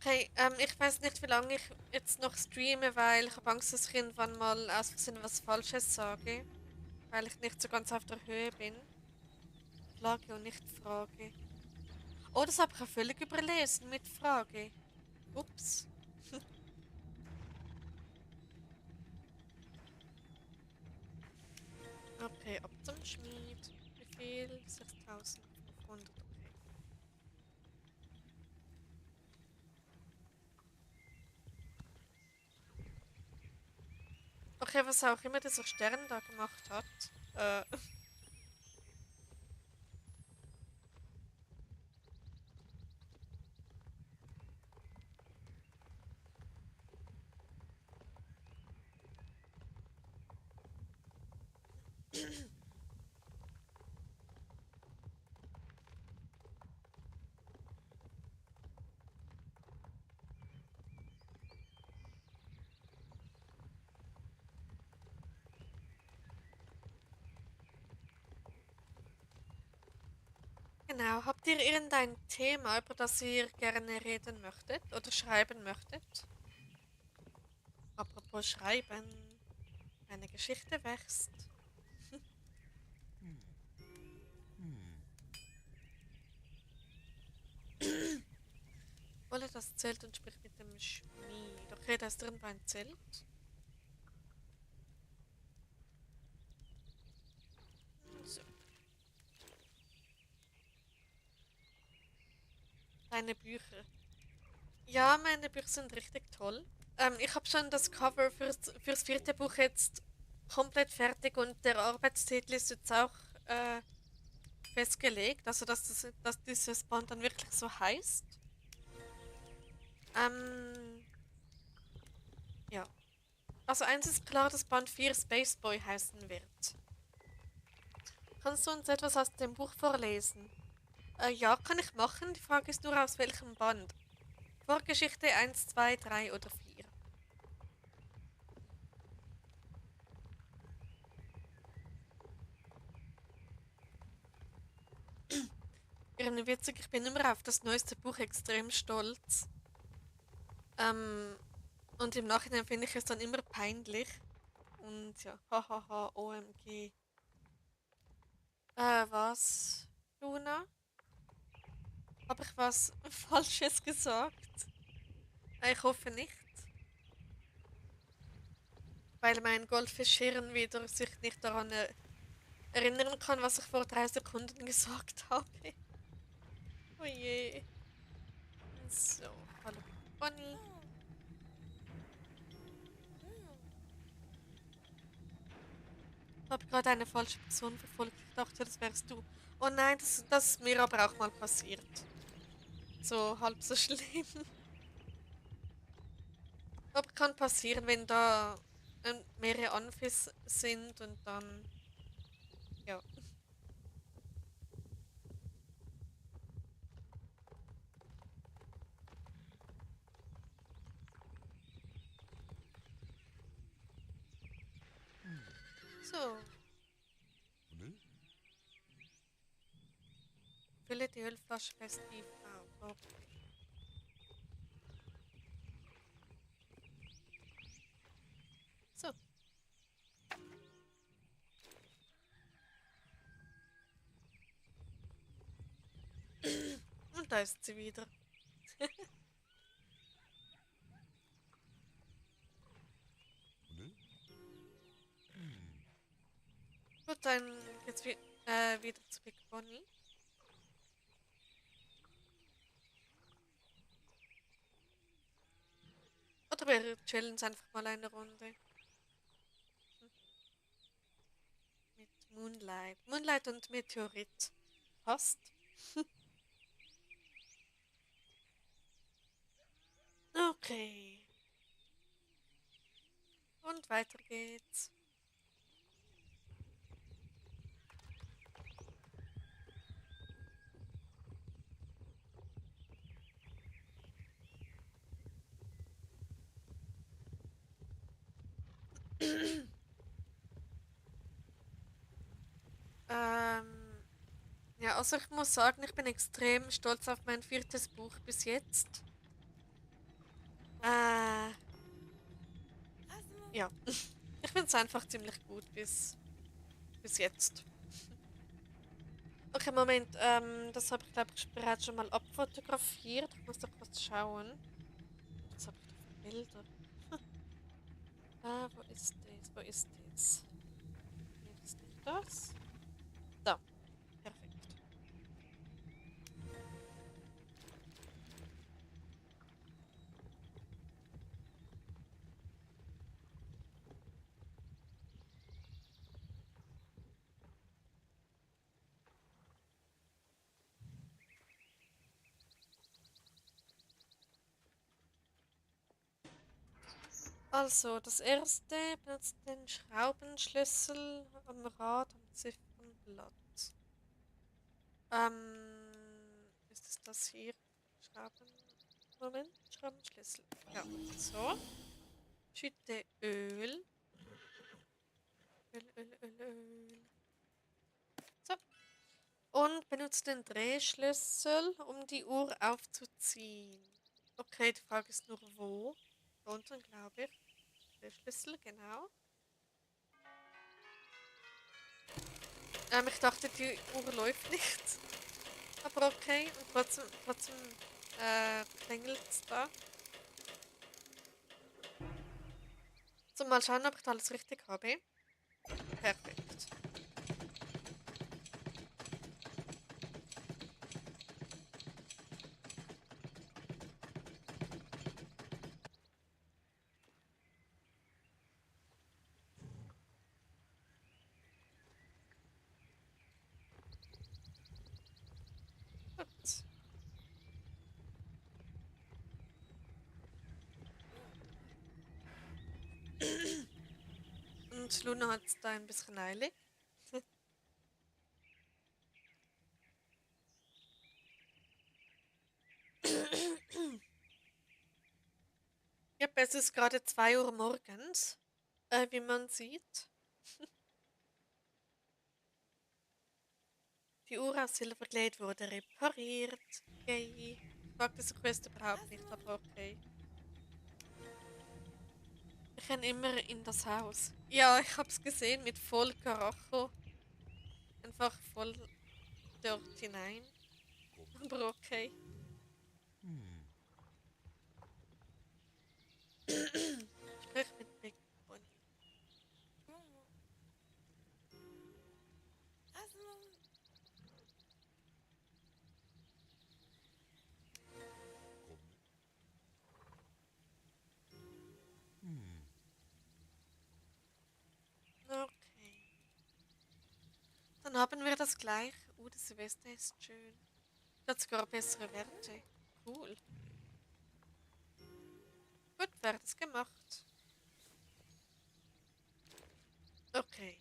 Okay, ich weiß nicht, wie lange ich jetzt noch streame, weil ich habe Angst, dass ich irgendwann mal aus Versehen was Falsches sage. Weil ich nicht so ganz auf der Höhe bin. Flagge und nicht Frage. Oh, das habe ich ja völlig überlesen mit Frage. Ups. Okay, ab zum Schmied. Wie viel? 6500, okay. Okay, was auch immer dieser Stern da gemacht hat. Äh, genau. Habt ihr irgendein Thema, über das ihr gerne reden möchtet oder schreiben möchtet? Apropos Schreiben. Eine Geschichte wächst. Wolle das Zelt und spricht mit dem Schmied. Okay, da ist irgendwo ein Zelt. So. Deine Bücher. Ja, meine Bücher sind richtig toll. Ich habe schon das Cover fürs vierte Buch jetzt komplett fertig und der Arbeitstitel ist jetzt auch äh, festgelegt, also dass dieses Band dann wirklich so heißt. Ähm, ja. Also eins ist klar, dass Band 4 Spaceboy heißen wird. Kannst du uns etwas aus dem Buch vorlesen? Ja, kann ich machen. Die Frage ist nur aus welchem Band. Vorgeschichte eins, 2, 3 oder 4. Irgendwie witzig, ich bin immer auf das neueste Buch extrem stolz. Ähm, und im Nachhinein finde ich es dann immer peinlich. Und ja, hahaha, OMG. Was? Luna? Habe ich was Falsches gesagt? Ich hoffe nicht. Weil mein Goldfischhirn wieder sich nicht daran erinnern kann, was ich vor 3 Sekunden gesagt habe. Oh je. So, hallo Bonnie. Ich habe gerade eine falsche Person verfolgt. Ich dachte, das wärst du. Oh nein, das ist mir aber auch mal passiert. So halb so schlimm. Aber kann passieren, wenn da mehrere Anfis sind und dann, ja. So, Ne? fülle die Ölflasche fest tief auf. Okay. So, und da ist sie wieder. Ne? Gut, dann geht's wieder zu Big Bonnie. Oder wir chillen einfach mal eine Runde. Mit Moonlight. Moonlight und Meteorit. Passt. Okay. Und weiter geht's. Ähm, ja, also ich muss sagen, ich bin extrem stolz auf mein viertes Buch bis jetzt. Äh, ja. Ich finde es einfach ziemlich gut bis jetzt. Okay, Moment. Das habe ich, glaube ich, bereits schon mal abfotografiert. Ich muss doch kurz schauen. Was habe ich da für Bilder? Wo ist das? Wo ist das? Nee, das ist nicht das. Da, perfekt. Also, das erste benutzt den Schraubenschlüssel am Rad am Ziffernblatt. Ist es das hier? Schrauben. Moment, Schraubenschlüssel. Ja, so. Schütte Öl. Öl. So. Und benutzt den Drehschlüssel, um die Uhr aufzuziehen. Okay, die Frage ist nur wo. Da unten, glaube ich. Drehschlüssel, genau. Ich dachte, die Uhr läuft nicht. Aber okay, und trotzdem klingelt es da. So, mal schauen, ob ich da alles richtig habe. Perfekt. Und Luna hat es da ein bisschen eilig. Ja, es ist gerade 2 Uhr morgens, wie man sieht. Die Uhr aus Silverglade wurde repariert. Yay. Ich mag diese Quest überhaupt nicht, aber okay. Ich renn immer in das Haus. Ja, ich hab's gesehen mit voll Karacho. Einfach voll dort hinein. Aber okay. Sprich mit Big Bonnie. Mama. Aslan. Okay. Dann haben wir das gleich. Das Silvester ist schön. Hat sogar bessere Werte. Cool. Gut, wird es gemacht. Okay.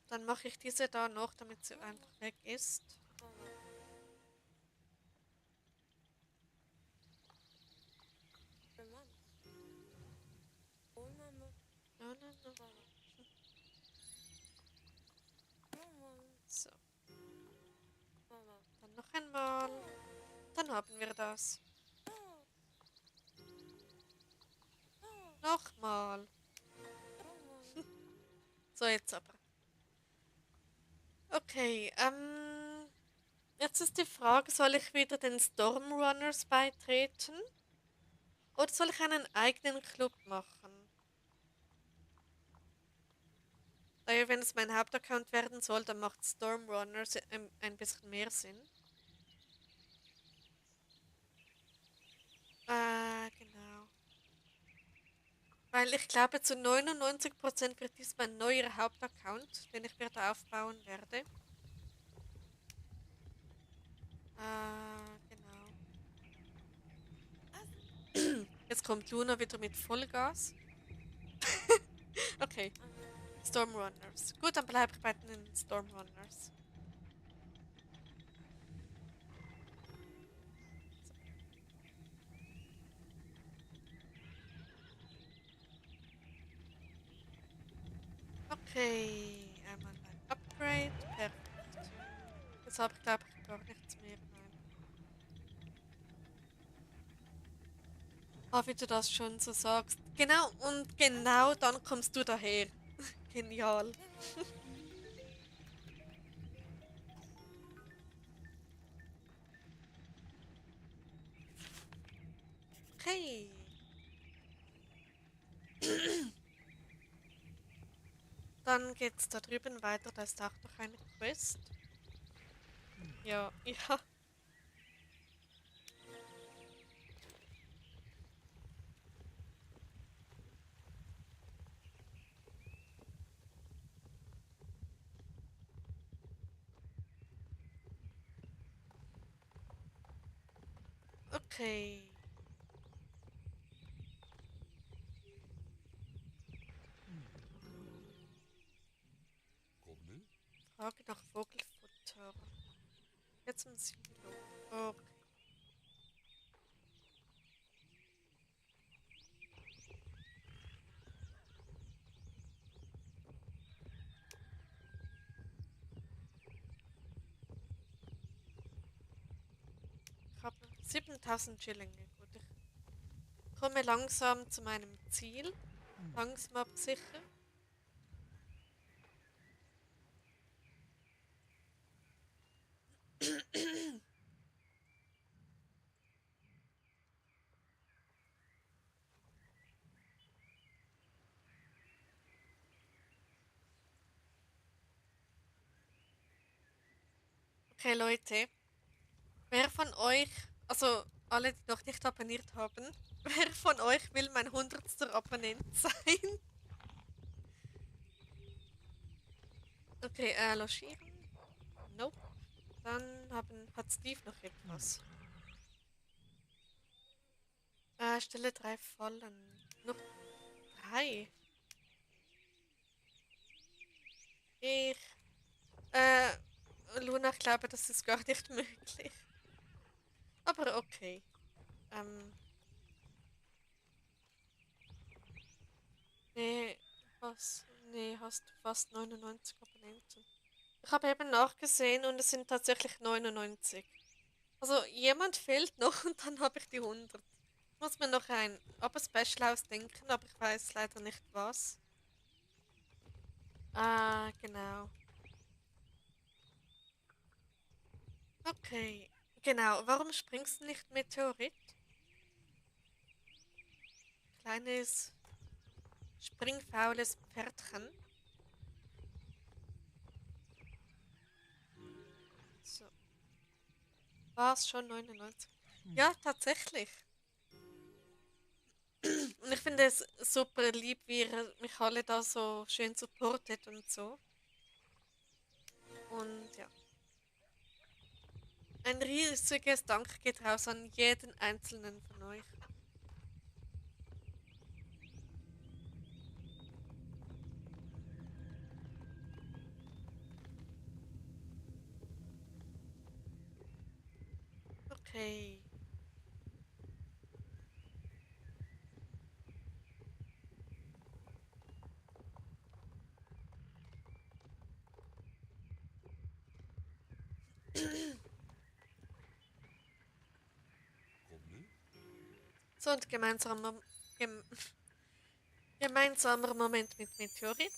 Dann mache ich diese da noch, damit sie einfach weg ist. Mama. Mama. Oh, Mama. No, no, no. Mama. Mama. So, Mama. dann noch einmal. Dann haben wir das. Nochmal. So, jetzt aber. Okay, jetzt ist die Frage, soll ich wieder den Stormrunners beitreten? Oder soll ich einen eigenen Club machen? Daher, wenn es mein Hauptaccount werden soll, dann macht Stormrunners ein bisschen mehr Sinn. Genau. Weil ich glaube, zu 99% wird dies mein neuer Hauptaccount, den ich wieder aufbauen werde. Genau. Jetzt kommt Luna wieder mit Vollgas. Okay, Stormrunners. Gut, dann bleibe ich bei den Stormrunners. Okay, einmal ein Upgrade. Perfekt. Jetzt habe ich, glaube ich, gar nichts mehr. Nein. Ah, wie du das schon so sagst. Genau, und genau dann kommst du daher. Genial. Okay. Dann geht's da drüben weiter. Da ist auch noch eine Quest. Ja, ja. Okay. Goblin? Frage nach Vogelfutter. Jetzt zum Silo. Okay. Ich habe 7000 Schillinge. Gut, ich komme langsam zu meinem Ziel. Langsam aber sicher. Okay, Leute. Wer von euch, also alle, die noch nicht abonniert haben, wer von euch will mein 100. Abonnent sein? Okay, logieren. Nope. Dann hat Steve noch etwas. Stelle 3 fallen. Noch 3. Ich, äh, Luna, ich glaube, das ist gar nicht möglich. Aber okay. Ähm, nee, was? Nee, hast fast 99 Abonnenten. Ich habe eben nachgesehen und es sind tatsächlich 99. Also jemand fehlt noch und dann habe ich die 100. Ich muss mir noch ein Aber-Special ausdenken, aber ich weiß leider nicht was. Ah, genau. Okay. Genau. Warum springst du nicht Meteorit? Kleines, springfaules Pferdchen. So. War es schon 99? Ja, tatsächlich. Und ich finde es super lieb, wie ihr mich alle da so schön supportet und so. Und ja. Ein riesiges Dank geht raus an jeden einzelnen von euch. Okay. Grummel? So, und gem gemeinsamer Moment mit Meteorit.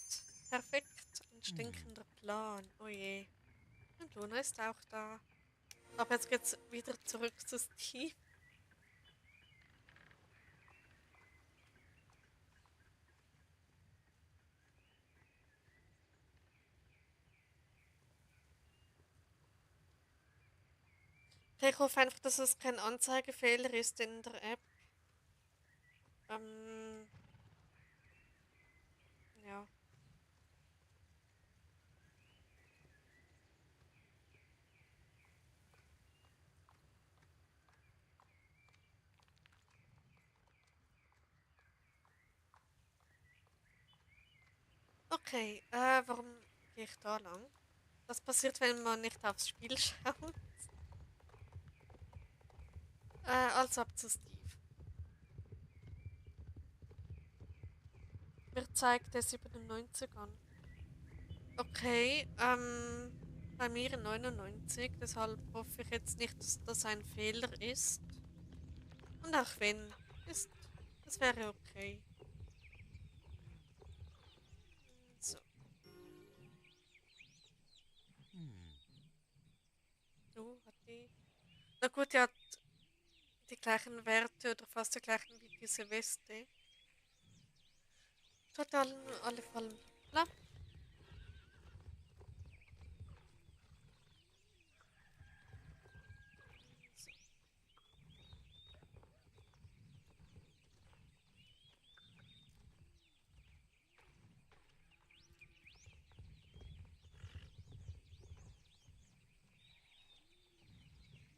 Perfekt. Ein stinkender Plan. Oh je. Und Luna ist auch da. Aber jetzt geht's wieder zurück zu Steve. Ich hoffe einfach, dass es kein Anzeigefehler ist in der App. Ähm, ja. Okay, warum gehe ich da lang? Das passiert, wenn man nicht aufs Spiel schaut. Also ab zu Steve. Mir zeigt er 97 an. Okay, bei mir 99, deshalb hoffe ich jetzt nicht, dass das ein Fehler ist. Und auch wenn, ist, das wäre okay. So. Hat die. Na gut, die hat die gleichen Werte oder fast die gleichen wie diese Weste. Total, alle Fall. Bla. So.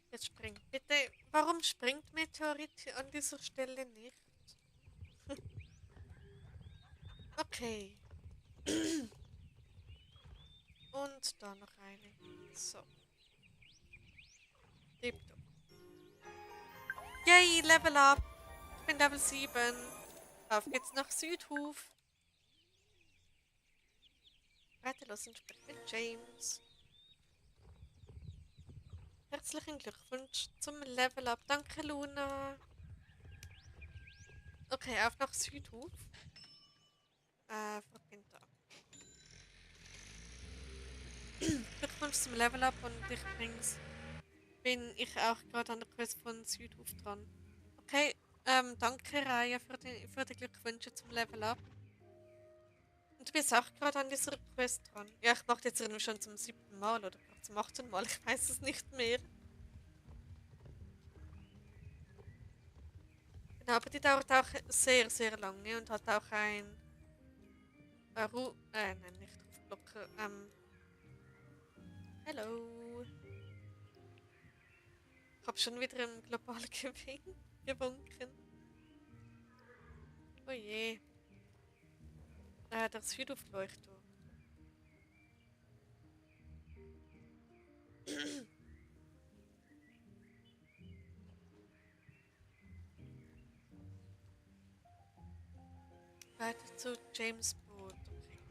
Jetzt springt. Bitte, warum springt Meteorit an dieser Stelle nicht? Okay. Und da noch eine. So. Tipptopp. Yay, Level up. Ich bin Level 7. Auf geht's nach Südhof. Weiterlos und sprich mit James. Herzlichen Glückwunsch zum Level up. Danke, Luna. Okay, auf nach Südhof. Verbindet ab. Glückwunsch zum Level up und ich bin ich auch gerade an der Quest von Südhof dran. Okay, danke Raya für die Glückwünsche zum Level up. Und du bist auch gerade an dieser Quest dran. Ja, ich mache jetzt irgendwie schon zum 7. Mal oder gerade zum 8. Mal, ich weiß es nicht mehr. Genau, aber die dauert auch sehr, sehr lange und hat auch ein nein, nicht Rufblocker. Hello. Ich habe schon wieder im globalen gewunken. Oh je. Der Südaufleuchtung. Weiter zu James Boot. Okay.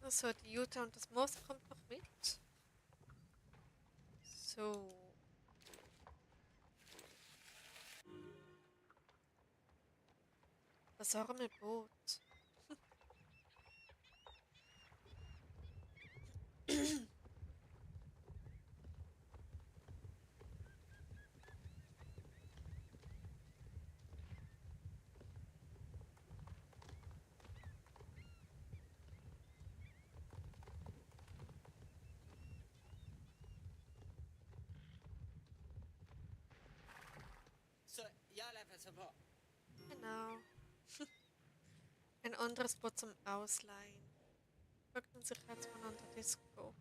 Also, die Jutta und das Moos kommt noch mit. So. Das arme Boot. Så jag lär mig så bra. Genau. Ein anderes Boot zum Ausleihen. Folgt ein Sicherheitsmann unter Disco.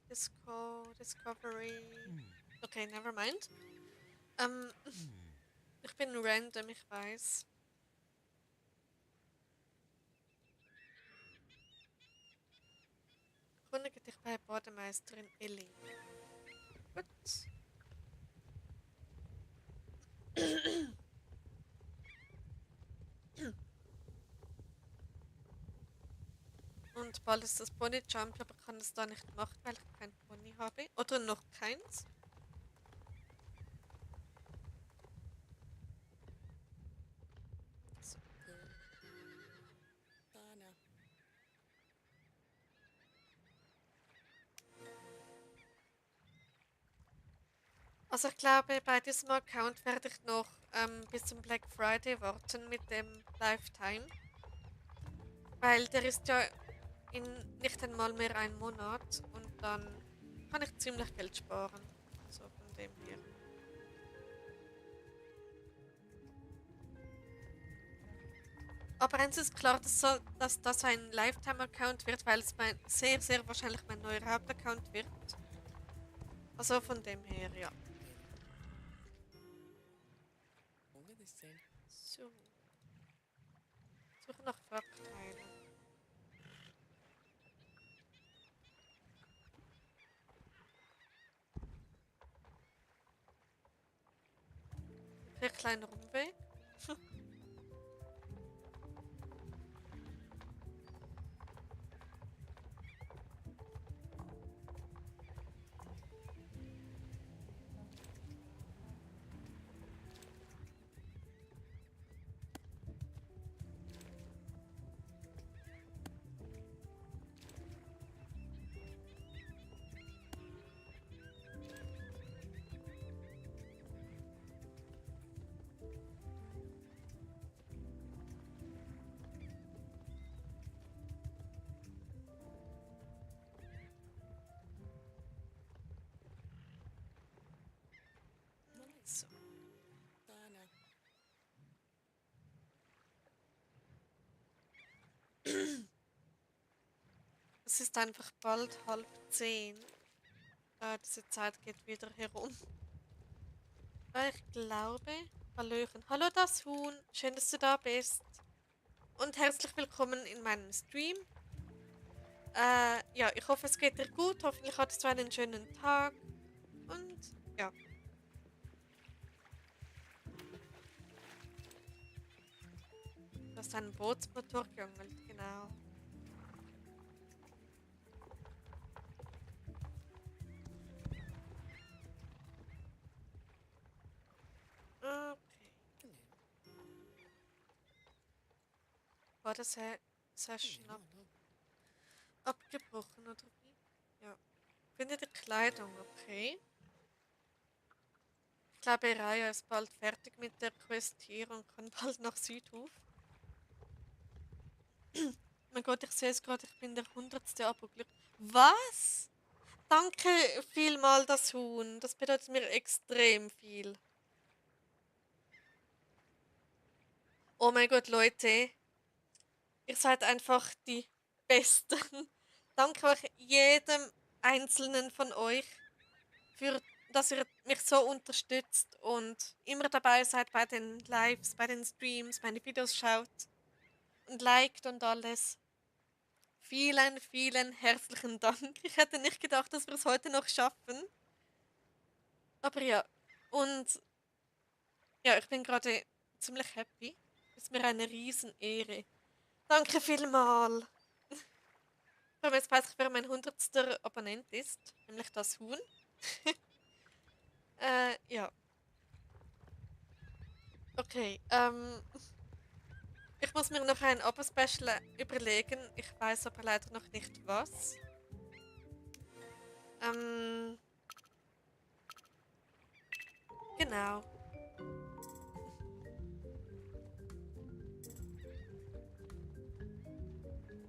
Discovery. Okay, never mind. Ich bin random, ich weiß. Erkundige dich bei Bademeisterin Ellie. Gut. Und bald ist das Pony Jump, aber kann es da nicht machen, weil ich kein Pony habe. Oder noch keins. So. Dana. Also ich glaube, bei diesem Account werde ich noch bis zum Black Friday warten mit dem Lifetime. Weil der ist ja in nicht einmal mehr ein Monat und dann kann ich ziemlich Geld sparen. So von dem her. Aber eins ist klar, dass das ein Lifetime-Account wird, weil es sehr, sehr wahrscheinlich mein neuer Hauptaccount wird. Also von dem her, ja. Ungesehen. So. Suche nach Wrackteilen. Ein kleiner Umweg. So. Dana. Es ist einfach bald 9:30. Diese Zeit geht wieder herum. Ich glaube, Hallöchen. Hallo das Huhn, schön, dass du da bist. Und herzlich willkommen in meinem Stream. Ja, ich hoffe, es geht dir gut. Hoffentlich hattest du einen schönen Tag. Und ja. Du hast einen Bootsmotor geangelt, genau. Okay. War das Session abgebrochen oder wie? Ja. Finde die Kleidung, okay. Ich glaube, Raya ist bald fertig mit der Quest hier und kann bald nach Südhof. Mein Gott, ich sehe es gerade, ich bin der 100. Abo-Glück. Was? Danke vielmal, das Huhn. Das bedeutet mir extrem viel. Oh mein Gott, Leute, ihr seid einfach die Besten. Danke euch jedem einzelnen von euch für, dass ihr mich so unterstützt und immer dabei seid bei den Lives, bei den Streams, meine Videos schaut und liked und alles. Vielen, vielen herzlichen Dank. Ich hätte nicht gedacht, dass wir es heute noch schaffen. Aber ja, und ja, ich bin gerade ziemlich happy. Ist mir eine Riesenehre. Danke vielmals. Vor allem jetzt weiß ich, wer mein 100. Abonnent ist, nämlich das Huhn. Ja, okay. Ich muss mir noch ein Abo-Special überlegen. Ich weiß aber leider noch nicht was. Ähm, genau.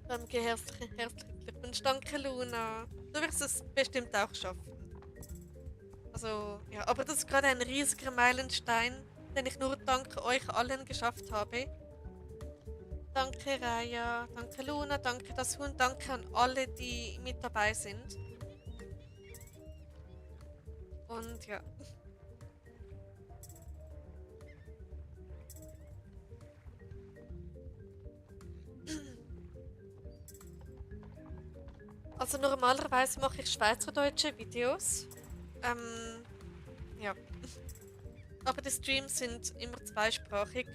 Danke, herzlichen Glückwunsch. Danke, Luna. Du wirst es bestimmt auch schaffen. Also, ja, aber das ist gerade ein riesiger Meilenstein, den ich nur dank euch allen geschafft habe. Danke, Raya. Danke, Luna. Danke, das Huhn. Danke an alle, die mit dabei sind. Und ja. Also normalerweise mache ich schweizerdeutsche Videos. Ja. Aber die Streams sind immer zweisprachig.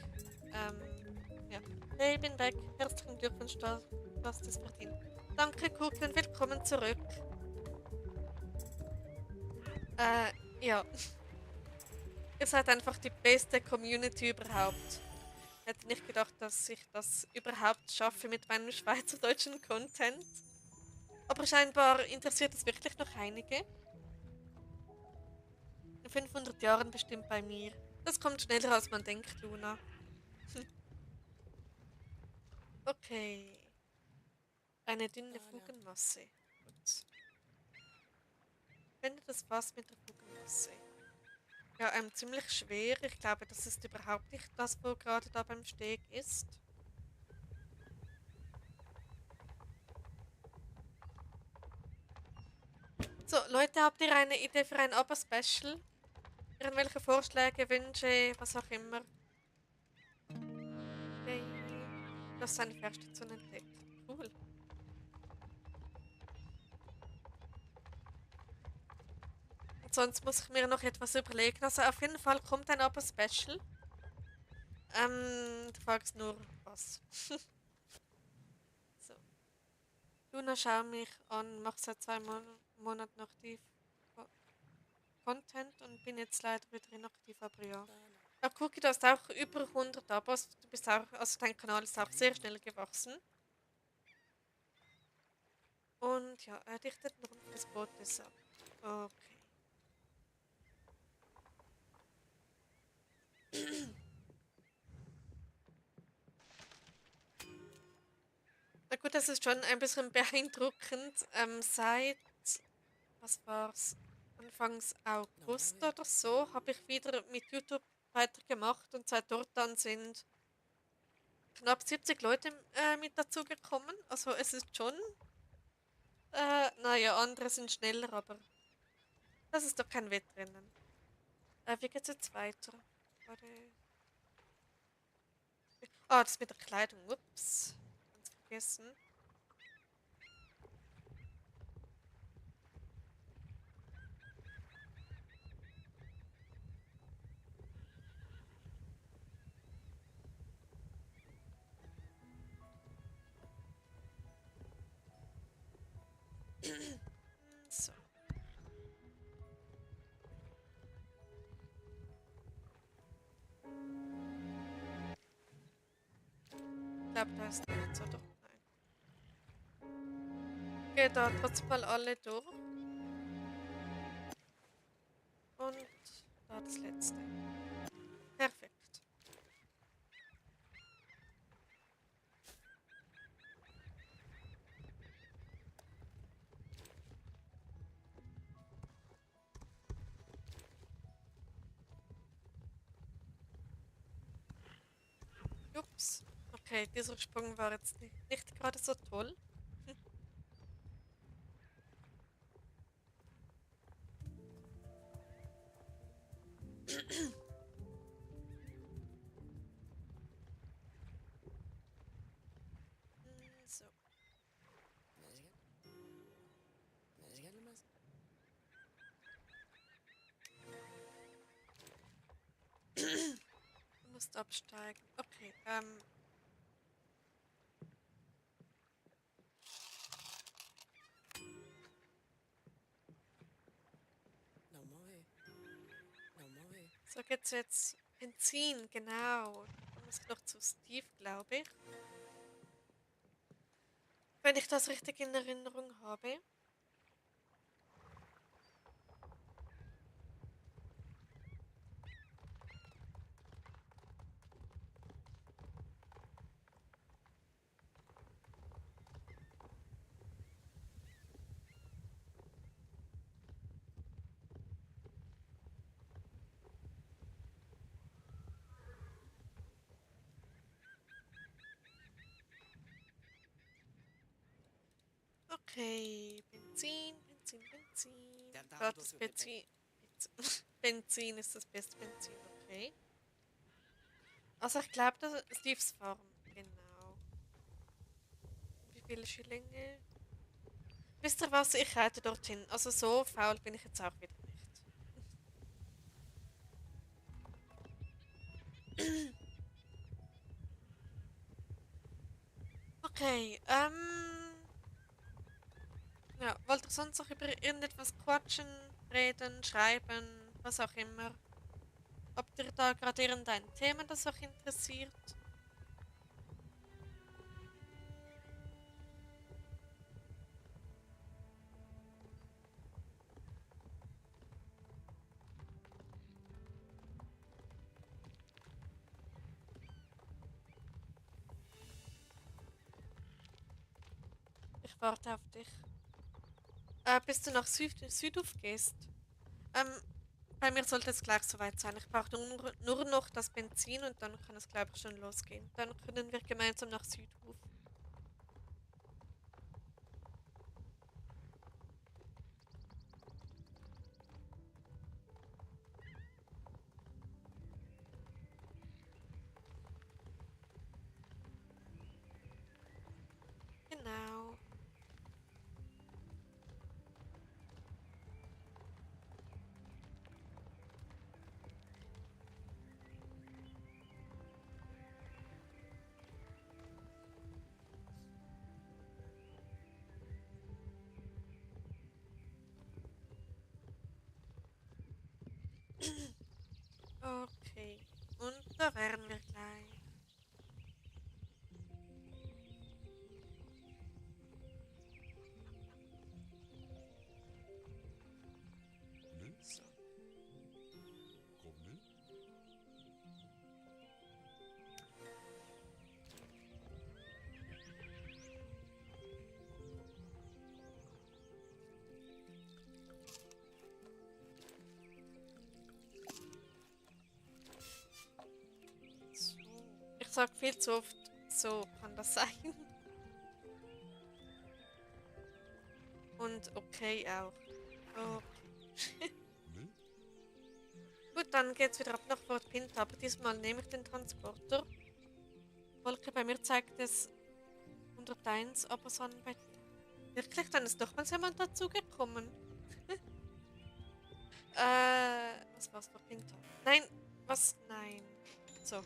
Ja. Hey, ich bin weg. Herzlichen Glückwunsch, du hast es verdient. Danke, Cookie, und willkommen zurück. Ja. Ihr seid einfach die beste Community überhaupt. Ich hätte nicht gedacht, dass ich das überhaupt schaffe mit meinem schweizerdeutschen Content. Aber scheinbar interessiert es wirklich noch einige. In 500 Jahren bestimmt bei mir. Das kommt schneller, als man denkt, Luna. Okay. Eine dünne Fugenmasse. Gut. Finde das was mit der Fugenmasse. Ja, ziemlich schwer. Ich glaube, das ist überhaupt nicht das, wo gerade da beim Steg ist. So, Leute, habt ihr eine Idee für ein Abo-Special? Irgendwelche Vorschläge, Wünsche, was auch immer? Yay. Das ist eine Fährstation entdeckt. Cool. Und sonst muss ich mir noch etwas überlegen. Also auf jeden Fall kommt ein Abo-Special. Du fragst nur, was. So. Luna, schau mich an, mach seit 2 Monaten aktiv Content und bin jetzt leider wieder inaktiv, aber ja. Ja, Cookie, du hast auch über 100 Abos. Du bist auch, also dein Kanal ist auch sehr schnell gewachsen. Und ja, er dichtet den Rumpf des Bootes ab. Okay. Na gut, das ist schon ein bisschen beeindruckend. Was war's? Anfangs August oder so habe ich wieder mit YouTube weitergemacht und seit dort dann sind knapp 70 Leute mit dazugekommen. Also es ist schon, naja, andere sind schneller, aber das ist doch kein Wettrennen. Wie geht's jetzt weiter? Warte. Ah, das mit der Kleidung. Ups. Ganz vergessen. So. Ich glaube, da ist nichts, oder? Nein. Geht da trotzdem mal alle durch. Und da das letzte. Perfekt. Jupp. Okay, dieser Sprung war jetzt nicht gerade so toll. So. Du musst absteigen. Okay, Normal. Normal. so geht's jetzt. Benzin, genau. Da muss ich noch zu Steve, glaube ich. Wenn ich das richtig in Erinnerung habe. Okay, Benzin, Benzin, Benzin. Der da Dort muss ist ich Benzin. Benzin ist das beste Benzin, okay. Also ich glaube, das ist Steves Farm, genau. Wie viele Schillinge? Wisst ihr was? Ich reite dorthin. Also so faul bin ich jetzt auch wieder nicht. Okay, ja, wollt ihr sonst noch über irgendetwas quatschen, reden, schreiben, was auch immer? Habt ihr da gerade irgendein Thema, das euch interessiert? Ich warte auf dich. Bis du nach Südhof gehst. Ähm, bei mir sollte es gleich soweit sein. Ich brauche nur noch das Benzin und dann kann es, glaube ich, schon losgehen. Dann können wir gemeinsam nach Südhof. Genau. Okay. Und da wären wir gleich. Ne? So. Komm, ne? So. Ich sag viel zu oft, so kann das sein. Und okay auch. Okay. Ne? Gut, dann geht's wieder ab nach Fort Pinta, aber diesmal nehme ich den Transporter. Wolke, bei mir zeigt es 101, aber so bei dir. Wirklich, dann ist nochmals jemand dazugekommen. Was war's Fort Pinta? Nein, was? Nein. So.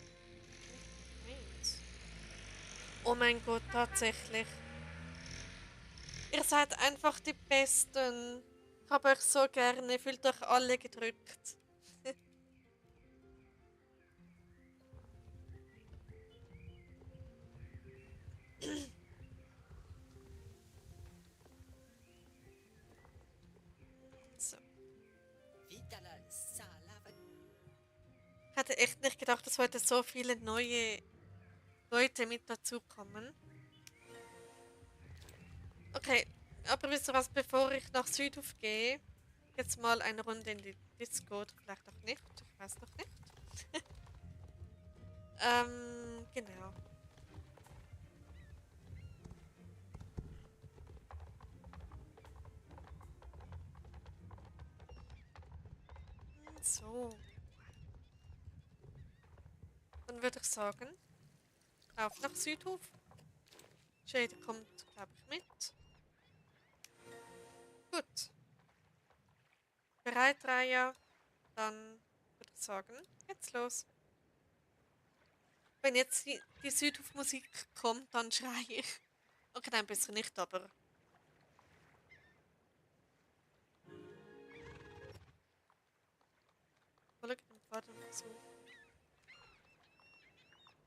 Wait. Oh mein Gott, tatsächlich. Ihr seid einfach die Besten. Ich habe euch so gerne, fühlt euch alle gedrückt. So. Wieder la sala. Ich hätte echt nicht gedacht, dass heute so viele neue Leute mit dazukommen. Okay, aber wisst ihr was, bevor ich nach Südhof gehe, jetzt mal eine Runde in die Disco, oder vielleicht auch nicht, ich weiß noch nicht. Genau. So. Dann würde ich sagen, auf nach Südhof. Jade kommt, glaube ich, mit. Gut. Bereit, Raya? Dann würde ich sagen, jetzt los. Wenn jetzt die Südhof-Musik kommt, dann schreie ich. Okay, nein, besser nicht, aber... Folge dem Pfad und versuchen.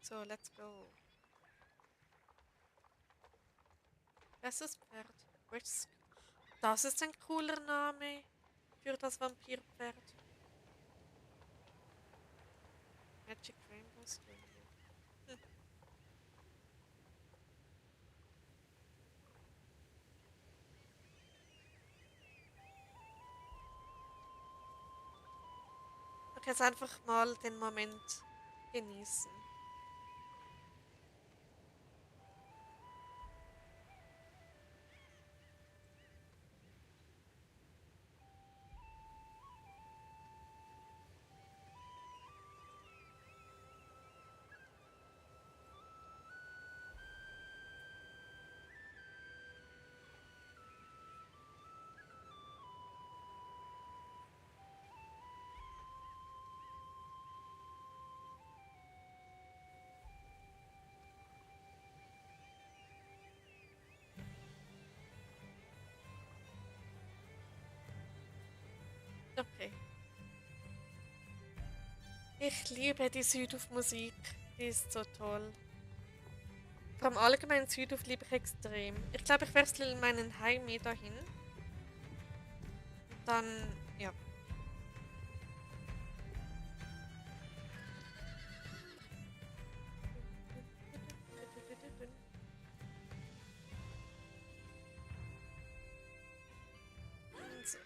So, let's go. Bestes Pferd. Risk. Das ist ein cooler Name für das Vampirpferd. Magic Rainbow Studio. Hm. Ich jetzt einfach mal den Moment genießen. Okay. Ich liebe die Südhof-Musik. Die ist so toll. Vor allem allgemein Südhof liebe ich extrem. Ich glaube, ich wechsle meinen Heimweh dahin. Und dann, ja. So.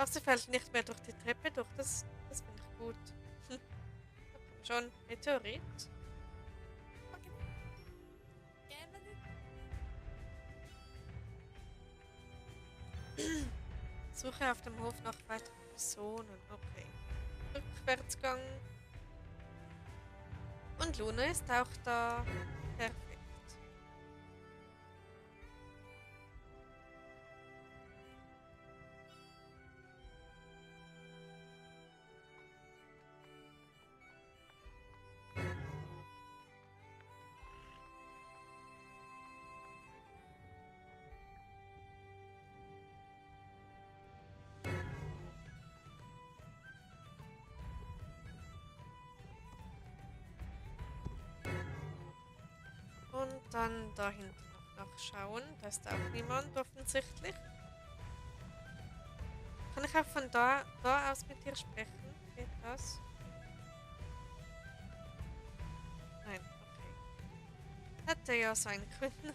Ach, sie fällt nicht mehr durch die Treppe durch. Das finde ich gut. Hm. Da kommt schon Meteorit. Suche auf dem Hof nach weiteren Personen. Okay. Rückwärtsgang. Und Luna ist auch da. Perfekt. Und dann da hinten noch nachschauen. Da ist auch niemand offensichtlich. Kann ich auch von da aus mit dir sprechen? Geht das? Nein, okay. Hätte ja sein können.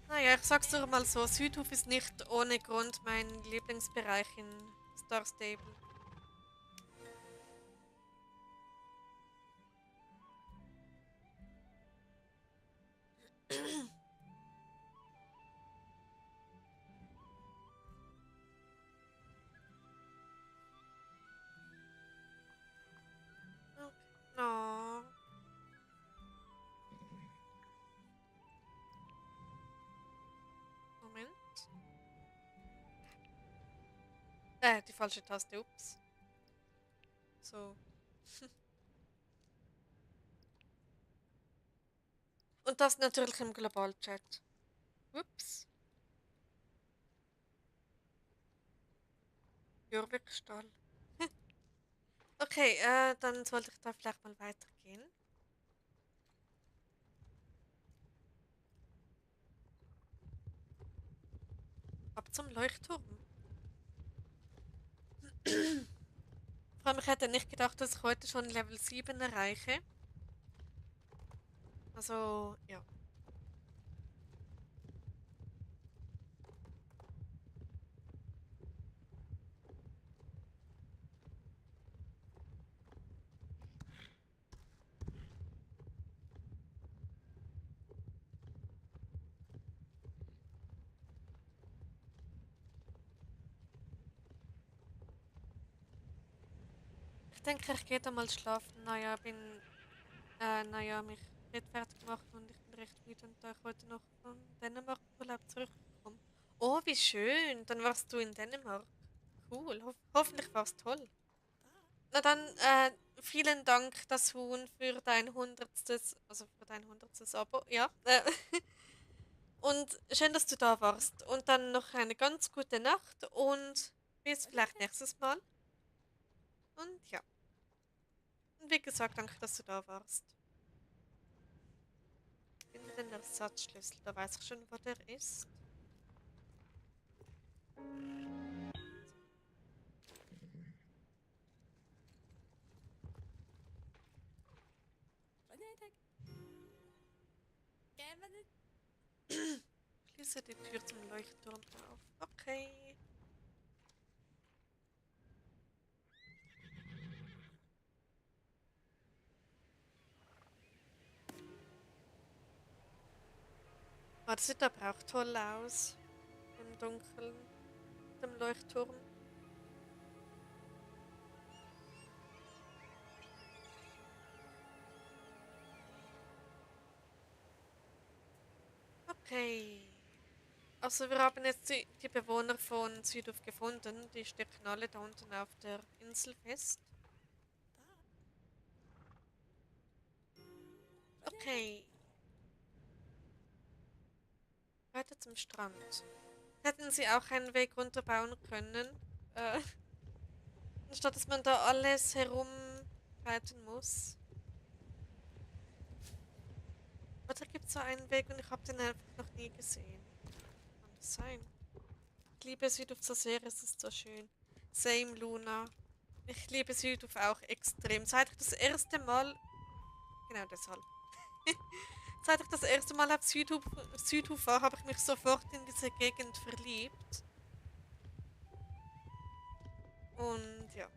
Naja, ich sag's doch mal so, Südhof ist nicht ohne Grund mein Lieblingsbereich in Star Stable. Okay. Oh. Moment. Die falsche Taste, ups. So. Und das natürlich im Globalchat. Ups. Jurwigstall. Okay, dann sollte ich da vielleicht mal weitergehen. Ab zum Leuchtturm. Vor allem, ich hätte nicht gedacht, dass ich heute schon Level 7 erreiche. Also, ja. denke, ich gehe da mal schlafen. Naja, mich recht fertig gemacht und ich bin recht müde und ich heute noch von Dänemark Urlaub zurückgekommen. Oh, wie schön. Dann warst du in Dänemark. Cool. Hoffentlich war es toll. Na dann, vielen Dank, das Huhn, für dein hundertstes Abo. Ja. Und schön, dass du da warst. Und dann noch eine ganz gute Nacht und bis vielleicht nächstes Mal. Und ja. Und wie gesagt, danke, dass du da warst. Finde den Ersatzschlüssel, da weiß ich schon, wo der ist. Benedikt! Geh, Benedikt! Schließe die Tür zum Leuchtturm auf. Okay. Oh, das sieht aber auch toll aus. Im Dunkeln. Dem Leuchtturm. Okay. Also wir haben jetzt die Bewohner von Südhof gefunden. Die stecken alle da unten auf der Insel fest. Okay. Weiter zum Strand. Hätten sie auch einen Weg runterbauen können. Äh, anstatt dass man da alles herumreiten muss. Oder gibt es so einen Weg und ich habe den einfach noch nie gesehen? Kann das sein? Ich liebe Südhof so sehr, es ist so schön. Same, Luna. Ich liebe Südhof auch extrem. Seit ich das erste Mal. Genau deshalb. Seit ich das erste Mal auf Südhof war, habe ich mich sofort in diese Gegend verliebt. Und ja.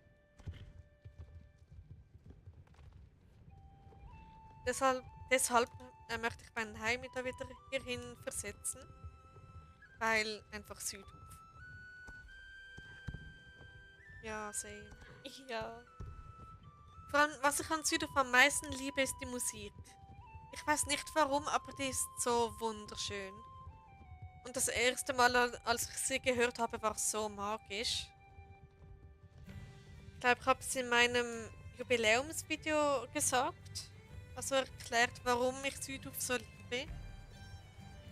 Deshalb möchte ich meinen Heim da wieder hierhin versetzen. Weil einfach Südhof. Ja, same. Ja. Vor allem, was ich an Südhof am meisten liebe, ist die Musik. Ich weiß nicht warum, aber die ist so wunderschön. Und das erste Mal, als ich sie gehört habe, war es so magisch. Ich glaube, ich habe es in meinem Jubiläumsvideo gesagt. Also erklärt, warum ich Südhof so liebe.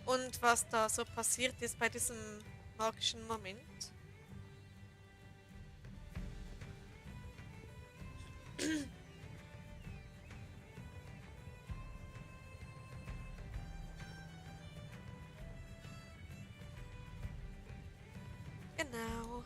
Und was da so passiert ist bei diesem magischen Moment. Genau.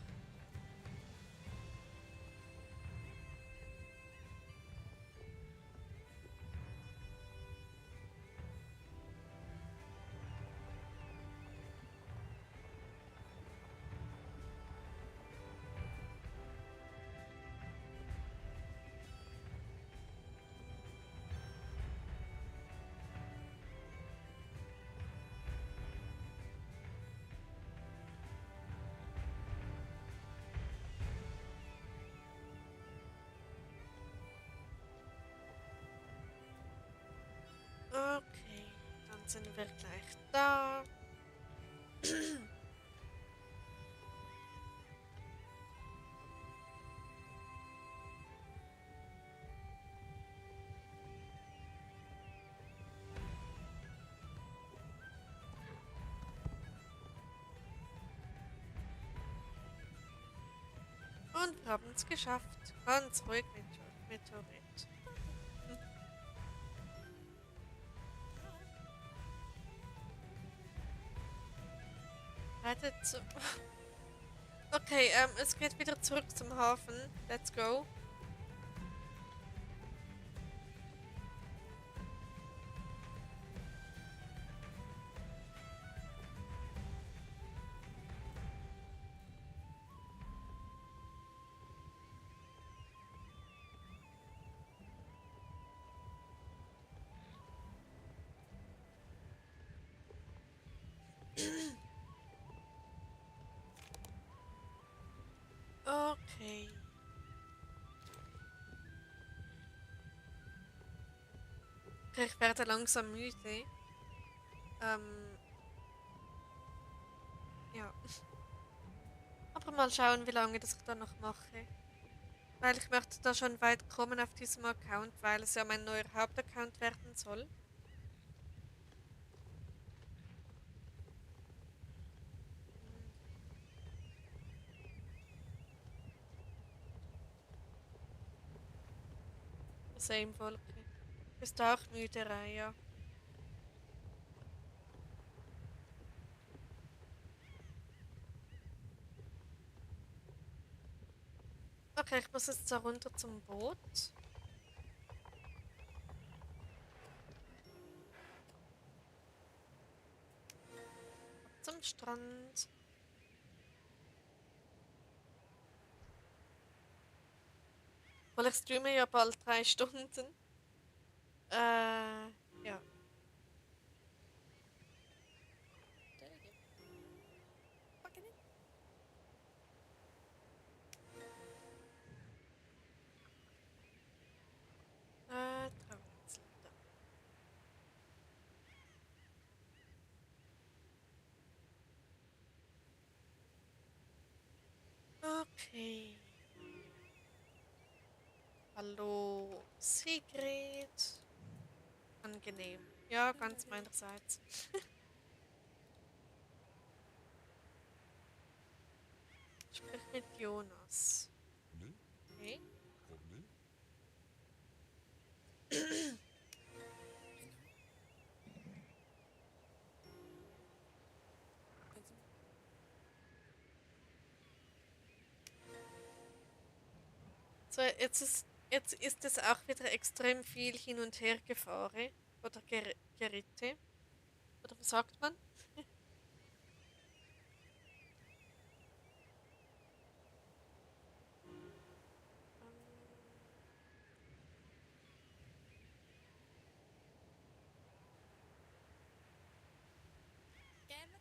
Okay, dann sind wir gleich da. Und wir haben es geschafft. Ganz ruhig mit Meteorit. Weiter zu. Okay, es geht wieder zurück zum Hafen. Let's go. Okay. Okay, ich werde langsam müde. Ähm, ja. Aber mal schauen, wie lange das ich da noch mache. Weil ich möchte da schon weit kommen auf diesem Account, weil es ja mein neuer Hauptaccount werden soll. Same Wolke. Bist du auch müde, Raya? Okay, ich muss jetzt da runter zum Boot. Zum Strand. Weil ich streame ja bald 3 Stunden. Ja. Take it. Fucking it. Trauinsel. Da. Okay. Hallo, Sigrid. Angenehm. Ja, ganz meinerseits. Sprich mit Jonas. Ne? Okay. Komm, Genau. Kannst du... So, jetzt ist es auch wieder extrem viel hin und her gefahren. Oder Geritte. Oder was sagt man? Gerne.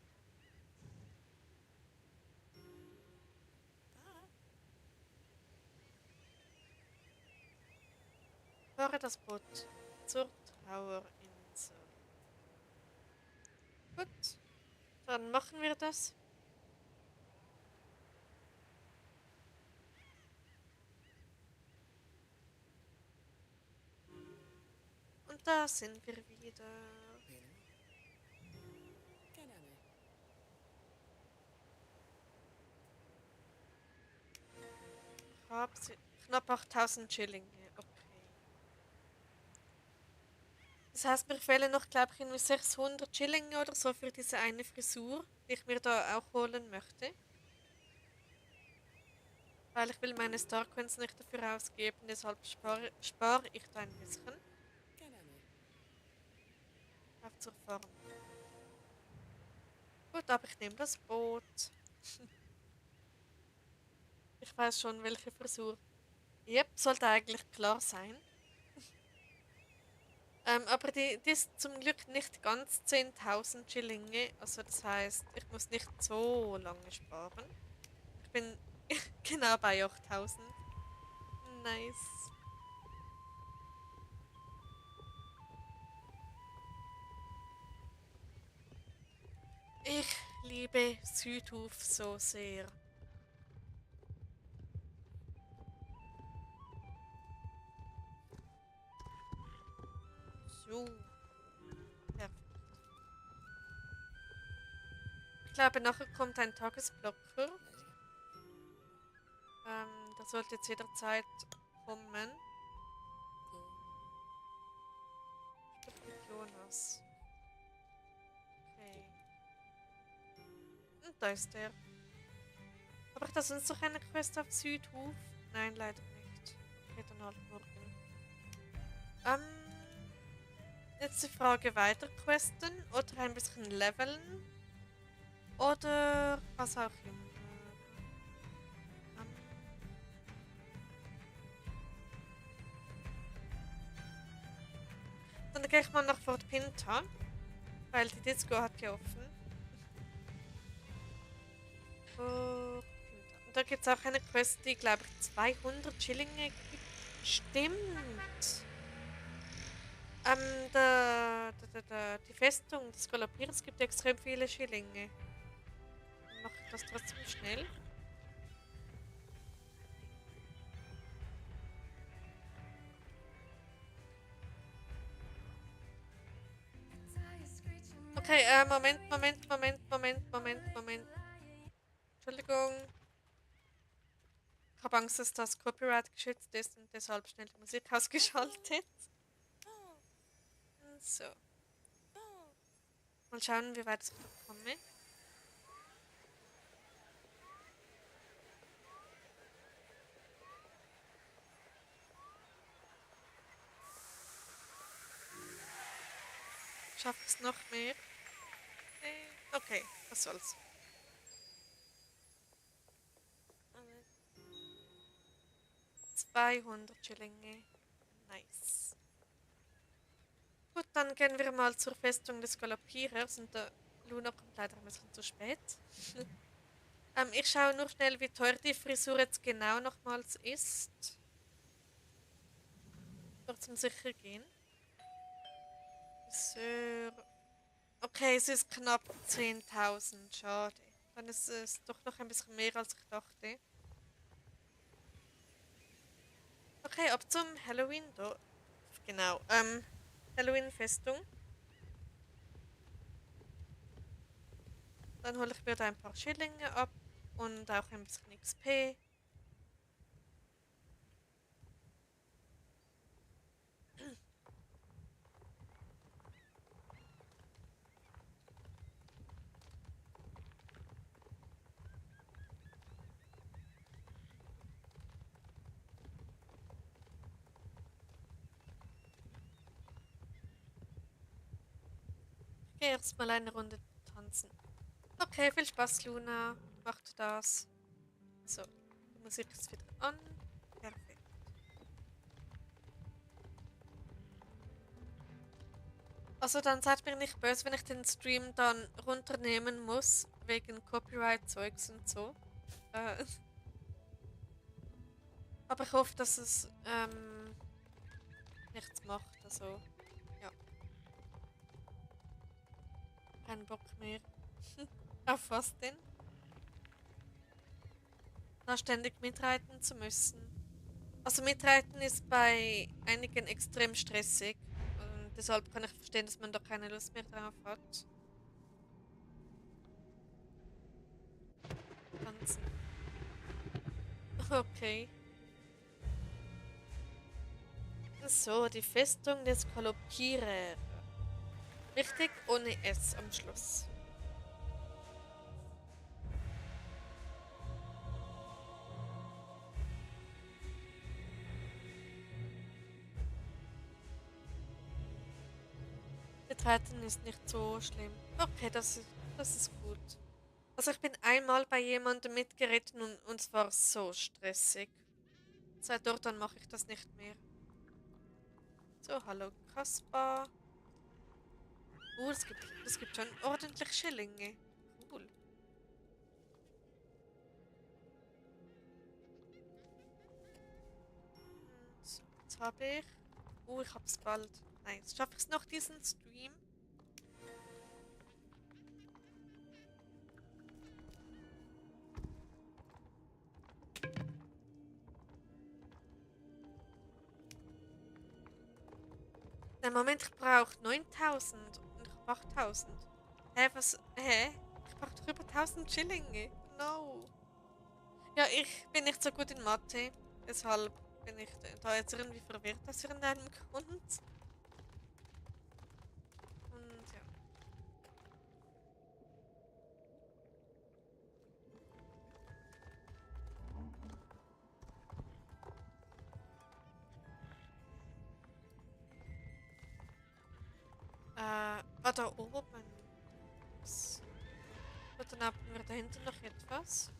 Da. Fahre das Boot zur Trauerinsel. Gut, dann machen wir das. Und da sind wir wieder. Genau. Gerne. Knapp 8000 Schillinge. Okay. Das heißt, mir fehlen noch, glaube ich, irgendwie 600 Schillinge oder so für diese eine Frisur, die ich mir da auch holen möchte. Weil ich will meine Starcoins nicht dafür ausgeben, deshalb spare ich da ein bisschen. Gerne. Auf zur Farm. Gut, aber ich nehme das Boot. Ich weiß schon, welche Frisur. Yep, sollte eigentlich klar sein. Aber die ist zum Glück nicht ganz 10.000 Schillinge. Also das heißt, ich muss nicht so lange sparen. Ich bin genau bei 8.000. Nice. Ich liebe Südhof so sehr. So. Perfekt. Ich glaube, nachher kommt ein Tagesblocker. Der sollte jetzt jederzeit kommen. So. Sprich mit Jonas. Okay. Und da ist der. Aber ich da sonst noch eine Quest auf Südhof? Nein, leider nicht. Okay, dann halt morgen. Ähm, jetzt die Frage, weiter questen oder ein bisschen leveln oder was auch immer. Ähm, dann gehe ich mal nach Fort Pinta, weil die Disco hat ja offen. Fort Pinta. Und da gibt es auch eine Quest, die, glaube ich, 200 Schillinge gibt. Stimmt. Die Festung des Galoppierers gibt extrem viele Schillinge. Mach ich das trotzdem schnell? Okay, Moment. Entschuldigung. Ich habe Angst, dass das Copyright geschützt ist und deshalb schnell die Musik ausgeschaltet. So. Mal schauen, wie weit ich noch komme. Schaffe ich es noch mehr? Okay, was soll's. 200 Schillinge. Nice. Gut, dann gehen wir mal zur Festung des Galoppierers und der Luna kommt leider ein bisschen zu spät. Ich schaue nur schnell, wie teuer die Frisur jetzt genau nochmals ist. Nur zum sicher gehen. Friseur. Okay, es ist knapp 10.000. Schade. Dann ist es doch noch ein bisschen mehr, als ich dachte. Okay, ab zum Halloween. Da. Genau. Halloween-Festung. Dann hole ich mir da ein paar Schillinge ab und auch ein bisschen XP. Ich gehe erstmal eine Runde tanzen. Okay, viel Spaß, Luna. Mach du das. So, die Musik ist wieder an. Perfekt. Also dann seid mir nicht böse, wenn ich den Stream dann runternehmen muss, wegen Copyright-Zeugs und so. Äh, aber ich hoffe, dass es nichts macht. Also, ja, kein Bock mehr. Auf was denn? Da ständig mitreiten zu müssen. Also mitreiten ist bei einigen extrem stressig. Und deshalb kann ich verstehen, dass man da keine Lust mehr drauf hat. Tanzen. Okay. So, die Festung des Galoppierer. Richtig, ohne S am Schluss. Betreiten ist nicht so schlimm. Okay, das ist gut. Also ich bin einmal bei jemandem mitgeritten und es war so stressig. Seit dort dann mache ich das nicht mehr. So, hallo Kaspar. Es gibt schon ordentlich Schillinge. Cool. So, jetzt habe ich. Ich hab's bald. Nice. Schaffe ich es noch diesen Stream? Nein, Moment, ich brauche 9.000 und ich habe 8.000. Hä, was? Hä? Ich brauche doch über 1.000 Schillinge. No. Ja, ich bin nicht so gut in Mathe. Deshalb bin ich da jetzt irgendwie verwirrt aus irgendeinem Grund. Und ja. Da oben. Ups. Und dann haben wir da hinten noch etwas.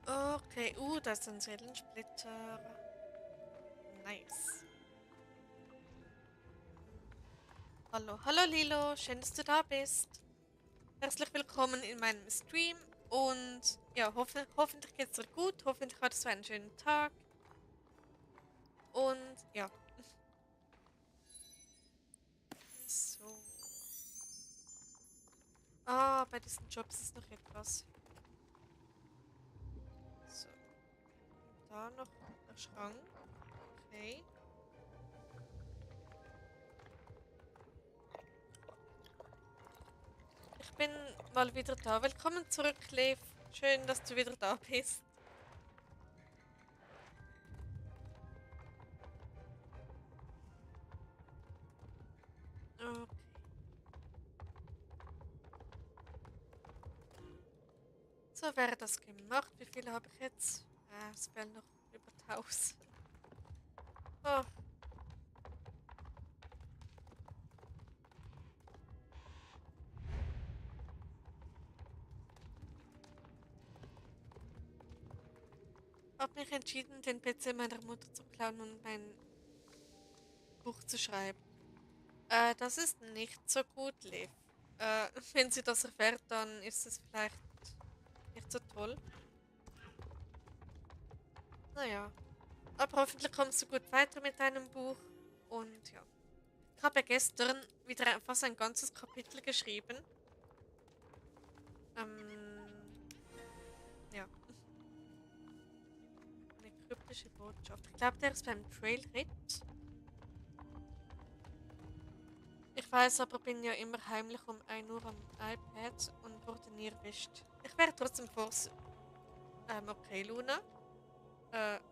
Okay, da ist ein Seelensplitter. Nice. Hallo, hallo Lilo, schön, dass du da bist. Herzlich willkommen in meinem Stream und ja, hoffentlich geht's dir gut, hoffentlich hattest du einen schönen Tag und ja. So. Bei diesen Jobs ist noch etwas. So. Und da noch der Schrank. Okay. Ich bin mal wieder da. Willkommen zurück, Lev. Schön, dass du wieder da bist. Okay. So wäre das gemacht. Wie viele habe ich jetzt? Es fehlen noch über 1000. Oh. Habe mich entschieden, den PC meiner Mutter zu klauen und mein Buch zu schreiben. Das ist nicht so gut, Liv. Wenn sie das erfährt, dann ist es vielleicht nicht so toll. Naja. Aber hoffentlich kommst du gut weiter mit deinem Buch. Und ja. Ich habe gestern wieder fast ein ganzes Kapitel geschrieben. Ja. Eine kryptische Botschaft. Ich glaube, der ist beim Trailritt. Ich weiß aber, bin ja immer heimlich um 1 Uhr am iPad und wurde nie erwischt. Ich wäre trotzdem vorsichtig. Okay, Luna.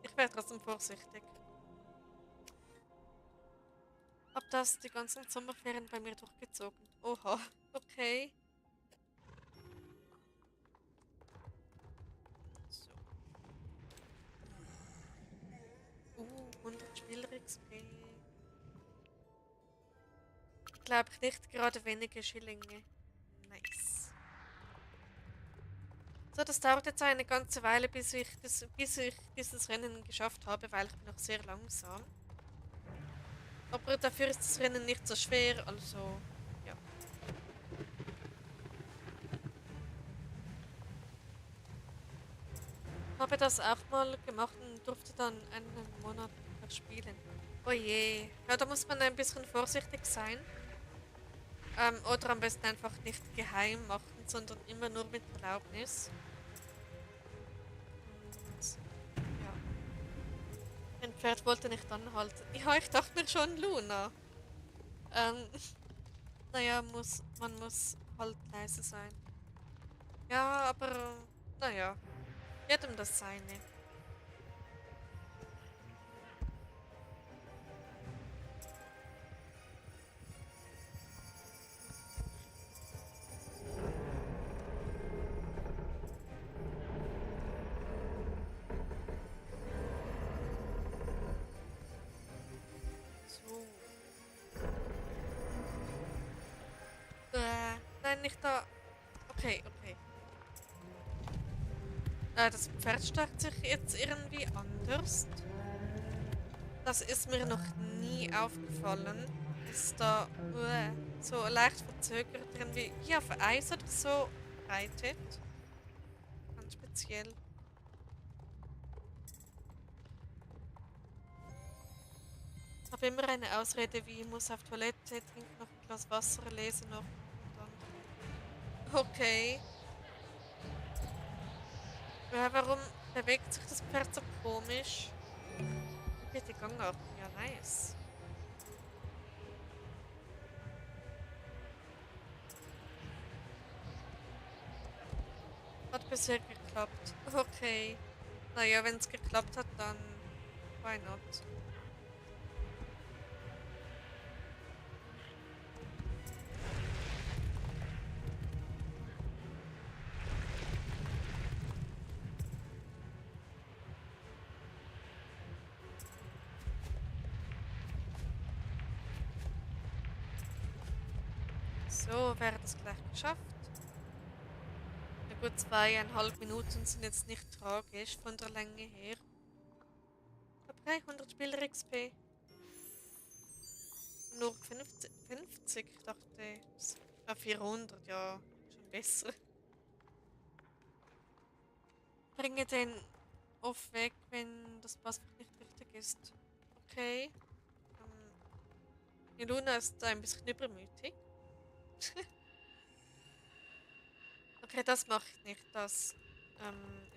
Ich wäre trotzdem vorsichtig. Hab das die ganzen Sommerferien bei mir durchgezogen. Oha, okay. So. 100 Spieler-XP. Glaube ich nicht gerade wenige Schillinge. Nice. So, das dauert jetzt eine ganze Weile, bis ich dieses Rennen geschafft habe, weil ich bin noch sehr langsam. Aber dafür ist das Rennen nicht so schwer, also ja. Habe das auch mal gemacht und durfte dann einen Monat spielen. Oh je. Ja, da muss man ein bisschen vorsichtig sein. Oder am besten einfach nicht geheim machen, sondern immer nur mit Erlaubnis. Und ja. Ein Pferd wollte nicht anhalten. Ja, ich dachte mir schon, Luna. Ähm, naja, man muss halt leise sein. Ja, aber naja, jedem das seine. So. Nein, nicht da. Okay, okay. Das Pferd stärkt sich jetzt irgendwie anders. Das ist mir noch nie aufgefallen. Ist da so leicht verzögert irgendwie wie auf Eis oder so reitet. Ganz speziell. Ich habe immer eine Ausrede wie, ich muss auf Toilette, trinke noch ein Glas Wasser, lese noch und dann. Okay. Ja, warum bewegt sich das Pferd so komisch? Bitte Gang ab. Ja, nice. Hat bisher geklappt. Okay. Naja, wenn es geklappt hat, dann why not? So, wäre das gleich geschafft. gut 2,5 Minuten sind jetzt nicht tragisch von der Länge her. Aber 300 Spieler XP. Nur 50, ich dachte, 400, ja, schon besser. Bringe den off weg, wenn das Passwort nicht richtig ist. Okay. Die Luna ist ein bisschen übermütig. Okay, das mache ich nicht. Das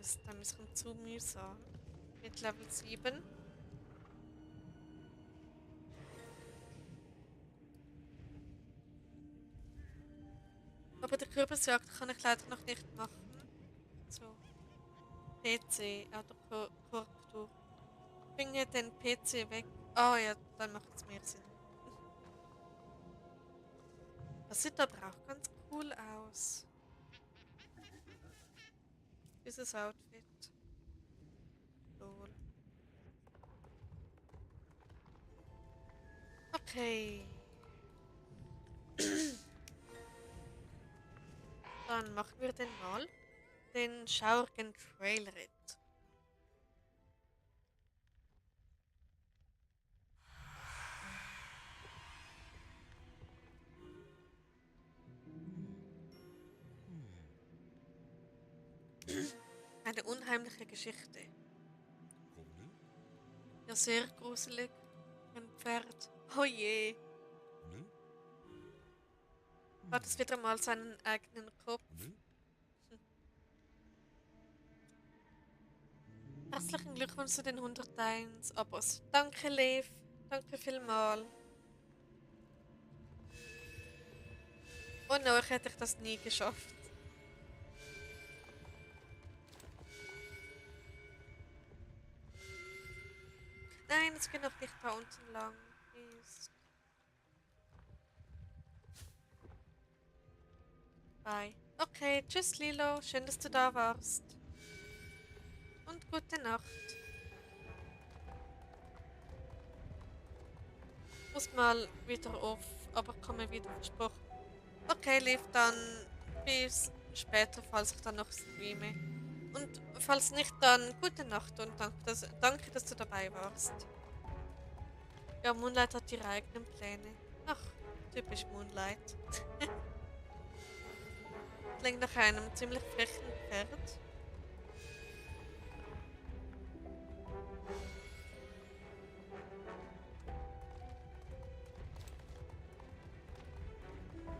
ist ein bisschen zu mühsam. Mit Level 7. Aber die Kürbisjagd kann ich leider noch nicht machen. So. PC, Autokorrektur. Bringe den PC weg. Ah ja, dann macht es mehr Sinn. Das sieht aber auch ganz cool aus. Dieses Outfit. Lol. Okay. Dann machen wir den mal. Den schaurigen Trailritt. Eine unheimliche Geschichte. Komm, Ja, sehr gruselig. Ein Pferd. Oh je. ne? Hat es wieder mal seinen eigenen Kopf. Ne? Herzlichen Glückwunsch zu den 101 Abos. Danke, Lev. Danke vielmals. Ohne euch hätte ich das nie geschafft. Nein, es geht noch nicht da unten lang. Mist. Bye. Okay, tschüss Lilo. Schön, dass du da warst. Und gute Nacht. Muss mal wieder auf, aber komme wieder versprochen. Okay, Liv, dann bis später, falls ich dann noch streame. Und falls nicht, dann gute Nacht und danke, dass du dabei warst. Ja, Moonlight hat ihre eigenen Pläne. Ach, typisch Moonlight. Klingt nach einem ziemlich frechen Pferd.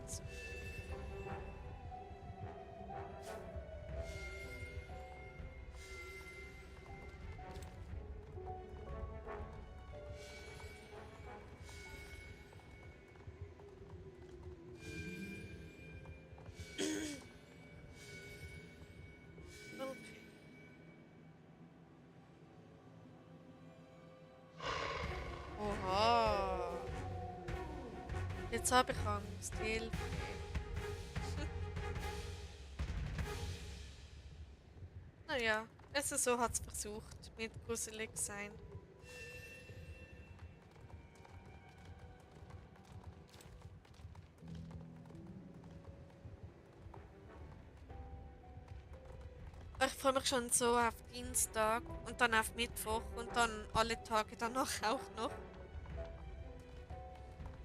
So. Okay. Oha. Jetzt habe ich Angst. Hilfe. Naja, es ist so, hat es versucht, mit gruselig sein. Ich freue mich schon so auf Dienstag und dann auf Mittwoch und dann alle Tage danach auch noch.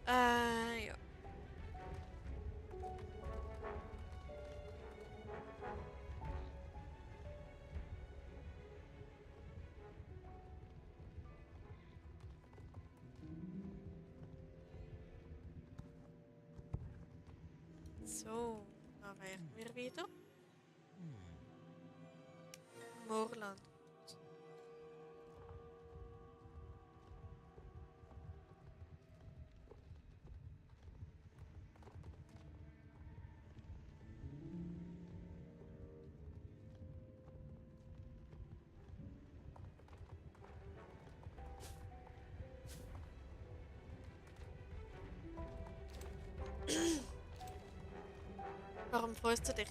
Ja. So, da wären wir wieder. Moorland. Warum freust du dich?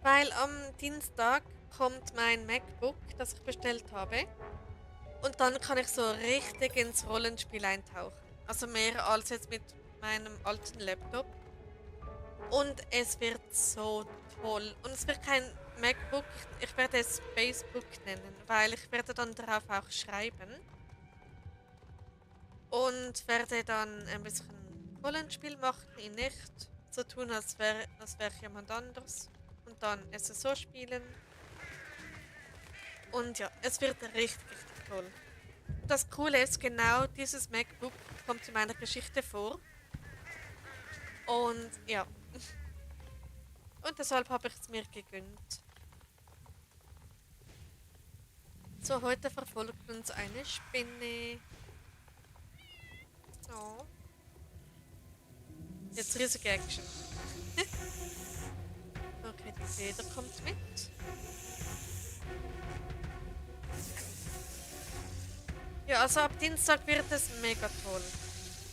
Weil am Dienstag kommt mein MacBook, das ich bestellt habe. Und dann kann ich so richtig ins Rollenspiel eintauchen. Also mehr als jetzt mit meinem alten Laptop. Und es wird so toll. Und es wird kein MacBook, ich werde es Facebook nennen, weil ich werde dann darauf auch schreiben und werde dann ein bisschen Rollenspiel machen, in echt, so tun, als wäre ich jemand anders und dann SSO spielen. Und ja, es wird richtig, richtig toll. Das Coole ist, genau dieses MacBook kommt in meiner Geschichte vor. Und ja, und deshalb habe ich es mir gegönnt. So, heute verfolgt uns eine Spinne. Oh. Jetzt riesige Action. Okay, die Feder kommt mit. Ja, also ab Dienstag wird es mega toll.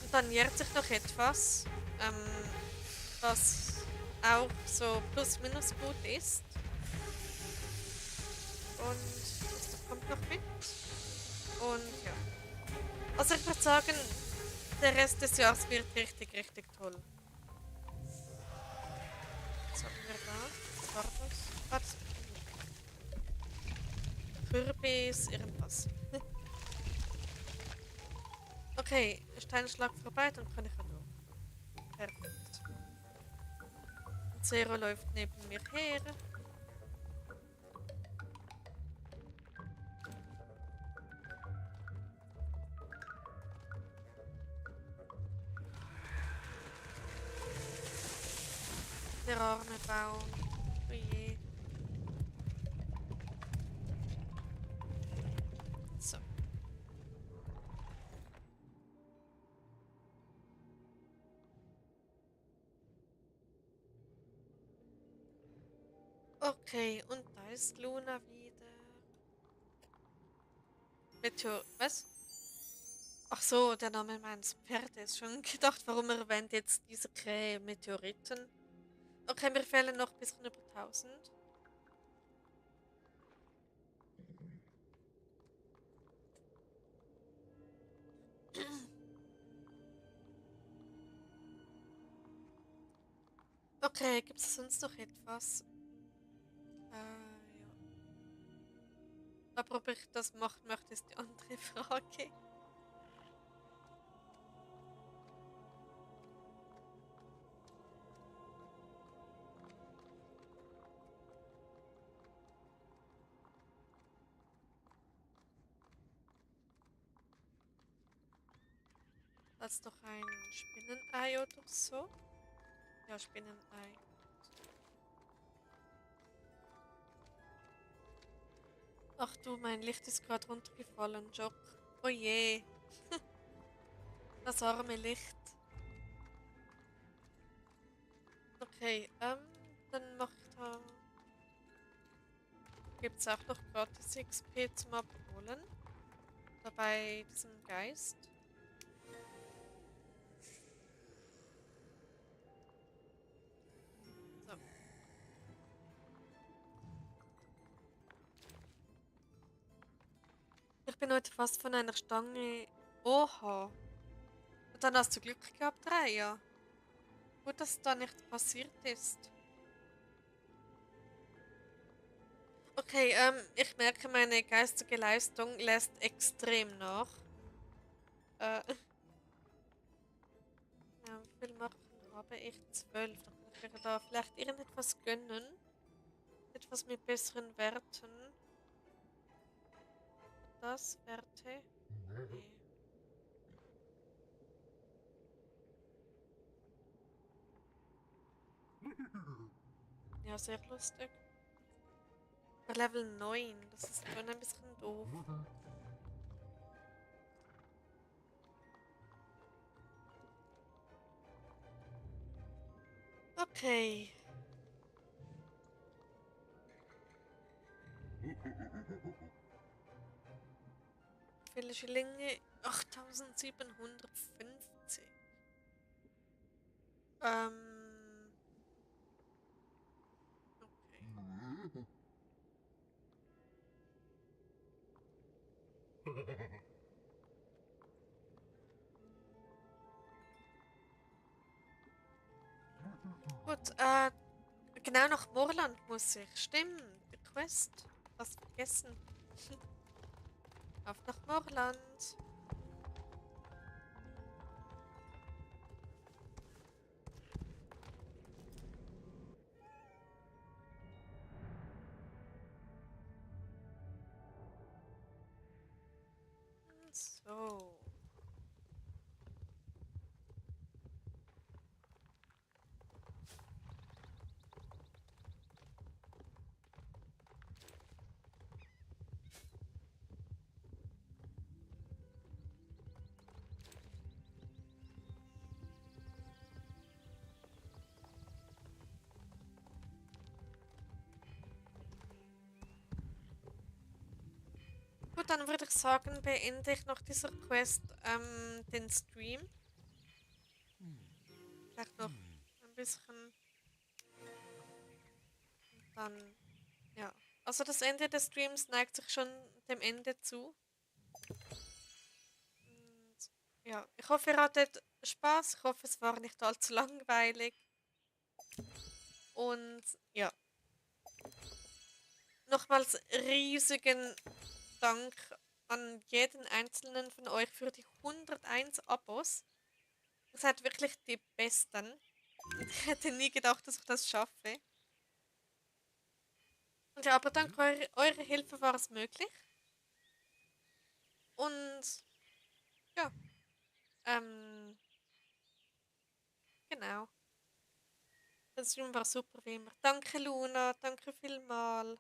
Und dann jährt sich noch etwas, was auch so plus minus gut ist. Und das kommt noch mit. Und ja. Also ich würde sagen, der Rest des Jahres wird richtig, richtig toll. Was haben wir da? Was war das? Ah, das Kürbis, irgendwas. Okay, Steinschlag vorbei, dann kann ich ja durch. Perfekt. Und Zero läuft neben mir her. Der arme Baum. Oh je. So. Okay, und da ist Luna wieder. Meteor. Was? Ach so, der Name meines Pferdes. Schon gedacht, warum erwähnt jetzt diese Krähe Meteoriten? Okay, mir fehlen noch ein bisschen über 1000. Okay, gibt es sonst noch etwas? Ja. Aber ob ich das machen möchte, ist die andere Frage. Das ist doch ein Spinnenei oder so. Ja, Spinnenei. Ach du, mein Licht ist gerade runtergefallen, Jock. Oh je. Das arme Licht. Okay, dann mach ich da. Gibt es auch noch gratis XP zum Abholen. Dabei diesem Geist. So. Ich bin heute fast von einer Stange. Oha. Und dann hast du Glück gehabt, Raya. Gut, dass da nichts passiert ist. Okay, ich merke, meine geistige Leistung lässt extrem nach. Ja, wie viel Marken habe ich? 12. Dann kann ich mir da vielleicht irgendetwas gönnen. Etwas mit besseren Werten. Das Werte? Nee. Ja, sehr lustig. Level 9, das ist schon ein bisschen doof. Okay. Viele Schillinge? 8750. Okay. Gut, Genau nach Morland muss ich. Stimmt, die Quest. Fast vergessen. Auf nach Morland. So. Gut, dann würde ich sagen, beende ich nach dieser Quest den Stream. Vielleicht noch ein bisschen. Und dann, ja. Also das Ende des Streams neigt sich schon dem Ende zu. Und, ja, ich hoffe, ihr hattet Spaß. Ich hoffe, es war nicht allzu langweilig. Und ja, nochmals riesigen Dank an jeden einzelnen von euch für die 101 Abos. Ihr seid wirklich die Besten. Und ich hätte nie gedacht, dass ich das schaffe. Und ja, aber dank eurer Hilfe war es möglich. Und ja, ähm, genau. Das Stream war super wie immer. Danke Luna, danke vielmal.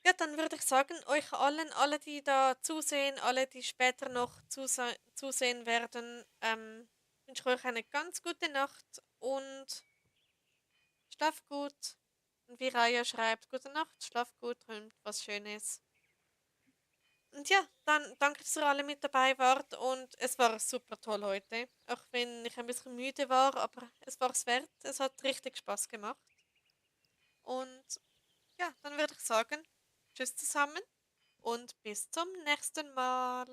Ja, dann würde ich sagen, euch allen, alle die da zusehen, alle die später noch zusehen werden, wünsche ich euch eine ganz gute Nacht und schlaft gut. Und wie Raya schreibt, gute Nacht, schlaft gut, träumt was Schönes. Und ja, dann danke, dass ihr alle mit dabei wart und es war super toll heute. Auch wenn ich ein bisschen müde war, aber es war es wert. Es hat richtig Spaß gemacht. Und ja, dann würde ich sagen, tschüss zusammen und bis zum nächsten Mal.